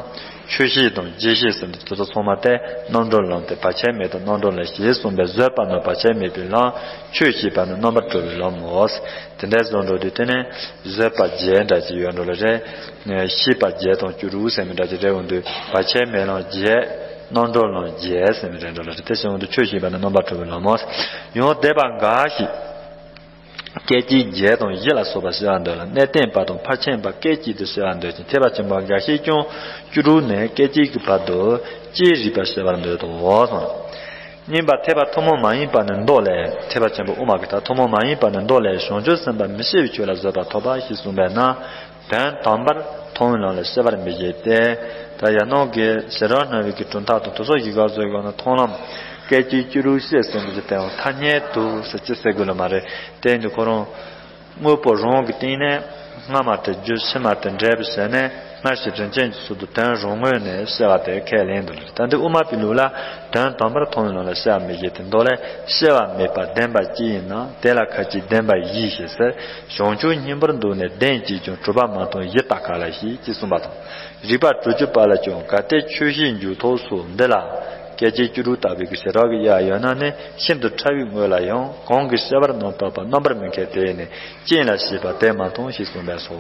ཆོས་ཤེས་དང་རྗེས་ཤེས་ཟེར་འདུག་དེ་ཚོ་ཚང་མ་དེ་རྣམ་གྲོལ་ལམ་སྟེ་བར་ཆད་མེད་དང་རྣམ་གྲོལ་ལམ་ཞེས་གསུངས་པས། བཟོད་པ་ནི་བར་ཆད་མེད་པའི་ལམ། ཆོས་ཤེས་པ་ནི་རྣམ་པར་གྲོལ་བའི་ལམ་མོ། དེ་འདྲ་བཟོ་འགྲོ་དུས་དེ་ནས་བཟོད་པ་བརྒྱད་འདྲ་ཅིག་ཡོད་འགྲོ་ལ་རེད། ཤེས་པ་བརྒྱད་དང་བཅུ་དྲུག་ཟེར་མི་འདྲ་ཅིག་རེད་འོང་དུས་བར་ཆད་མེད་ལམ་བརྒྱད། རྣམ་གྲོལ་ལམ་བརྒྱད་ཟེར་མི་རེད་འགྲོ་ལ་རེད། དེ་བྱུང་དུས་ཆོས་ཤེས་པ་ནི་རྣམ་པར་གྲོལ་བའི་ལམ་མོ། ཡང་སྡེ་པ་འགའ་ཞིག་སྐད་ཅིག་བརྒྱད་དང་བཞི་ལ་སོགས་པ་བྱེད་པར་འདོད་ལ། གནས་བརྟན་པ་དང་ཕར་ཕྱིན་པ་སྐད་ཅིག་ཏུ་བྱེད་པར་འདོད་ཅིང་། ཐེག་པ་ཆེན་པོ་འགའ་ཞིག་ཀྱང་བཅུ་དྲུག་ནས་སྐད་ཅིག་གི་བར་དུ་ཅི་རིགས་པར་བྱེད་པར་འདོད་དོ་གསུངས། གཉིས་པ་ཐེག་པ་ཐུན་མོང་མ་ཡིན་པ་ནི་མདོ་ལས། ཐེག་པ་ཆེན་པོ་དབུ་མ་གི་མཐའ་ཐུན་མོང་མ་ཡིན་པ་ནི་མདོ་ལས། བྱང་ཆུབ་སེམས་དཔའ་མི་སྐྱེ་བའི་ཆོས་ལ་བཟོད་པ་ཐོབ་པ་ཞེས་གསུངས་པས་ན། དོན་དམ་པར་མཐོང་བའི་ལམ་ལ་སྐྱེ་བར་མི་བྱེད་དེ། ད་ཡང་ནང་གི་ཞེ་དྲག་སྣང་བའི་གི་གྲུབ་མཐའ་དང་དེ་སོགས་ཀྱི་སྐབས་སུ་ཡོད་ན་མཐོང་ལམ་སྐད་ཅིག་བཅུ་དྲུག་བཤད་ཟིན་པའི་གི་དོན་ཐ་སྙད་དུ་ཟེར་ཅི་ཟེར་དགོས་ལ་མ་རེད། དེ་ཡིན་དུས་ཁོ་རང་དངོས་པོ་རང་གི་སྟེང་ནས་སྔ་མ་དེ་རྒྱུ་ཕྱི་མ་དེ་འབྲས་བུ་བྱས་ནས་སྔར་བྱས་རིན་ཆེན་གྱི་ཚུལ་དུ་དོན་རང་ངོས་ནས་བཤད་པ་དེ་ཁས་ལེན་འདུག་ལ། ད་འདི་དབུ་མ་པའི་ལུགས་ལ་དོན་དམ་པར་མཐོང་བའི་ལམ་ལ་སྐྱེ་བ་མི་བྱེད་དེ། མདོ་ལས་སྐྱེ་བ་མེད་པ་བདེན་པ་གཅིག་ཡིན་ན་དེ་ལ་ཁ་ཅིག་བདེན་པ་བཞི་ཞེས་ཟེར། བྱང་ཆུབ་སྙིང་པོར་འདུག་ནས་བདེན་གཅིག་ཀྱང་གྲུབ་པ་མ་མཐོང་བཞི་ལྟ་ག་ལ་ཞིག་ཅེས་གསུངས་པ་དང་། རིགས་པ་དྲུག་ཅུ་པ་ལ་ཀྱང་གལ་ཏེ་ཆོས་བཤད་འཇུག་ཐོག་སོགས་འདི་ལ་སྐད་ཅིག་བཅུ་དྲུག་ལྟ་བུའི་གི་བྱེ་བྲག་གི་དབྱེ་བ་ཡོད་ན་ནི་ཤིན་ཏུ་ཕྲ་བའི་ངོས་ལ་ཡང་གང་གིས་སྐྱེ་བར་སྣང་བཏགས་པ་རྣམ་པར་མི་འཁྱེར་དེས་ནི་རྐྱེན་ལ་སྐྱེས་པ་དེ་མ་མཐོང་ཞེས་གསུངས་པས་སོ།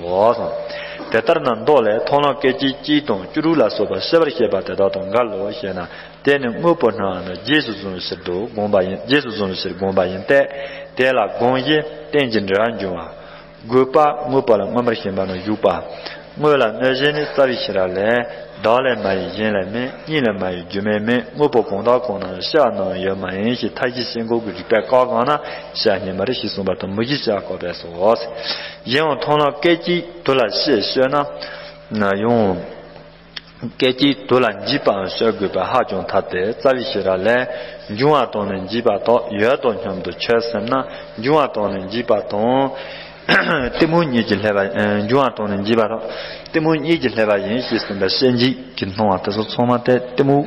དེ་ལྟར་ན་མདོ་ལས་མཐོང་ལམ་སྐད་ཅིག་གཅིག་དང་བཅུ་དྲུག་ལ་སོགས་པ་སྐྱེ་བར་བཤད་པ་དེ་དག་དང་འགལ་ལོ་ཞེ་ན། དེ་ནི་དངོས་པོ་སྣང་བ་ན་རྗེས་སུ་བཟུང་བའི་ཕྱིར་དུ་དགོངས་པ་ཡིན། རྗེས་སུ་བཟུང་བའི་ཕྱིར་དགོངས་པ་ཡིན་ཏེ། དེ་ལ་དགོངས་གཞི་རྟེན་གྱི་འབྲེལ་བ་འབྱུང་བ། དགོས་པ་དངོས་པོ་ལ་མངོན་པར་ཞེན་པ་ནི་ཞུགས་པ། དངོས་ལ་གནོད་བྱེད་ནི་རྩ་བའི་ཤེས་རབ་ལས། བདག་ལས་མ་གཡེང་གཞན་ལས་མིན། གཉིས་ལས་མ་གཡེང་རྒྱུ་མེད་མིན། དངོས་པོ་གང་དག་གང་སྣང་སྐྱེ་བ་སྣང་བ་ཡོད་མ་ཡིན་ཞེས་མཐའ་བཞི་ཤེས་འགོག་གི་རིགས་པས་བཀག་གང་ན་སྐྱེ་བ་རྙེད་མ་རེད་ཞེས་གསུངས་པ་དང་མུ་བཞི་སྐྱེ་བ་བཀག་པས་སོ། གཞན་ཡང་མཐོང་ལམ་སྐད་ཅིག་དུ་ལ་ཤེས་ཤོད་ན་ཡང་། སྐད་ཅིག་དུ་ལ་འཇིགས་པའང་སྐྱེ་དགོས་པས་ཧ་ཅང་ཐལ་ཏེ། རྩ་བའི་ཤེས་རབ་ལས། འབྱུང་བ་དང་ནི་འཇིགས་པ་དག་ཡོད་དོ་སྙམ་དུ་ཁྱོད་སེམས་ན། འབྱུང་བ་དང་ནི་འཇིགས་པ་དང་། གཏི་མུག་གཉིས་ཀྱིས་བསླད་པ། འབྱུང་བ་དང་ནི་འཇིགས་པ་དང་། གཏི་མུག་གཉིས་ཀྱིས་བསླད་པ་ཡིན་ཞེས་གསུངས་པའི་སྐྱེ་འཇིག་གི་སྣང་བ་དེ་ཚོ་ཚང་མ་དེ་གཏི་མུག་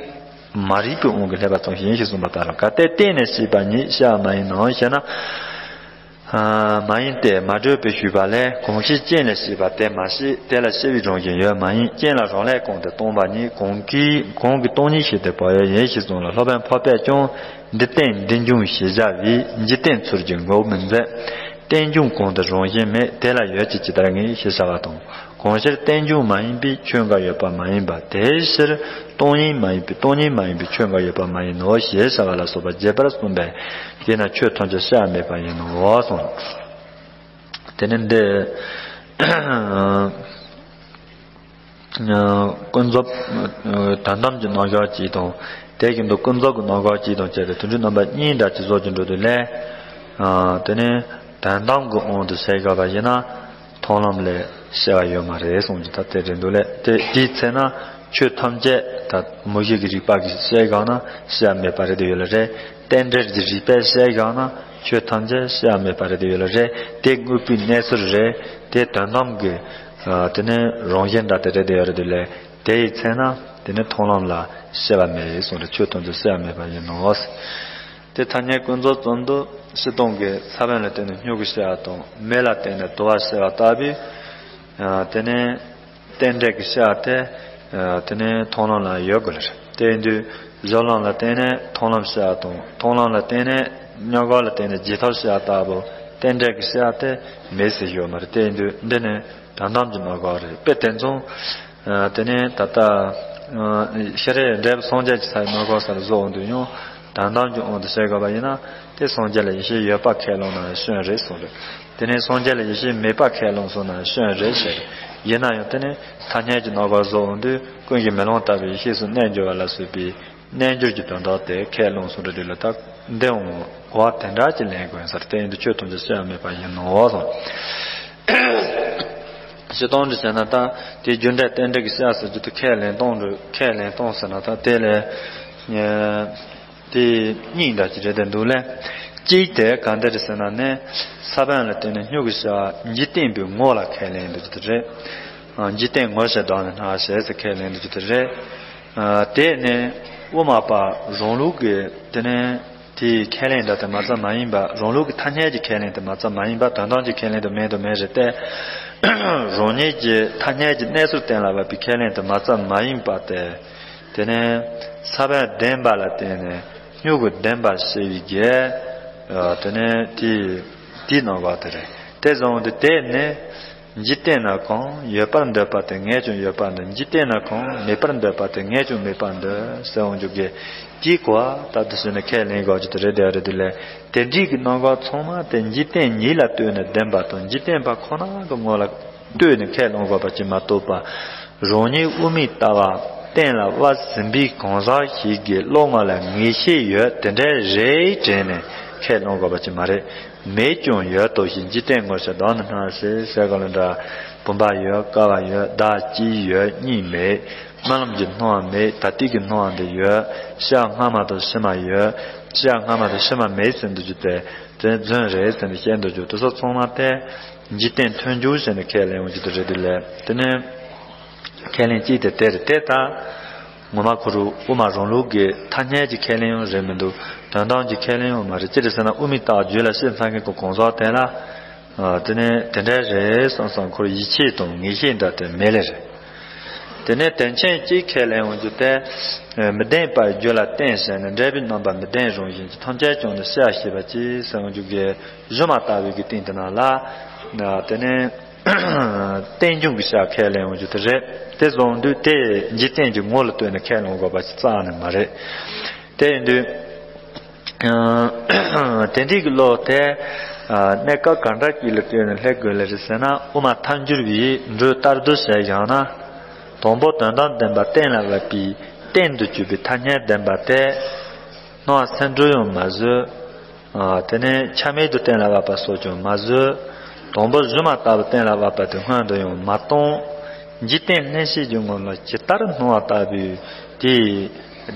མ་རིག་པའི་དབང་གིས་བསླད་པ་ཙམ་ཞིག་ཡིན་ཞེས་གསུངས་པ་ལྟར་ལ། གལ་ཏེ་རྟེན་ནས་སྐྱེས་པ་ཉིད་སྐྱེ་བ་མ་ཡིན་ནམ་ཞེ་ན། མ་ཡིན་ཏེ། མ་གྲུབ་པའི་ཞུས་པ་ལས། གང་ཞིག་རྐྱེན་ལས་སྐྱེས་པ་དེ་མ་སྐྱེས། དེ་ལ་སྐྱེ་བའི་རང་བཞིན་ཡོད་མ་ཡིན། རྐྱེན་ལ་རང་ལས་གང་དེ་སྟོང་པ་ཉིད། གང་གིས་གང་གིས་སྟོང་ཉིད་ཤེས་ཏེ་བག་ཡོད་ཡིན་ཞེས་གསུངས་ལ། སློབ་དཔོན་འཕགས་པས་ཀྱང་འདི་རྟེན་འདི་འབྱུང་ཞེས་བྱ་བའི་འཇིག་རྟེན་ཚུལ་གྱིས་འགོག་མི་མཛད། རྟེན་འབྱུང་གང་དེ་རང་བཞིན་མེད། དེ་ལ་ཡོད་ཅེས་ཇི་ལྟར་ངེས་ཞེས་བྱ་བ་དང་། གང་ཕྱིར་རྟེན་འབྱུང་མ་ཡིན་པའི་ཆོས་འགའ་ཡོད་པ་མ་ཡིན་པ་དེའི་ཕྱིར་སྟོང་ཉིད་མ་ཡིན་པའི་སྟོང་ཉིད་མ་ཡིན་པའི་ཆོས་འགའ་ཡོད་པ་མ་ཡིན་ནོ་ཞེས་བྱ་བ་ལ་སོགས་པ་རྒྱས་པར་གསུངས་པས། དེས་ན་ཆོས་ཐམས་ཅད་སྐྱེ་བ་མེད་པ་ཡིན་ནོ་གསུངས། དེ་ནི་འདི་ཀུན་རྫོབ་དོན་དམ་གྱི་རྣམ་གཞག་ཅིག་དང་། དེ་བཞིན་དུ་ཀུན་རྫོབ་ཀྱི་རྣམ་གཞག་ཅིག་དང་བཅས་ཏེ་དོན་སྒྲུབ་རྣམ་པ་གཉིས་འདྲ་ཅིག་བཟོ་གི་འགྲོ་དུས་ལས། དེ་ནི་དོན་དམ་གྱི་དབང་དུ་བྱས་བཞག་པ་ཡིན་ན། མཐོང་ལམ་ལས་སྐྱེ་བ་ཡོད་མ་རེད་གསུངས་ཀྱི་ད་དེ་རེད་འདུག་ལས། དེ་དེའི་ཚེ་ན་ཆོས་ཐམས་ཅད་ད་མུ་བཞི་གི་རིགས་པ་གིས་སྐྱེ་བཞག་ན་སྐྱེ་བ་མེད་པ་རེད་དེ་ཡོད་ལ་རེད། རྟེན་འབྲེལ་གྱི་རིགས་པས་སྐྱེ་བཞག་ན་ཆོས་ཐམས་ཅད་སྐྱེ་བ་མེད་པ་རེད་དེ་ཡོད་ལ་རེད། དེ་དངོས་པོའི་གནས་ཚུལ་རེད། དེ་དོན་དམ་གྱི་དེ་ནི་རང་བཞིན་འདྲ་དེ་རེད་དེ་ཡོད་རེད་དེ་ལས། དེའི་ཚེ་ན་དེ་ནི་མཐོང་ལམ་ལ་སྐྱེ་བ་མེད་གསུངས་རེད། ཆོས་ཐམས་ཅད་སྐྱེ་བ་མེད་པ་ཡིན་ནོ། དེ་ཐ་སྙད་ཀུན་རྫོབ་ཙམ་དུ་སྤྱིར་བཏང་གི་ས་བོན་ལ་བརྟེན་ནས་སྨྱུ་གུ་སྐྱེ་བ་དང་མེ་ལ་བརྟེན་ནས་དུ་བ་སྐྱེ་བ་ལྟ་བུའི། དེ་ནས་རྟེན་འབྲེལ་གྱི་སྐྱེ་བ་དེ། དེ་ནས་མཐོང་ལམ་ལ་ཡོད་དགོས་ལ། དེ་ཡིན་དུས་སྦྱོར་ལམ་ལ་བརྟེན་ནས་མཐོང་ལམ་སྐྱེ་བ་དང་མཐོང་ལམ་ལ་བརྟེན་ནས་སྨྱུ་གུ་ལ་བརྟེན་ནས་རྗེས་ཐོབ་སྐྱེ་བ་ལྟ་བུ་རྟེན་འབྲེལ་གྱི་སྐྱེ་བ་དེ་མེད་ཟེར་ཡོད་མ་རེད། དེ་ཡིན་དུས་འདི་ནི། དོན་དམ་གྱི་རྣམ་གཞག་རེད། དཔེ་དེ་མཚུངས། དེ་ནས་ད་ལྟ་ཤེས་རབ་འབྲས་བུ་སངས་རྒྱས་ཀྱི་ས་ཡི་རྣམ་གཞག་ས་ལ་བཟོ་འོང་དུས་ཡང་དོན་དམ་གྱི་དབང་དུ་བྱས་དགོས་པ་ཡིན་ན་དེ་སངས་རྒྱས་ལ་ཡེ་ཤེས་ཡོད་པ་ཁས་བླངས་ན་སྐྱོན་རེད་གསུངས་རེད། དེ་ནས་སངས་རྒྱས་ལ་ཡེ་ཤེས་མེད་པ་ཁས་བླངས་སོང་ན་སྐྱོན་རེད་ཟེར། ཡིན་ན་ཡང་དེ་ནི་ཐ་སྙད་ཀྱི་རྣམ་གཞག་བཟོ་འོང་དུས་ཀུན་གཞི་མེ་ལོང་ལྟ་བུའི་ཡེ་ཤེས་སུ་གནས་འགྱུར་བ་ལ་སོགས་པའི། རྣལ་འབྱོར་གྱི་དོན་དག་དེ་ཁས་བླངས་སོང་རེད་དེ་ལ་ད་འདི་འོང་གོ་བ་དེ་འདྲ་ཅིག་ལེན་དགོས་ཡིན་ས་རེད། དེ་ཡིན་དུས་ཆོས་ཐམས་ཅད་སྐྱེ་བ་མེད་པ་ཡིན་ནོ་གསུངས། སྤྱིར་བཏང་འདྲི་བྱས་ན་ད་དེ་རྒྱུ་འབྲས་རྟེན་འབྲེལ་གྱི་སྐྱེ་བ་ཟེར་རྒྱུ་དེ་ཁས་ལེན་སྟངས་འདྲ་ཁས་ལེན་སྟངས་ཟེར་ན་ད་དེ་ལས་དེ་གཉིས་འདྲ་ཅིག་རེད་དེ་འདུག་ལས། གཅིག་དེ་ག་འདྲ་རེད་ཟེར་ན་ནི་ས་བོན་ལ་བརྟེན་ནས་སྨྱུ་གུ་སྐྱེ་བ་འཇིག་རྟེན་པའི་ངོ་ལ་ཁས་ལེན་འདུག་རྒྱུ་དེ་རེད། འཇིག་རྟེན་ངོ་ཞེས་བསྒྲགས་ནས་སྣང་བ་ཞེས་ཟེར་ཁས་ལེན་འདུག་རྒྱུ་དེ་རེད། དེ་ནས་དབུ་མ་པ་རང་ལུགས་ཀྱི་དེ་ནས་དེའི་ཁས་ལེན་དེ་མ་རྩ་མ་ཡིན་པ་རང་ལུགས་ཀྱི་ཐ་སྙད་ཀྱི་ཁས་ལེན་དེ་མ་རྩ་མ་ཡིན་པ་དོན་དམ་གྱི་ཁས་ལེན་དེ་མེད་དེ་མེད་རེད་དེ། རང་ཉིད་ཀྱི་ཐ་སྙད་ཀྱི་གནས་ཚུལ་གཏན་ལ་ཕབ་པའི་ཁས་ལེན་དེ་མ་རྩ་མ་ཡིན་པ་དེ། དེ་ནས་ས་བོན་བདེན་པ་ལ་བརྟེན་ནས་སྨྱུ་གུ་བདེན་པ་སྐྱེ་བའི་གེགས། དེ་ནས་དེའི་དེའི་རྣམ་གཞག་དེ་རེད། དེ་བཟུང་སྟེ་དེ་ནས། འཇིག་རྟེན་ན་གང་ཡོད་པར་འདོད་པ་དེ་ངས་ཀྱང་ཡོད་པར་འདོད། འཇིག་རྟེན་ན་གང་མེད་པར་འདོད་པ་དེ་ངས་ཀྱང་མེད་པར་འདོད་ཟེར་འོང་རྒྱུ་གི་དེའི་གོ་བ་ལྟར་དུ་བྱས་ནས་ཁས་ལེན་དགོས་རྒྱུ་དེ་རེད། དེ་རེད་དེ་ལས་དེ་འདྲའི་གི་རྣམ་གཞག་ཚང་མ་དེ་འཇིག་རྟེན་ཉིད་ལ་ལྟོས་ནས་བདེན་པ་དང་འཇིག་རྟེན་པ་ཁོ་ན་གི་ངོ་ལ་ལྟོས་ནས་ཁས་ལེན་དགོས་པ་ཅིག་མ་གཏོགས་པ། རང་ཉིད་དབུ་མའི་ལྟ་བ་གཏན་ལ་དབབ་ཟིན་པའི་གང་ཟག་ཞིག་གི་བློ་ངོ་ལ་ངེས་ཤེས་ཡོད་དེ་འདྲ་རེད་དྲན་ནས་ཁས་ལེན་དགོས་པ་ཅིག་མ་རེད། མེད་ཀྱང་ཡོད་དོ་ཞེས་འཇིག་རྟེན་ངོར་ཤར་བདག་ནི་སྣང་ཞེས་ཟེར་ག་ལ་འདྲ། བུམ་པ་ཡོད། ཀ་བ་ཡོད། བདག་གཅིག་ཡོད་གཉིས་མེད། རྨི་ལམ་གྱི་སྣང་བ་མེད། ད་ལྟའི་གི་སྣང་བ་འདི་ཡོད། ཕྱི་མ་སྔ་མ་དང་ཕྱི་མ་ཡོད། ཕྱི་མ་སྔ་མ་དང་ཕྱི་མ་མེད་ཟེར་འདུག་རྒྱུ་དེ་དེ་རྫུན་རེད་ཟེར་ནས་བཤད་འདུག་རྒྱུ་དེ་ཚོ་ཚང་མ་དེ་འཇིག་རྟེན་མཐུན་འཇུག་ཟེར་ནས་ཁས་ལེན་འོང་རྒྱུ་དེ་རེད་དེ་ལས་དེ་ནས་ཁས་ལེན་གཅིག་དེ་དེ་རེད་དེ་ད། ངོ་མ་ཁོ་རུ་དབུ་མ་རང་ལུགས་ཀྱི་ཐ་སྙད་ཀྱི་ཁས་ལེན་ཡང་རེད་མི་འདུག་དོན་དམ་གྱི་ཁས་ལེན་ཡང་མ་རེད། ཅི་རེད་ཟེར་ན་དབུ་མའི་ལྟ་བ་རྒྱུད་ལ་བཤད་ཚར་མཁན་གྱི་གང་ཟག་དེ་ལ་ཨ་དེ་ནས་དེ་འདྲ་རེད་བསམ་བསམ་ཁོར་ཡིད་ཆེས་དང་ངེས་ཤེས་འདྲ་དེ་མེད་ལེ་རེད། དེ་ནས་དོན་ཆེན་གཅིག་ཁས་ལེན་འོང་རྒྱུ་དེ་མི་ལྡན་པ་རྒྱུད་ལ་བརྟེན་བྱས་ནས་འབྲས་བུའི་རྣམ་པ་མི་ལྡན་རང་བཞིན་གྱི་ཐམས་ཅད་ཀྱང་ནི་ཤེས་པ་ཤེས་པ་ཅིག་ཟེར་འོང་རྒྱུ་གི་གཞི་མ་ལྟ་བུའི་གི་སྟེང་དེ་ནང་ལ་དེ་ནས། རྟེན་འབྱུང་གི་ཕྱིར་ཁས་ལེན་འོང་རྒྱུ་དེ་རེད། དེ་བཟུང་དུས་དེ་འཇིག་རྟེན་གྱི་ངོ་ལ་ལྟོས་ནས་ཁས་ལེན་དགོས་པ་ཞིག་རྩ་ནས་མ་རེད། དེ་ཡིན་དུས། དེ་འདྲའི་གི་བློ་དེ་གནས་སྐབས་ག་འདྲ་ཅིག་ལ་ལྟོས་ནས་སླེབས་དགོས་ལེ་རེད་ཟེར་ན་དབུ་མ་ཐལ་འགྱུར་བའི་འགྲོས་ལྟར་དུ་བྱས་བཞག་ན། དང་པོ་དོན་དམ་བདེན་པ་གཏན་ལ་དབབ་པའི་རྟེན་དུ་གྱུར་པའི་ཐ་སྙད་བདེན་པ་དེ། སྣང་བ་སེམས་འགྲོ་ཡང་མ་བཟོད། དེ་ནས་ཆ་མེད་དུ་གཏན་ལ་དབབ་པ་སོགས་ཀྱང་མ་བཟོད། དང་པོ་སྒྱུ་མ་ལྟ་བུ་གཏན་ལ་དབབ་པ་དེ་སྔོན་དུ་ཡང་མ་བཏང་། འཇིག་རྟེན་བརླན་གཤེར་གྱི་ངོ་ལ་ཇི་ལྟར་སྣང་བ་ལྟ་བུའི་དེའི་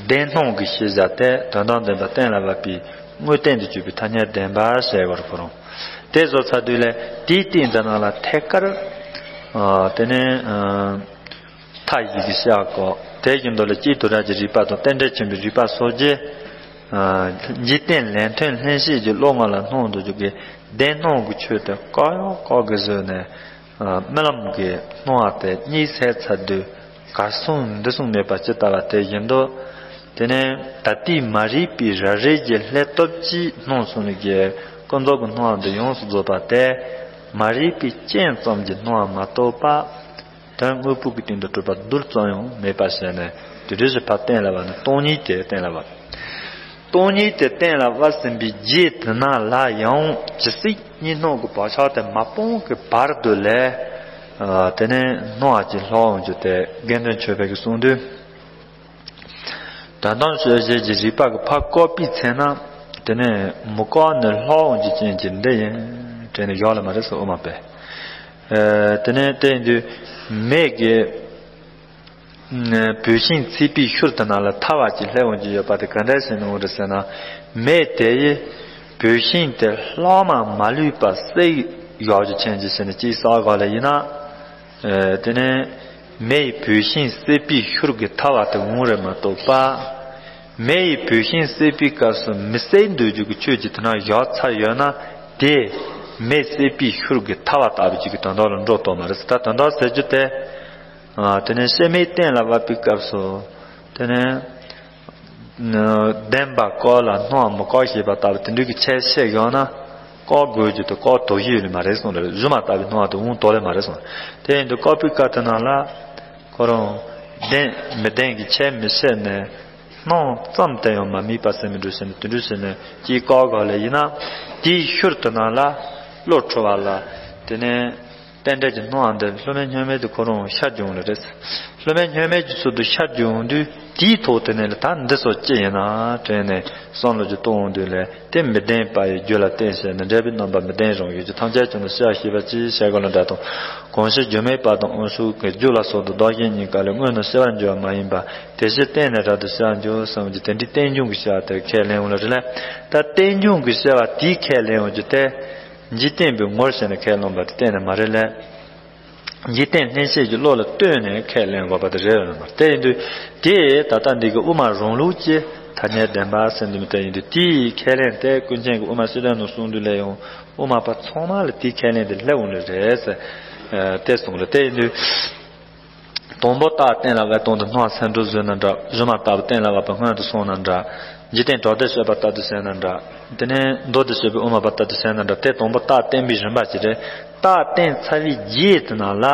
བདེན་སྣང་གི་ཤེས་བྱ་དེ་དོན་དམ་བདེན་པ་གཏན་ལ་དབབ་པའི་དངོས་བསྟན་དུ་གྱུར་པའི་ཐ་སྙད་བདེན་པ་ཞེས་པར་གོ་རུང་། དེ་བཟོ་ཚར་དུས་ལས་དེའི་སྟེང་དུ་ནང་ལ་ཐད་ཀར་དེ་ནས། མཐའ་ཡི་གེ་བཤད་གོ། དེ་བཞིན་དུ་ལ་སྐྱེས་དུ་ར་གྱི་རིགས་པ་དང་རྟེན་འབྲེལ་ཆེན་པོའི་རིགས་པ་སོགས་ཀྱིས། འཇིག་རྟེན་ལས་མཐུན་བརླན་གཤེར་གྱི་བློ་ངོ་ལ་སྣང་དུ་འཇུག་གི་བདེན་སྣང་གི་ཆོས་དེ་བཀག་ཡང་བཀག་གི་བཟོས་ནས། རྨི་ལམ་གྱི་སྣང་བ་དེ་གཉིད་སད་ཚར་དུས་གར་སོང་འདི་སོང་མེད་པ་ཇི་ལྟ་བ་དེ་བཞིན་དུ། དེ་ནས་ད་ལྟའི་མ་རིག་པའི་རབ་རིབ་ཀྱི་ལྷའི་སྟོབས་ཀྱིས་སྣང་སོང་ནས་ཀྱི་ཀུན་རྫོབ་ཀྱི་སྣང་བ་འདི་ཡོངས་སུ་རྫོགས་པ་དེ་མ་རིག་པའི་རྐྱེན་ཙམ་གྱིས་སྣང་བ་མ་གཏོགས་པ། དོན་དངོས་པོ་གི་སྟེང་དུ་གྲུབ་པ་རྡུལ་ཙམ་ཡང་མེད་པ་ཟེར་ནས་དེ་འདྲ་ཞིག་ཕར་གཏན་ལ་དབབ་ནས་སྟོང་ཉིད་དེ་གཏན་ལ་དབབ། སྟོང་ཉིད་དེ་གཏན་ལ་དབབ་ཟིན་པའི་རྗེས་དེ་ན་ལ་ཡང་ཇི་སྲིད་གཉིད་སྣང་གི་བག་ཆགས་དེ་མ་སྤངས་ཀྱི་བར་དུ་ལས། དེ་ནས་སྣང་བ་ཅིག་ལྷག་འོང་རྒྱུ་དེ་དགེ་འདུན་ཆོས་འཕེལ་གྱིས་གསུངས་དུས། དོན་དམ་དཔྱོད་བྱེད་ཀྱི་རིགས་པ་གིས་ཕར་བཀག་པའི་ཚེ་ན། དེ་ནས་མི་བཀག་ནས་ལྷག་འོང་རྒྱུ་ཅན་གྱི་འདི་ཡིན་དྲན་ནས་བཞག་ལ་མ་རེད་ཟེར་དབུ་མ་པས། དེ་ནས་དེ་ཡིན་དུས་མེ་གི་བུད་ཤིང་ཚིག་པའི་ཤུལ་དེ་ནང་ལ་ཐལ་བ་ཅིག་ལྷག་འོང་རྒྱུ་ཡོད་པ་དེ་ག་འདྲ་ཞིག་ནི་འོང་རེད་ཟེར་ན། མེ་དེ་ཡིས་བུད་ཤིང་དེ་ལྷག་མ་མ་ལུས་པ་བསྲེག་བཞག་རྒྱུ་ཅན་གྱི་ཞིག་ནི་ཅིག་བསགས་ག་ལ་ཡིན་ན། དེ་ནས་མེ་ཡིས་བུད་ཤིང་བསྲེགས་པའི་ཤུལ་གྱི་ཐལ་བ་དེ་འོང་རེད་མ་གཏོགས་པ། མེ་ཡིས་བུད་ཤིང་བསྲེགས་པའི་སྐབས་སུ་མི་བསྲེག་འདོད་རྒྱུ་གི་ཆོས་ཀྱི་དེ་ན་བཞག་ཚར་ཡོད་ན་དེ་མེ་བསྲེགས་པའི་ཤུལ་གྱི་ཐལ་བ་ལྟ་བུ་ཅིག་གི་དོན་དག་ལ་འགྲོ་གཏོང་མ་རེད་ཟེར། ད་དོན་དག་ཟེར་རྒྱུ་དེ། དེ་ནས་སེམས་མེད་གཏན་ལ་དབབ་པའི་སྐབས་སུ་དེ་ནས། བདེན་པ་བཀག་ལ་སྣང་བ་མི་བཀག་ཞེས་པ་ལྟ་བུ་དེ་འདྲའི་གི་ཁྱད་བཤད་ཡོང་ན་བཀག་དགོས་རྒྱུ་དེ་བཀག་དོ་ཞིག་ཡོད་ནི་མ་རེད་གསུངས་རེད། སྒྱུ་མ་ལྟ་བུའི་སྣང་བ་དེ་འོང་དོ་ལེ་མ་རེད་གསུངས། དེ་ཡིན་དུས་བཀག་པའི་སྐབས་དེ་ནང་ལ་ཁོ་རང་བདེན་མི་བདེན་གྱི་ཁྱད་མི་བཤད་ནས་སྣང་ཙམ་དེ་ཡང་མ་དམིགས་པ་སེམས་མི་འགྲོ་ཞེས་ནས་དེ་འདྲ་བྱས་ནས་ཅིག་བཀག་ག་ལེ་ཡིན་ན་དེའི་ཤུལ་དེ་ནང་ལ་བློ་འཁྲུལ་བ་ལ་དེ་ནས། རྟེན་འབྲེལ་གྱི་སྣང་བ་འདི་བསླུ་མེད་བསྙོན་མེད་དུ་ཁོ་རང་ཤར་འགྱོང་ལ་རེད། བསླུ་མེད་བསྙོན་མེད་ཀྱི་ཚུལ་དུ་ཤར་འགྱོང་དུས་དེའི་ཐོག་དེ་ནས་ལ་ད་འདི་སོགས་ཅི་ཡིན་ན་དྲན་ནས་བསམ་བློ་ཅིག་གཏོང་འོང་དུས་ལས་དེ་མི་བདེན་པ་ཡི་རྒྱུ་ལ་བརྟེན་བྱས་ནས་འབྲས་བུའི་རྣམ་པ་མི་བདེན་རང་ཡོད་ཀྱི་ཐམས་ཅད་ཀྱང་ནི་ཤེས་པ་ཤེས་པ་ཅིའི་ཕྱིར་གོ་ལ་འདྲ་དང་གང་ཕྱིར་རྒྱུ་མེད་པ་དང་དབང་ཕྱུག་གི་རྒྱུ་ལ་སོགས་དུ་བདག་གཞན་གཉིས་ཀ་ལས་དངོས་ནི་ཤེས་པར་འགྱུར་བ་མ་ཡིན་པ་དེ་ཕྱིར་བརྟེན་ནས་རབ་ཏུ་ཤར་འགྱོ་བསམ་གྱི་དེ་འདྲའི་རྟེན་འབྱུང་གི་ཤེས་པ་དེ་ཁས་ལེན་འོང་ལ་རེད་ལ། ད་རྟེན་འབྱུང་གི་ཤེས་པ་དེའི་ཁས་ལེན་འོང་རྒྱུ་དེ། འཇིག་རྟེན་པའི་ངོར་བྱས་ནས་ཁས་བླངས་པ་དེ་གཏན་ནས་མ་རེད་ལས། འཇིག་རྟེན་བརླན་གཤེར་གྱི་བློ་ལ་ལྟོས་ནས་ཁས་ལེན་དགོས་པ་དེ་རེད་ལ་མ་རེད། དེ་ཡིན་དུས་དེ་ད་ལྟ་འདི་གི་དབུ་མ་རང་ལུགས་ཀྱི་ཐ་སྙད་བདེན་པ་ཟེར་འདུག་མི་དེ་ཡིན་དུས་དེའི་ཁས་ལེན་དེ་ཀུན་མཁྱེན་གྱི་དབུ་མ་སྤྱི་དོན་ནང་གསུངས་དུས་ལས་ཡང་དབུ་མ་པ་ཚང་མ་ལ་དེའི་ཁས་ལེན་དེ་སླེབས་འོང་ལེ་རེད་ཟེར་དེ་གསུངས་ལ། དེ་ཡིན་དུས། དང་པོ་རྟགས་གཏན་ལ་དབབ་སྟངས་དེ་སྣང་བ་སེམས་འགྲོ་བཟོས་ན་འདྲ། སྒྱུ་མ་ལྟ་བུ་གཏན་ལ་དབབ་པ་སྔོན་དུ་སོང་ན་འདྲ། འཇིག་རྟེན་གྲོལ་སྡེ་བཤད་པ་ལྟར་དུ་བྱས་ན་འདྲ། དེ་ནས་མདོ་སྡེ་བཤད་པའི་དབུ་མ་པ་ལྟར་དུ་བྱས་ན་འདྲ། དེ་དང་པོ་རྟགས་བསྟན་པའི་རིམ་པ་ཅིག་རེད། རྟགས་བསྟན་ཚར་བའི་རྗེས་དེ་ན་ལ།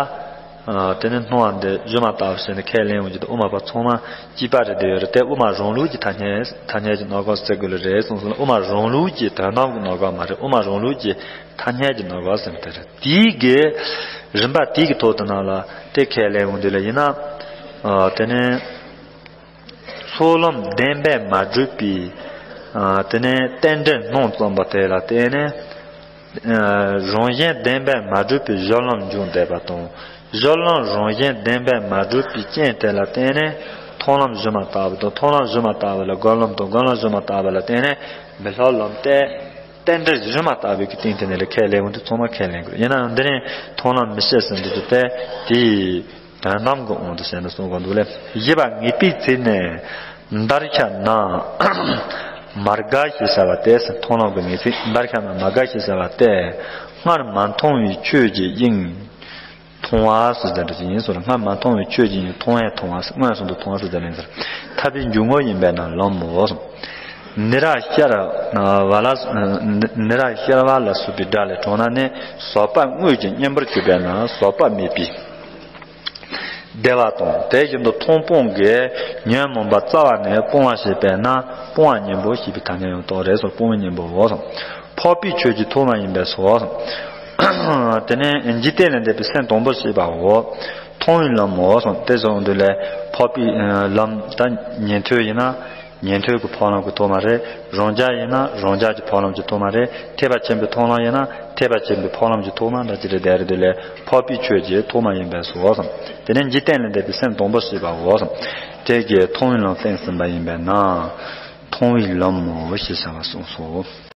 ཨ། དེ་ནས་སྣང་བ་འདི་བཞུ་མ་ལྟ་བུ་ཟེར་ནས་ཁས་ལེན་འོང་རྒྱུ་དེ་དབུ་མ་པ་ཚང་མ་གཅིག་པ་རེད་བསྡད་ཡོད་རེད། དེ་དབུ་མ་རང་ལུགས་ཀྱི་ཐ་སྙད། ཐ་སྙད་ཀྱི་རྣམ་གཞག་ཟེར་དགོས་ལེ་རེད་གསུངས་སོང་། དབུ་མ་རང་ལུགས་ཀྱི་དོན་དམ་གྱི་རྣམ་གཞག་མ་རེད། དབུ་མ་རང་ལུགས་ཀྱི་ཐ་སྙད་ཀྱི་རྣམ་གཞག་ཟེར་ནས་དེ་རེད། དེའི་གི་རིམ་པ་དེའི་གི་ཐོག་ཏུ་ནང་ལ་དེ་ཁས་ལེན་འོང་དུས་ལ་ཡིན་ན། ཨ། དེ་ནས། ཚོགས་ལམ་བདེན་པས་མ་གྲུབ་པའི། ཨ། དེ་ནས་རྟེན་འབྲེལ་སྣང་ཙམ་པ་དེ་ལ་བརྟེན་ནས། ཨ། རང་བཞིན་བདེན་པས་མ་གྲུབ་པའི་བཞུ་ལམ་འབྱུང་བསྡད་པ་དང་། བཞུ་ལམ་རང་བཞིན་བདེན་པས་མ་གྲུབ་པའི་རྐྱེན་དེ་ལ་བརྟེན་ནས་མཐོང་ལམ་བཞུ་མ་ལྟ་བུ་དང་། མཐོང་ལམ་བཞུ་མ་ལྟ་བུ་ལ་སྒོམ་ལམ་དང་། སྒོམ་ལམ་བཞུ་མ་ལྟ་བུ་ལ་བརྟེན་ནས་མི་སློབ་ལམ་སྟེ། རྟེན་འབྲེལ་བཞུ་མ་ལྟ་བུའི་གི་སྟེང་དེ་ནས་ལ་ཁས་ལེན་འོང་དུས་ཚང་མ་ཁས་ལེན་དགོས། ཡིན་ནའང་འདི་ནས་མཐོང་ལམ་མི་བྱེད་ཟེར་འདུག་སྟེ། དེའི་དོན་དམ་གྱི་དབང་དུ་བྱས་ནས་གསུངས་པ་འདུག་ལེ། བཞི་པ་ངེས་པའི་ཚིག་ནི། འདར་ཤ་ན་མརྒ་ཞེས་བྱ་བ་སྟེ། མཐོང་ལམ་གྱི་ངེས་ཚིག་འདར་ཤ་ན་མརྒ་ཞེས་བྱ་བ་སྟེ། སྔར་མ་མཐོང་བའི་ཆོས་ཀྱི་དབྱིངས་མཐོང་བ་ཟེར་དེ་འདྲ་ཅིག་ཡིན་ཟེར། སྔར་མ་མཐོང་བའི་ཆོས་ཀྱི་དབྱིངས་མཐོང་བས་མཐོང་བ་ཟེར། མངོན་སུམ་དུ་མཐོང་བ་ཟེར་དེ་ལེན་ཟེར། ཐར་པའི་འཇུག་ངོགས་ཡིན་པས་ན་ལམ་མོ་ཟེར། ནི་ར་ཤར་བ་ལ། ནི་ར་ཤར་བ་ལ་སོགས་པའི་སྒྲ་ལས་དྲངས་ན་ནི་ཟག་པ་དངོས་ཀྱི་གཉེན་པོར་གྱུར་པས་ན་ཟག་པ་མེད་པའི་བདེ་བ་དང་། དེ་བཞིན་དུ་མཐོང་སྤང་གི་ཉོན་མོངས་པ་རྩ་བ་ནས་སྤོང་བ་ཞེས་པས་ན་སྤོང་བ་གཉེན་པོ་ཞེས་པའི་ཐ་སྙད་ཡང་གཏོགས་རེད་ཟེར། སྤོང་བའི་གཉེན་པོའོ། འཕགས་པའི་ཆོས་ཀྱི་ཐོག་མ་ཡིན་པས་སོ། དེ་ནས་འཇིག་རྟེན་ལས་འདས་པའི་སེམས་དང་པོ་ཞེས་པའོ། མཐོང་བའི་ལམ་མོ། དེ་སོང་དུས་ལས་འཕགས་པའི་ལམ་ད་ཉན་ཐོས་ཡིན་ན། ཉན་ཐོས་ཀྱི་འཕགས་ལམ་གྱི་ཐོག་མ་རེད། རང་རྒྱལ་ཡིན་ན་རང་རྒྱལ་གྱི་འཕགས་ལམ་གྱི་ཐོག་མ་རེད། ཐེག་པ་ཆེན་པོའི་མཐོང་ལམ་ཡིན་ན་ཐེག་པ་ཆེན་པོའི་འཕགས་ལམ་གྱི་ཐོག་མ་འདྲ་ཅི་རེད་དེ་རེད་དེ་ལས་འཕགས་པའི་ཆོས་ཀྱི་ཐོག་མ་ཡིན་པས་སོ། དེ་ནས་འཇིག་རྟེན་ལས་འདས་པའི་སེམས་དང་པོ་ཞེས་པའོ། དེ་གའི་མཐོང་བའི་ལམ་བསྟན་ཟིན་པ་ཡིན་པས་ན་མཐོང་བའི་ལམ་མོ་ཞེས་བྱ་བ་གསུངས་སོ།